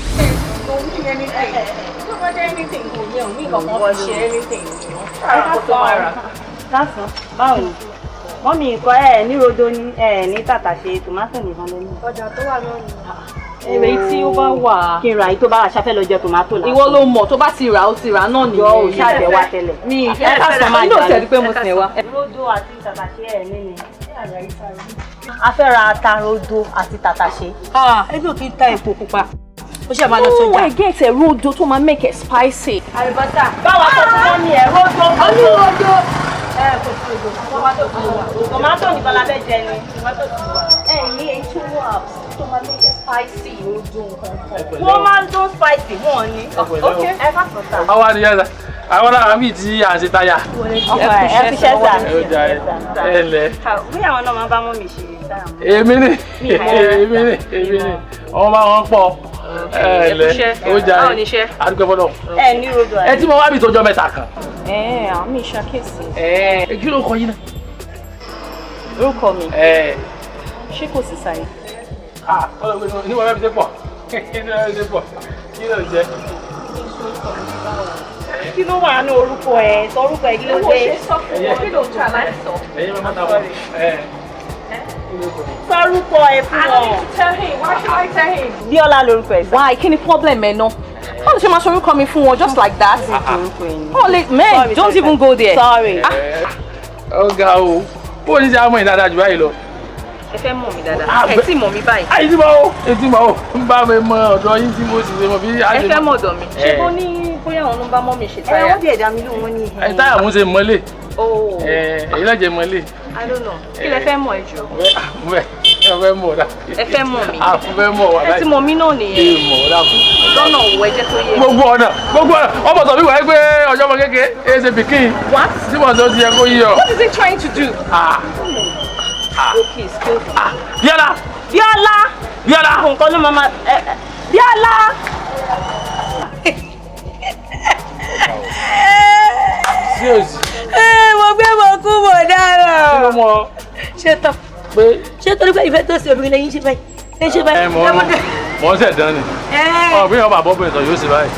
Lásán, báwo ni? Mọ́mí nǹkan ẹ̀ ní rodo ni ẹ̀ ní tàtàṣé tòmátò nìkan lẹ́nu. Ọjà tó wà náà ni. Èrè tí ó bá wà. Kí n ra èyí tó bá wà, ṣáfẹ́ lọ jẹ tòmátò lásán. Ìwọ ló mọ̀, tó bá ti rà ó ti rà náà nìyẹn. Jọ ò ṣàbẹ̀ wá tẹ́lẹ̀. Mi ìfẹ́ ká inú òtẹ̀ di pé mo sìn wá. Rodo àti tàtàṣé ẹ̀ ní ni. A fẹ́ ra ata rodo àti tàtàṣé. Ebi ò kí ń ta epo pupa. Ó ṣe máa lọ sọ́jà. Oh, I get it. Rodo tó máa make it spicy. Àlùbọ́sà. Báwa sọ fún mọ́mí ẹ̀ rodo. Olúrodo. Ẹ kò sí rodo. Tòmátò ti wà. Tòmátò nìkan la fẹ́ jẹ ni. Tòmátò ti wà. Ẹ ní èyí tó wà tó máa make it spicy rodo nǹkan kan. Wọ́n máa ń dún spicy wọ́n ní. Ok. Ẹ ká sọ sá. Àwa ni yàrá àwọn ará mi tí à ń ṣe táyà. Ọkọ ẹ fi ṣẹ́ sà. Ẹ ó jà ẹ lẹ. Bí àwọn náà máa bá mọ́ mi ṣe sáà. Èmi ni, èmi ni, èmi ni, ọmọ bá wọn pọ̀. Ẹ lẹ, ó jà ẹ, àdúgbò fọlọ. Ẹ ní rodo àti. Ẹ tí mo wá bí tọjọ́ mẹ́ta kan. Ẹ àwọn mi ṣàkíyèsí. Ẹ kí ló kọ yín náà? Orúkọ mi. Ṣé kò sí sáyé? Ní wọ́n fẹ́ fi ṣe pọ̀, kí ló ṣe pọ̀, kí ló jẹ? Kí ló wà ní orúkọ ẹ? Sọ orúkọ ẹ, kí ló dé? Owó ṣe sọ fún wọn, kí ló ń tà láti sọ? Ẹ̀yin máa ta wọ́n. Sọ orúkọ ẹ fún I wọn. don't need to tell him. Why should I tell him? Bíọ́lá lorúkọ ẹ. Why? Kí ni problem ẹ náà? Báwo ṣe máa sọ orúkọ mi fún wọn just like that? Oh, like, man, Sorry, don't sorry, even go there. Sorry. Ó ga o, bó o ní ṣe àmọ́ ìdáadáa jù báyìí lọ. Ẹ fẹ́ mọ̀ mí dáadáa. Ẹ tí mọ̀ mí báyìí. Ayi ti mọ̀ o, etí mọ̀ o, ń bá mi mọ ọ̀dọ̀ yín tí mo sì ṣe mọ̀ bí. Ẹ fẹ́ mọ̀ ọ̀dọ̀ mi. Ṣé bó ní bóyá àwọn ló ń bá mọ́ mi ṣe táyà? Ẹ wọ́n dẹ̀ dá mi lóhùn wọn ní. Ẹ táyà mú ṣe mọ́lé. Oh. Ẹ èyí lọ́jẹ̀ mọ́lé. I don't know. Kí lẹ fẹ́ mọ̀ ẹ jù? Mo fẹ́ mọ̀ dá. Ẹ fẹ́ mọ̀ mi. A fẹ́ mọ̀ wà láì. Ẹ ti mọ̀ mí náà nìyẹn. Ẹ mọ̀ dá kù. Lọ́nà òwò ẹ jẹ́ tó yé mi. Gbogbo ọ̀nà gbogbo ọ̀nà ọmọ sọ wíwá pé ọjọ́ ọmọ kékeré ẹ ṣe pikin. What? Tí mo sọ ti yẹ kó yí ọ. What is he trying to do? Ah. Okay, excuse me. Bíọ́lá. Bíọ́lá. Bíọ́lá. Nǹkan ló máa ma Bíọ́lá. Sí òsì. Mo gbé mo kú mo dára. Kí ló mọ? Ṣé tán? Pé. Ṣé torí pé ìfẹ́ tó ṣe obìnrin lẹ́yìn ṣe báyìí? Ẹ ṣe báyìí. Ẹ mọ̀ ń ṣẹ̀dán ni. Ọ̀ bí ọba àbọ̀bọ̀ ìtàn yóò ṣe báyìí.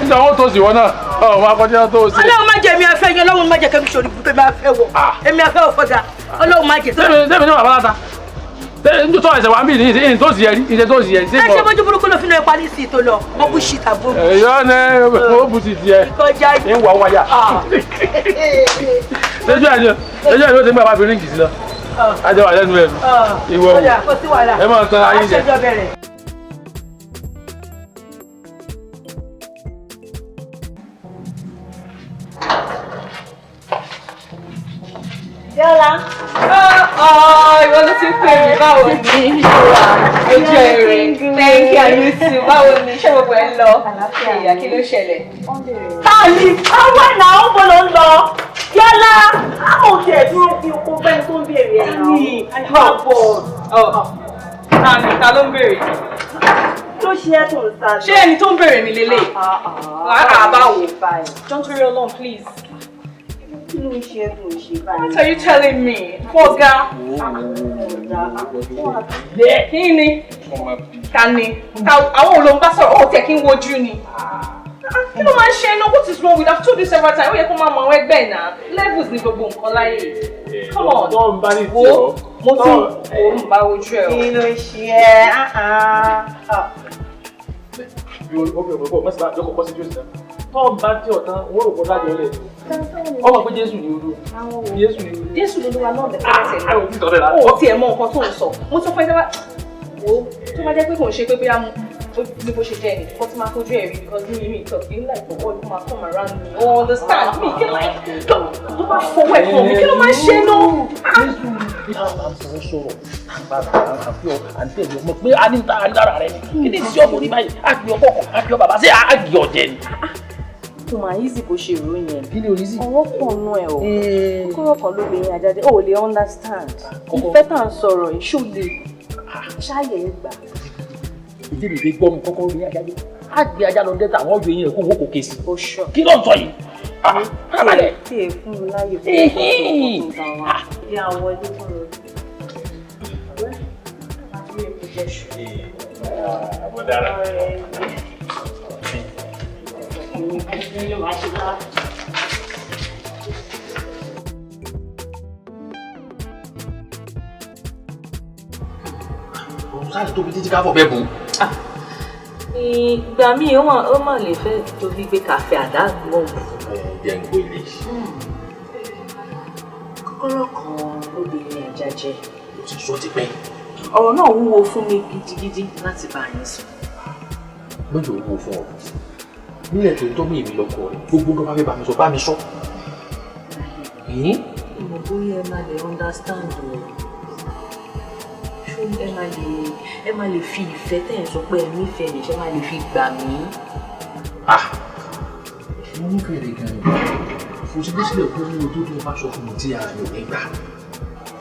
Nígbà wọn tó sì wọ́n náà, ọ̀ máa kọjá tó ṣe. Ọlọ́run má jẹ́ mi afẹ́ yẹn, Ọlọ́run má jẹ́ kẹ́mi ṣòrí bùkẹ́ mi afẹ́ wọ̀. Èmi afẹ́ wọ̀ fọ́gà. Ọlọ́run má jẹ́. Sẹ́mi ní bàbá láta. Sẹ́mi tó ẹsẹ̀ wà ń bì ní ìṣe tó sì yẹ rí, ìṣe tó sì yẹ rí. Ẹ ṣe bójú burúkú ló fi lọ parí sí ìtò lọ, mo bú ṣì tàbó. Ẹ̀yọ́ ni ó bu ti tiẹ̀. Kọjá ń wà wáyà. Ṣéjú ẹ̀ ṣéjú ẹ̀ ló ti ń bá bàbá ríǹgì sí lọ. Ajọ wà lẹ́nu ẹ̀nu. Ìwọ wò. Ẹ máa tan ayé jẹ. Bíọ́lá. Ìwọ ló ti ń pè mí, báwo ni? Ojú ẹ̀rẹ̀. Thank you, and you too. Báwo ni? Ṣé gbogbo ẹ̀ ń lọ? Ìyá kí ló ṣẹlẹ̀? Táàlì, àwọn ẹ̀nà ó bọ̀ ló ń lọ. Bíọ́lá, àwọn òkè dúró bí oko bẹ́ẹ̀ tó ń béèrè ẹ̀ náà. Má bọ̀. Tani, ta ló ń béèrè? Kí ló ṣe é tó ń sá lọ? Ṣé ẹni tó ń béèrè mi lélẹ̀? Àá báwo? Don't worry alone, please. Kí ló ń ṣe é tó ń ṣe báyìí? What are you telling me? Fọ́gá. Kí ni? Ta ni? Àwọn ò ló ń bá sọ̀rọ̀, ó tẹ̀ kí n wojú ni. Kí ló máa ń ṣe iná? What is wrong with you? I've told you several times. Ó yẹ kó máa mọ àwọn ẹgbẹ́ ẹ̀ náà. Levels ni gbogbo nǹkan láyé. Come on. Wo mo tún òun bá wojú ẹ o. Kí ló ń ṣe ẹ́? Tọ́ bá tí ọ̀tán, wọ́n rò kó dájọ́ lẹ̀. Ọmọ pé Jésù ni olú. Jésù ni olú. Jésù ló ló wa náà lẹ́sẹ̀. O tiẹ̀ mọ nǹkan tó ń sọ. Mo sọ fún ẹ sábà wo tó bá jẹ́ pé kò ń ṣe pé bóyá ní bó ṣe jẹ́ ẹnì kó tí máa fojú ẹ̀ rí because mi ìtọ̀ kí n like for all kó máa come around me. O understand mi kí like tó bá fọwọ́ ẹ̀ fún mi kí ló máa ń ṣe náà. Jésù sọ̀rọ̀ àfi ọ àǹtí ẹ̀mí ọmọ pé a ní ta àrídára rẹ ni kí ni sí ọmọ oníbàyìí àgbẹ̀ ọkọ̀ àgbẹ̀ bàbá sí àgbẹ̀ ọ̀jẹ̀ ni. Kò máa easy bó ṣe rò yẹn. Kí ni o easy? Ọwọ́ pọ̀ nú ẹ̀ o. Kọ́kọ́rọ́ kan lóbìnrin àjáde, o ò lè understand. Ìfẹ́ tá à ń sọ̀rọ̀ yìí ṣó lè ṣáàyè ẹ̀ gbà. Ìdí mi fi gbọ́ mi kọ́kọ́rọ́ obìnrin àjáde. Á gbé ajá lọ dẹ́ta àwọn ọjọ́ eyín rẹ̀ kó wọ́n kò ké sí. Kí ló ń sọ yìí? Abalẹ̀. Tí ẹ fún mi láyè fún mi tó bá wa. Bí àwọn ilé fún mi. Àbọ̀dára. Òun sáà tóbi títí ká fọ̀ bẹ́ẹ̀ bù. Ìgbà míì ó mà lè fẹ́ tóbi gbé kàfé àdá gbọ̀n. Jẹ́ ń gbé ilé. Kọ́kọ́rọ́ kan lóbìnrin ajá jẹ́. Ó ti sọ tipẹ́. Ọ̀rọ̀ náà wúwo fún mi gidigidi láti bá yín sọ. Mọ́jọ wúwo fún ọ. Nílẹ̀ tó ń tọ́ mí èmi lọ́kọ rẹ̀, gbogbo tó bá fẹ́ bá mi sọ, bá mi sọ. Ìmọ̀ bóyá ẹ máa lè understand o. Ṣé ẹ máa lè fi ìfẹ́ tẹ̀ ń sọ pé ẹ nífẹ̀ẹ́ mi, ṣé máa lè fi gbà mí? Mo nífẹ̀ẹ́ rẹ̀ gan-an. Kò sí bó sílẹ̀ kó ní o tó tó bá sọ fún mi tí ara mi ò ní gbà.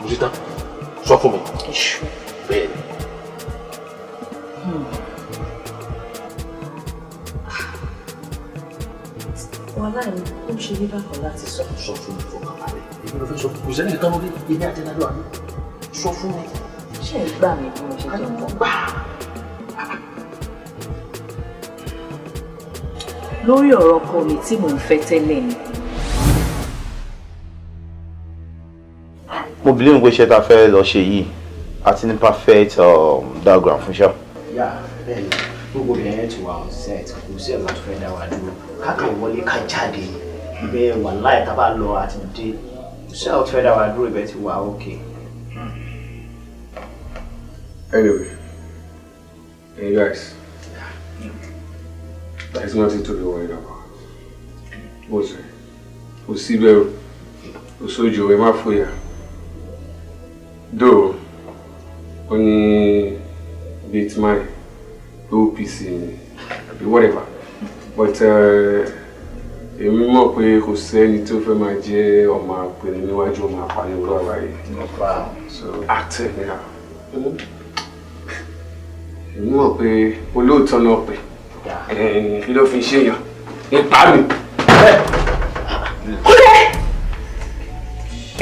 Mo ti tán, sọ fún mi. Bẹ́ẹ̀ ni. Wàhálà yìí ó ń ṣe ní bákan láti sọ. Sọ fún mi fọkàn balẹ̀. Èmi ló fẹ́ sọ fún mi. Kò sẹ́ni kan lórí èmi àti ẹ̀dá lóra mi. Sọ fún mi. Ṣé ẹ gbà mí bí mo ṣe jẹ́ nǹkan? Gbà. Lórí ọ̀rọ̀ ọkọ mi tí mò ń fẹ́ tẹ́lẹ̀ ni. Mo believe pé iṣẹ́ ta fẹ́ lọ ṣe yìí àti ní perfect diagram fún ṣá. Yà bẹ́ẹ̀ ni gbogbo obìnrin yẹn ti wà on set, kò sí ẹ̀ka tó fẹ́ dá wa dúró, káàkiri wọlé ká jáde ibẹ̀ wà láì tá a bá lọ àti dé, kò sí ẹ̀ka tó fẹ́ dá wa dúró, ibẹ̀ ti wà okay. Anyway, hey guys, there's nothing to be worried about. What's it? Kò sí bẹ̀rù, kò sójú, ẹ má fòyà. Though, ó ní Bitmine, OPC ni, àbí whatever. But èmi mọ̀ pé kò sẹ́ni tó fẹ́ máa jẹ́ ọmọ àpèrè níwájú ọmọ àpàlẹ́ olúwa yìí. So act anyhow. Èmi mọ̀ pé olóòótọ́ náà pè kí ló fi ṣèyàn nípa mi. Kúnlẹ̀!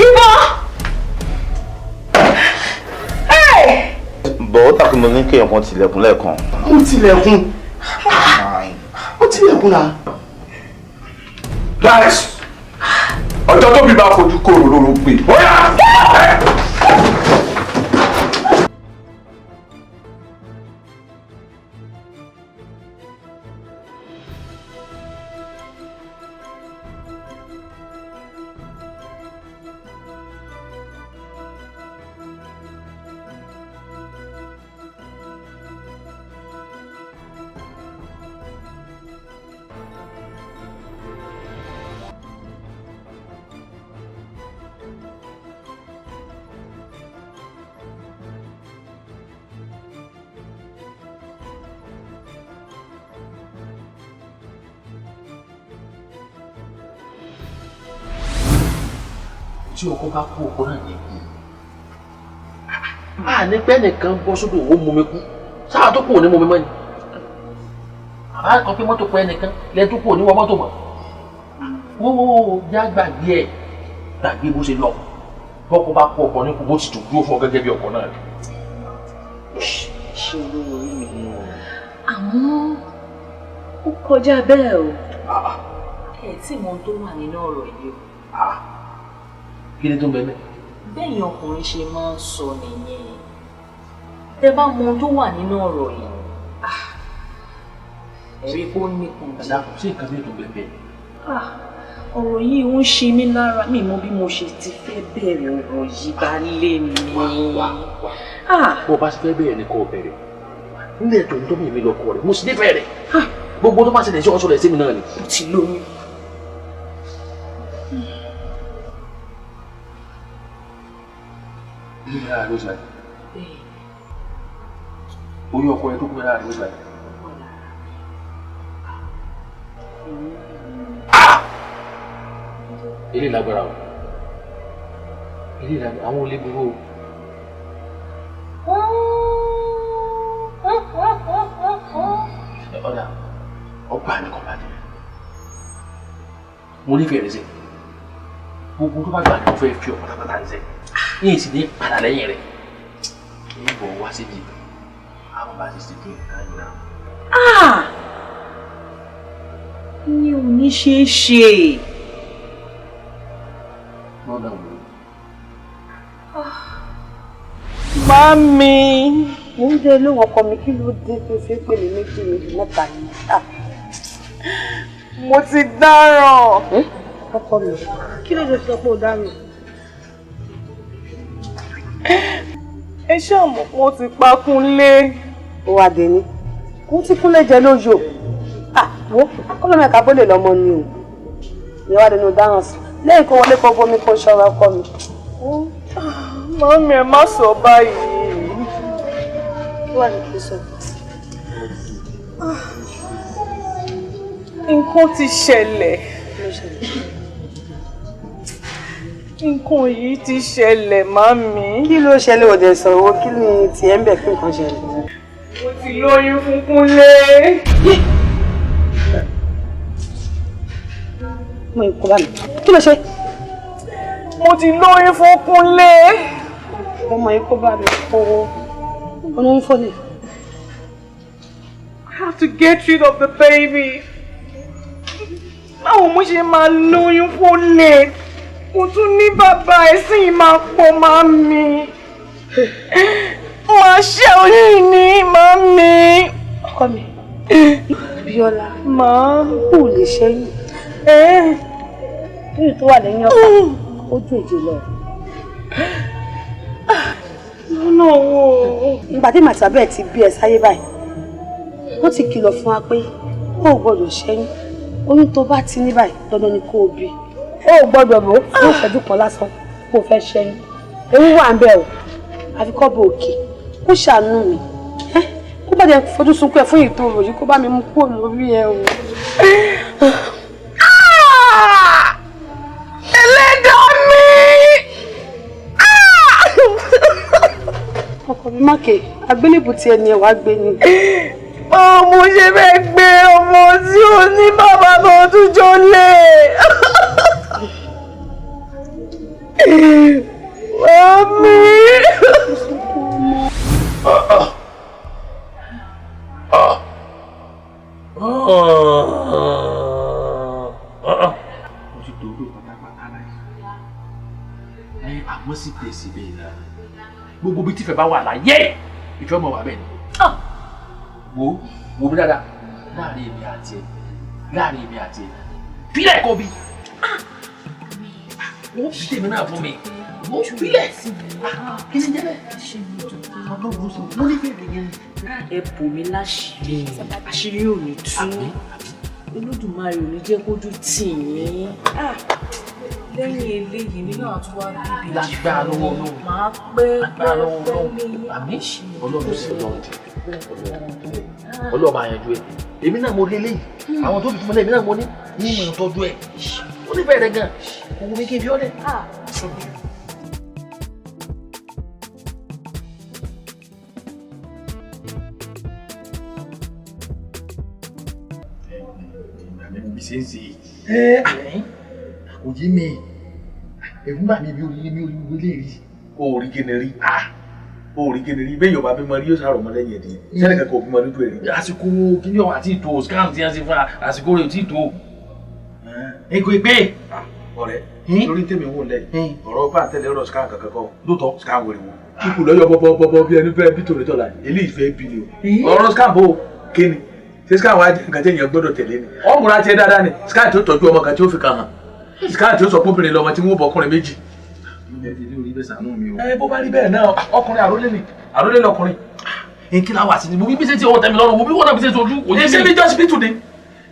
Ìbọn! Bọ̀ ó tàkì mo ní kéèyàn kan tilẹ̀kùn lẹ́ẹ̀kan. Ó tilẹ̀kùn. Ó tilẹ̀kùn náà. Guys, ọjọ́ tóbi bá fojú kòrò lóru pé. Ó yá! Tí ọkọ bá kú, ọkọ náà ní kú. A ní pẹ́ nìkan bọ́ sódò, ó mú mi kú, sáà tó kù ò ní mú mi mọ́ ni. Àbá kan pé mọ́tò pẹ́ nìkan lẹ́yìn tó kù ò ní wọ mọ́tò mọ́. Wo wo wo, já gbàgbé ẹ̀, gbàgbé bó ṣe lọ. Bọ́kọ bá kú, ọkọ ní kú, bó ti tò dúró fún ọ gẹ́gẹ́ bí ọkọ náà. Ṣé olówó orí mi? Àmọ́ ó kọjá bẹ́ẹ̀ o. Ẹ tí mo tó wà nínú ọ̀rọ̀ yìí o. Kí ni tó ń bẹ mẹ́? Bẹ́ẹ̀ni ọkùnrin ṣe máa ń sọ nìyẹn. Tẹ bá mọ ohun tó wà nínú ọ̀rọ̀ yìí, ẹ̀rí kó nípọn jẹ́. Ṣé nǹkan mi ò tó bẹ bẹ́ẹ̀? Ọ̀rọ̀ yìí ń ṣe mí lára, mi mọ bí mo ṣe ti fẹ́ bẹ̀rẹ̀ ọ̀rọ̀ yìí bá lé mi. Wá wá, bó o bá ṣe fẹ́ bẹ̀rẹ̀ ni kò bẹ̀rẹ̀. Nílẹ̀ tòun tó mi lọ kọ rẹ̀, mo sì nífẹ̀ẹ́ rẹ̀. Gbogbo tó bá ṣẹlẹ̀ sí ọ̀ṣọ́ rẹ̀ sí mi náà ni. Mo ti lóyún. Oyún mi lára ló ti báyìí. Oyún ọkọ rẹ tó kú mi lára ló ti báyìí. Ilé lágbára o. Ilé lágbára, àwọn olè burú o. Ọ̀dà, ọgbà mi kọ̀ bàjẹ́. Mo nífẹ̀ẹ́ rẹ̀ sẹ́. Gbogbo tó bá gbà ní mo fẹ́ fi ọ̀ pátápátá ní sẹ́. Yín sì ní padà lẹ́yìn rẹ̀. Yín bọ̀ wá síbi àwọn bá ti ṣètò ìdájọ́ náà. Mi ò ní ṣe é ṣe. Lọ́dà wò. Mami. Mo ń dé lóhùn ọkọ mi, kí ló dé tó fi ń pè mí méjì méjì mẹ́ta yìí? Mo ti dáràn. Ọkọ mi, kí ló dé sọ pé o dáràn? Ẹ ṣáà mọ̀ pé wọ́n ti pa Kúnlé. Ó wá dé ní. Kún tí Kúnlé jẹ lóyò. Wo kọ́lọ́mọ ẹ̀ka bó lè lọ́mọ ni o. Ìyẹn wá dẹnu dáràn sí. Lẹ́yìn kó wọlé kó bomi kó ṣọ́ra ọkọ mi. Mami, ẹ má sọ báyìí. Kí wàá ní kí n sọ? Nǹkan ti ṣẹlẹ̀. Nǹkan yìí ti ṣẹlẹ̀, mami. Kí ló ṣẹlẹ̀? Òde sọ̀rọ̀, kí ni tiẹ̀ ń bẹ̀ pé nǹkan ṣẹlẹ̀? Mo ti lóyún fún Kúnlé. Mo ì kó bá mi. Kí ló ṣe? Mo ti lóyún fún Kúnlé. Ọmọ yìí kó bá mi kó olóyún fọ́lẹ̀. I have to get rid of the baby. Báwo mo ṣe máa lóyún fọ́lẹ̀? Mo tún ní bàbá ẹ̀ sì máa pọ̀ mami. Máa ṣe oyún ní mami. Ọkọ mi, Bíọ́lá, máa kò lè ṣẹ́yìn. Lóyún tó wà lẹ́yìn ọ̀pá, ó ju èjì lọ. Lọ́nà wo? Ìgbà tí màtí bàbá ẹ̀ ti bí ẹ sáyé báyìí, wọ́n ti kìlọ̀ fún wa pé o ò gbọ́dọ̀ ṣẹ́yún. Oyún tó bá ti ní báyìí, dandan ni kó o bí. O ò gbọ́dọ̀ bò ó fún ìṣẹ́jú kan lásán kó o fẹ́ ṣẹ́yún. Ewu wà ń bẹ̀ o, àfi kọ́ bò òkè. Kó ṣàánú mi. Kó bá jẹ́ fojú sunkún ẹ fún ìtòrò yìí, kó bá mi mú kúrò lórí ẹ o. Ẹlẹ́dàá mi! Ọkọ mi mákè, àgbélébù tí ẹni ẹ wàá gbé ni. Báwo mo ṣe fẹ́ gbé ọmọ tí ò ní bàbá tó tún jọ lé? Mami! Mo ti dòdò pátápátá láyé. Àmọ́ síbẹ̀síbẹ̀ náà, gbogbo bí tífẹ̀ bá wà láyé, ìfẹ́ ọmọ wà bẹ́ẹ̀ ni. Wo wo mi dáadáa, láàrin èmi àti ẹ, láàrin èmi àti ẹ, fílẹ̀ kò bí. Wọ́n fi tèmi náà fún mi, wọ́n fílẹ̀. Kí ni jẹ́ bẹ́ẹ̀? Ọlọ́run sọ, mo nífẹ̀ẹ́ rẹ̀ yẹn. Ẹ bò mí láṣìírí, àṣírí ò ní tú. Olódùmarè ò ní jẹ́ kójú tì yín. Lẹ́yìn eléyìí nínú àtúwá bíbí. Lágbára lọ́wọ́ Ọlọ́run. Màá pẹ́ Lágbára lọ́wọ́ pẹ́ Ọlọ́run. lẹ́yìn. Àmín. Ọlọ́run sì lọ́run tẹ̀. Ọlọ́run máa yanjú ẹ. Èmi náà mo lé léyìí. Àwọn tó fi fún mi lẹ́yìn, èmi náà mo ní. Ní mò ń tọ́jú ẹ. Ó ní bẹ̀rẹ̀ gan. Kò wù mí kí n fi ọ́ lẹ̀. Bí ṣe ń ṣe ẹ kò yé mi, ẹ̀rù bà mí, mi ò rí mi ò rí lè rí. O ò rí kíni rí, o ò rí kíni rí, bẹ́ẹ̀ yóò bá bímọ rí yóò sàrò ọmọ lẹ́yìn ẹ̀dín sẹ́ni kankan ò bímọ lójú ẹ̀ rí. Àsìkò kíni ọ̀hún àti ìtò scam tí wọ́n ṣe fún wa, àsìkò rẹ̀ ò tí ì tó. Ẹ kò pé. Ọ̀rẹ́, lórí tèmi wò lẹ́yìn ọ̀rọ̀ bá tẹ̀lé ọ̀rọ̀ scam kankan kọ́ lóòótọ́ scam wèrè wò. Ikú lọ́yọ̀ bọ́bọ́bọ́ bí ẹni fẹ́ bí tòlótọ́ tọ́la eléyìí fẹ́ bí ni o. Ọ̀rọ̀ scam bò kíni ṣé scam wa jẹ́ nǹkan tí èèyàn gbọ́dọ̀ tẹ̀lé ni. Ọ̀mùra tiẹ̀ dáadáa ni scam tí ó tọ́jú ọmọ kan tí ó fi kàn hàn scam tí ó sọ pópìnrin lọmọ tí wọ́n bọ ọkùnrin méjì. Ẹ bó bá rí bẹ́ẹ̀ náà, ọkùnrin àrólé ni, àrólé lọkùnrin. Ẹ kí la wà sí ni mo bí bí ṣe ti ọwọ́ tẹ̀mí lọ́rùn, mo bí wọ́n náà bí ṣe sojú kò yé mi. Ṣé bí jọ́sibítù ni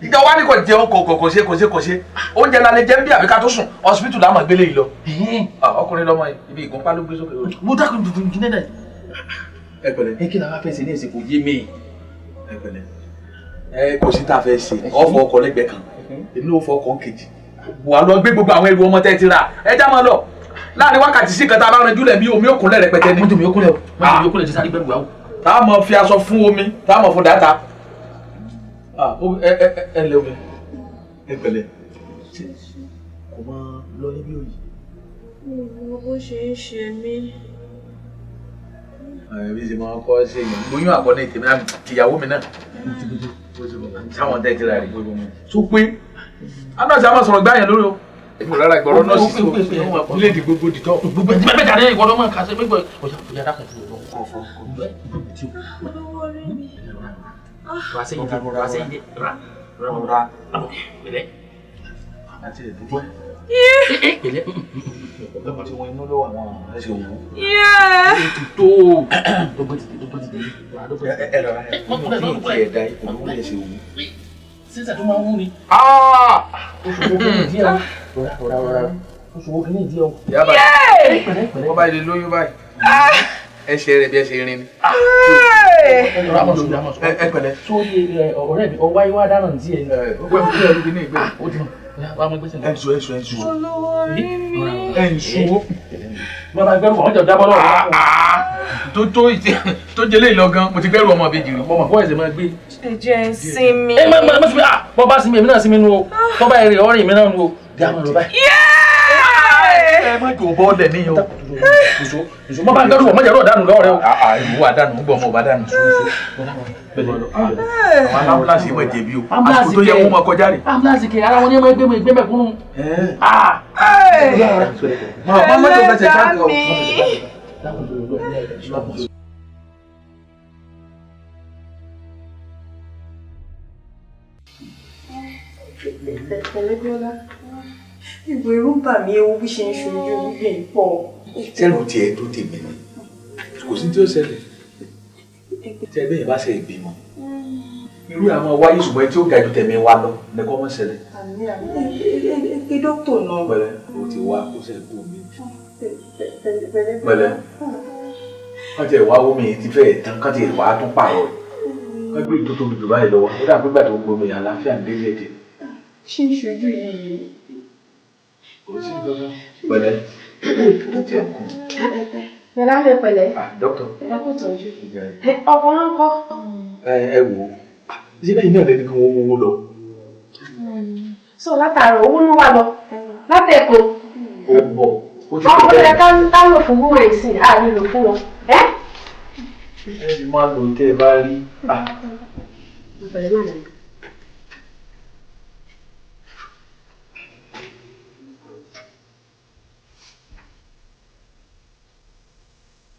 ìjọ wa ní kò jẹun kò kò ṣe kò ṣe kò ṣe oúnjẹ la lè jẹ bí àbí ká tó sùn ọsibítù la máa gbélé yìí lọ. Ọkùnrin lọmọ yìí ibi ìgúnpá ló gbé sókè. Mo dákun tuntun jí nẹ́nẹ̀. Ẹ pẹ̀lẹ́. Ẹ kí la wá fẹ́ ṣe ní ìsìnkú yé mi. Ẹ pẹ̀lẹ́. Ẹ kò sí tá a fẹ́ ṣe, ọ̀fọ̀ ọkọ̀ lẹ́gbẹ̀ẹ́ kan, èmi ò fọ ọkọ̀ kejì. Wà lọ gbé gbogbo àwọn ẹrù ọmọ tẹ́ ti rà, ẹ já máa lọ. Láàrin wákàtí sí kan tá a bá ranjú lẹ̀ bí omi òkúnlẹ̀ rẹpẹtẹ ni. Mọ́tò mi ó kúnlẹ̀ o, mọ́tò mi ó kúnlẹ̀ ti sáré gbẹ́rù wá o. Tá a mọ̀ fi aṣọ fún omi, tá a mọ̀ fún dáta. Ẹ lé omi. Ẹ pẹ̀lẹ́. Kò máa lọ níbí òyì. Mi ò mọ bó ṣe ń ṣe mí. Bí ṣe máa kọ́ ṣe yẹn, gbóyún àkọ́ní tèmi náà tìyàwó mi náà. Sáwọn tẹ́ ti ra rè. Tó pé, anọ́ọ̀sì a máa sọ̀rọ̀ gbáyẹn lórí o. Èmi ò rárá ìgbọ̀rọ̀ nọ́ọ̀sì tó ilé ìdí gbogbo dìtọ́. Gbogbo ẹ̀ bẹ́ẹ̀ jáde ìwọ ló máa kà sí gbogbo ọjà ọjà dákun fún ọ̀rọ̀ kọ̀ fún ọ̀rọ̀. Wá sẹ́yìn dé, wá sẹ́yìn dé, ra ra pẹ̀lẹ́. Àti ẹ̀dúgbọ́. Pẹ̀lẹ́. Ọ̀pọ̀ tí wọ́n inú ló wà wọ́n ẹsẹ̀ òwú. Tó dọ́gbọ́n ti dé, dọ́gbọ́n ti dé. Ẹ lọ́ra ẹ̀ kí ẹ̀ da ikùn ló ẹsẹ̀ òwú. Sísè tó máa ń wú ni. Oṣù wo kí ni ìdí ẹ̀ o? Rọra rọra rọra. Oṣù wo kí ni ìdí ẹ̀ o? Ìyá báyìí, wọ́n bá ilé lóyún báyìí. Ẹsẹ̀ rẹ̀ bí ẹsẹ̀ rin ni. Ẹ pẹ̀lẹ́. Sórí ọ̀rẹ́ mi, ọwá iwá dáná ní tiẹ̀. Ó pẹ́ fún ẹrú kìíní ìgbé. Ó ti mọ̀, wàá mọ gbèsè. Ẹ ǹ sùn, ẹ ǹ sùn. Olówó orí mi. Ẹ ǹ sùn. Bàbá gbẹ́rù àwọn jọ jábọ́ lọ́wọ́. Tó jẹlé ìlọ gan, mo ti gbẹ́rù ọmọ ìbejì rí. Mo mọ̀ fọ́ ẹ̀sẹ̀ máa gbé. Ẹ jẹ́ ń sinmi. Ẹ má má sinmi, bọ́ bá sinmi, èmi náà sinmi nu o. Tọ́ bá èrè ọ̀rìn mi náà nu o. Bí a máa lọ báyìí. Ẹ má jò bọ́ọ̀lẹ̀ níyàn o. Mo bá gbẹ́rù wọ̀ mọ́jà lọ́ọ̀ dànù lọ́wọ́ rẹ o. Ìwọ àdánù ń gbọ́ ọmọ ọba dànù. Àwọn ambulance ìwọ̀n jẹ̀bi o. Àsìkò tó yẹ kó máa kọjá rè. Ambulance kẹ̀ ara wọn ní ẹgbẹ́ mi ẹgbẹ́ mẹ̀kúnnù. Má má tó fẹsẹ̀ jáde o. Pẹ̀lẹ́ Bíọ́lá. Ìbò irú ń bà mí, ewu bí ṣe ń ṣojú gbígbé yìí pọ̀. Sẹ́rù tiẹ̀ tó tèmi ni. Kò sí tí ó ṣẹlẹ̀. Tí ẹgbẹ́ yẹn bá ṣe ìbímọ. Irú àwọn wáyé ṣùgbọ́n tí ó ga ju tẹ̀mí wa lọ ní kọ́ mọ́ ṣẹlẹ̀. Àmì àmì ẹ dókítà náà. Pẹ̀lẹ́ o ti wá kó ṣe kú mi. Pẹ̀lẹ́. Kán tiẹ̀ wá omi yìí ti fẹ́ tán kán tiẹ̀ wá tún pààrọ̀ rẹ̀. Kán gbé ìtò tóbi jù báyìí lọ́wọ́. Ó dà pé gbà tó gbomi àlàáfíà ń dé díẹ̀. Ṣé ń ṣojú yìí? Kò sí kankan. Pẹ̀lẹ́. Ó tiẹ̀ kú. Pẹ̀lẹ́ àfẹ́ pẹ̀lẹ́. Dókítà. Ẹ kú tọ́jú. Ọkọ̀ ń kọ́. Ẹ wò ó. Ṣé bẹ́ẹ̀ náà lẹni kí wọ́n mú owó lọ? So látàárọ̀ owó ló wà lọ. Látẹ̀kọ̀. Ó ń bọ̀. Ó ti Ọkọ̀ pẹ́ yẹ ká lò fún wúwo ìsìn, à ní lò fún wọn. Ẹ́ Ẹ sì máa lò tẹ́ ẹ bá rí. Pẹ̀lẹ́ má dàgbà.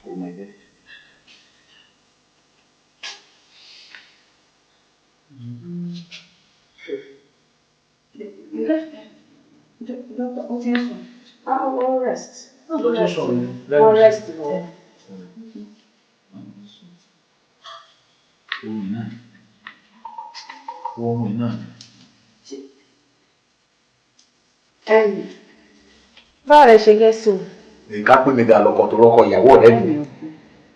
Oh my God. Dókítà ó ti ń sùn. Ah, wọ́n rest. Ló ti sùn ní Wọ́n rest lọ. Ohun náà. Ohun náà. Báwo lẹ ṣe gẹ́ sùn? Ká pín mi ga lọkọ tó rọ́kọ ìyàwó ọ̀rẹ́ mi.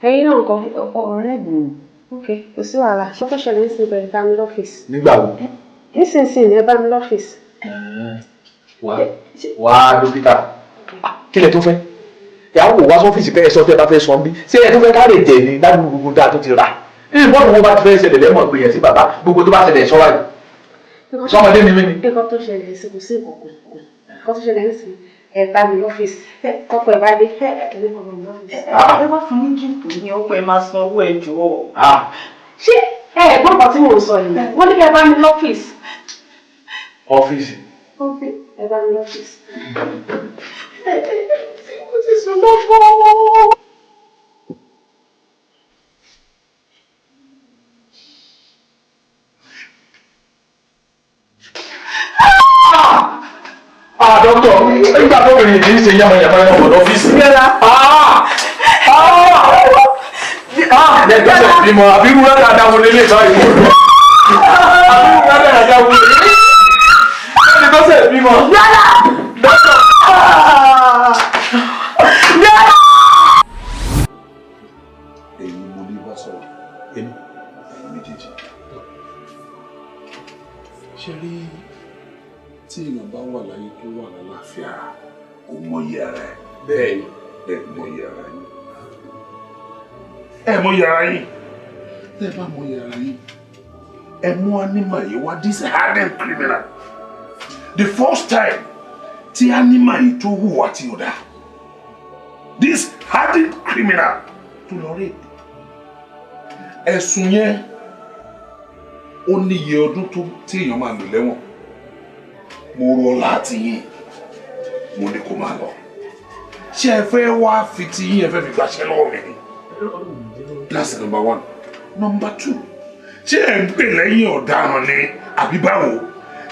Ẹ̀yin náà ńkọ́? Ọ̀rẹ́ mi. Ok, kò sí wàhálà. Ṣé tó ṣẹlẹ̀ ń sin bẹ̀rẹ̀ bá mi lọ́fíìsì? Nígbà wo? Nísinsìnyí ẹ bá mi lọ́fíìsì. Wá wá dókítà. Kí lẹ tó fẹ́? Ìyàwó kò wá sọ́fíìsì kẹ́ ẹ sọ tẹ́ ẹ bá fẹ́ sọ ń bí. Ṣé ẹ tó fẹ́ ká lè jẹ̀ ní ládùúgbò gbogbo dáa tó ti rà? Ìbọn wo bá ti fẹ́ ṣẹlẹ̀ lẹ́mọ̀ pé yẹn sí bàbá gbogbo tó bá ṣẹlẹ̀ sọ wáyé. Sọmọdé ni mí ni. Nǹkan tó ṣẹlẹ̀ sí kò sí nǹkan kan. Nǹkan tó ṣẹlẹ̀ sí ẹ bá mi lọ́fíìsì. Kọ́kọ́ ẹ bá dé. Ẹ ní kọ́kọ́ mi lọ́fíìsì. Ẹ wá fún ní jíìpù ní ó pé máa san owó ẹ jọ̀ọ́. Ṣé ẹ gbọ́n nǹkan tí mò ń sọ yìí? Wọ́n ní kẹ́ ẹ bá mi lọ́fíìsì. Ọ́fíìsì. Ẹ bá mi lọ́fíìsì. Mo ti sùn lọ́wọ́. Ah, dókítà, nígbà tó bìnrin yìí ń ṣe yánmayànmá ẹ̀rọ ọ̀dọ̀ ọ́fíìsì. Lẹ́gbẹ̀ẹ́ bímọ, àbí irú rẹ̀ dáadáa wo lélẹ̀ báyìí? Àbí irú rẹ̀ dáadáa wo lélẹ̀? Lẹ́ni tó ṣe bímọ. Dókítà. Èyí mo ní bá sọ̀rọ̀. Èmi, ẹ̀yin méjèèjì. Ṣé rí tí èèyàn bá wà láyé tó wà lálàáfíà ó mọyì ara ẹ̀. Bẹ́ẹ̀ni, ẹ mọyì ara yín. Ẹ mọyì ara yín. Tẹ́ ẹ bá mọyì ara yín. Ẹ mú animal yìí wá this hardened criminal. The first time tí animal yìí tó hùwà tí ò dáa. This hardened criminal tó lọ rape. Ẹ̀sùn yẹn ó níye ọdún tó tí èèyàn máa lò lẹ́wọ̀n. Mo rọ láti yín, mo ní kó máa lọ. Ṣé ẹ fẹ́ wá fi ti yín ẹ fẹ́ fi gbaṣẹ́ lọ́wọ́ mi ni? That's number one. Number two, ṣé ẹ ń gbè lẹ́yìn ọ̀daràn ni àbí báwo?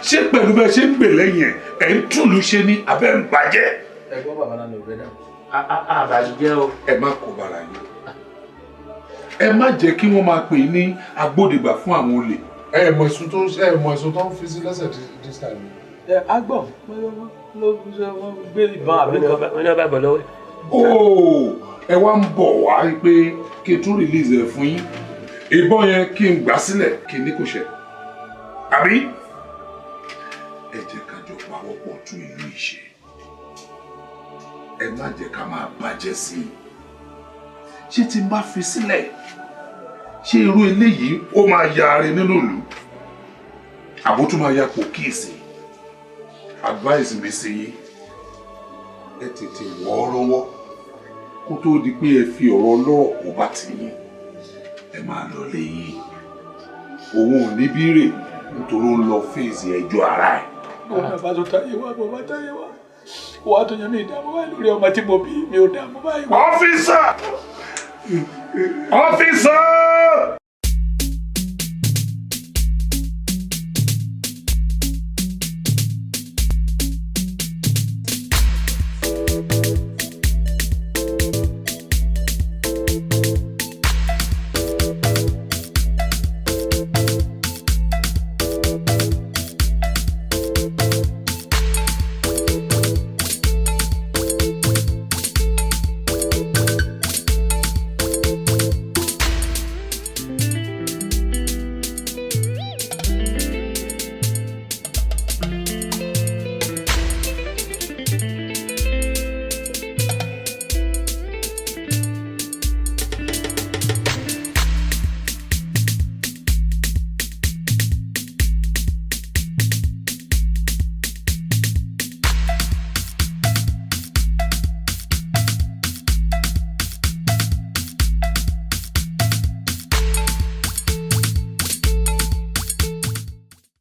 Ṣé pẹ̀lú bẹ́ẹ̀ ṣe ń gbè lẹ́yìn ẹ̀ ń túlù ṣe ní abẹ́ ń bàjẹ́? Ẹ gbọ́ bàbá náà ní òbẹ́ náà. Àbàlùjẹ́ o. Ẹ má kó bara yín. Ẹ má jẹ́ kí wọ́n máa pè ní agbódegbà fún àwọn olè. Ẹ mọ ẹ̀sùn tó ń fi sí lẹ́sẹ̀ this time. Ẹ á gbọ́ ló gbé ìbọn àbí nǹkan. Wọ́n ní ọba bọ̀ lọ́wọ́. Ooo, ẹ wá ń bọ̀ wá pé kí n tún release ẹ̀ fún yín. Ìbọn yẹn kí n gbà sílẹ̀ kí n ní kò ṣe. Àbí? Ẹ jẹ́ ká jọ pawọ́pọ̀ tún ìlú yìí ṣe. Ẹ má jẹ́ ká máa bàjẹ́ sí i. Ṣé tí n bá fi sílẹ̀? Ṣé irú eléyìí ó máa ya ara nínú ìlú? Àbó tún máa ya pò kíyèsí. Advice mi sí yín, ẹ tètè wọ́ ọ lọ́wọ́ kó tó di pé ẹ fi ọ̀rọ̀ ọlọ́rọ̀ kó bá ti yín. Ẹ máa lọ lẹ́yìn. Òun ò ní bírè nítorí ó ń lọ fèsì ẹjọ́ ara ẹ̀. Òun náà bá tó táyé wá, bó bá táyé wá. Wàá tó yẹn mi ìdààmú báyìí lórí ọmọ tí mo bí mi ò dààmú báyìí. Officer! Officer!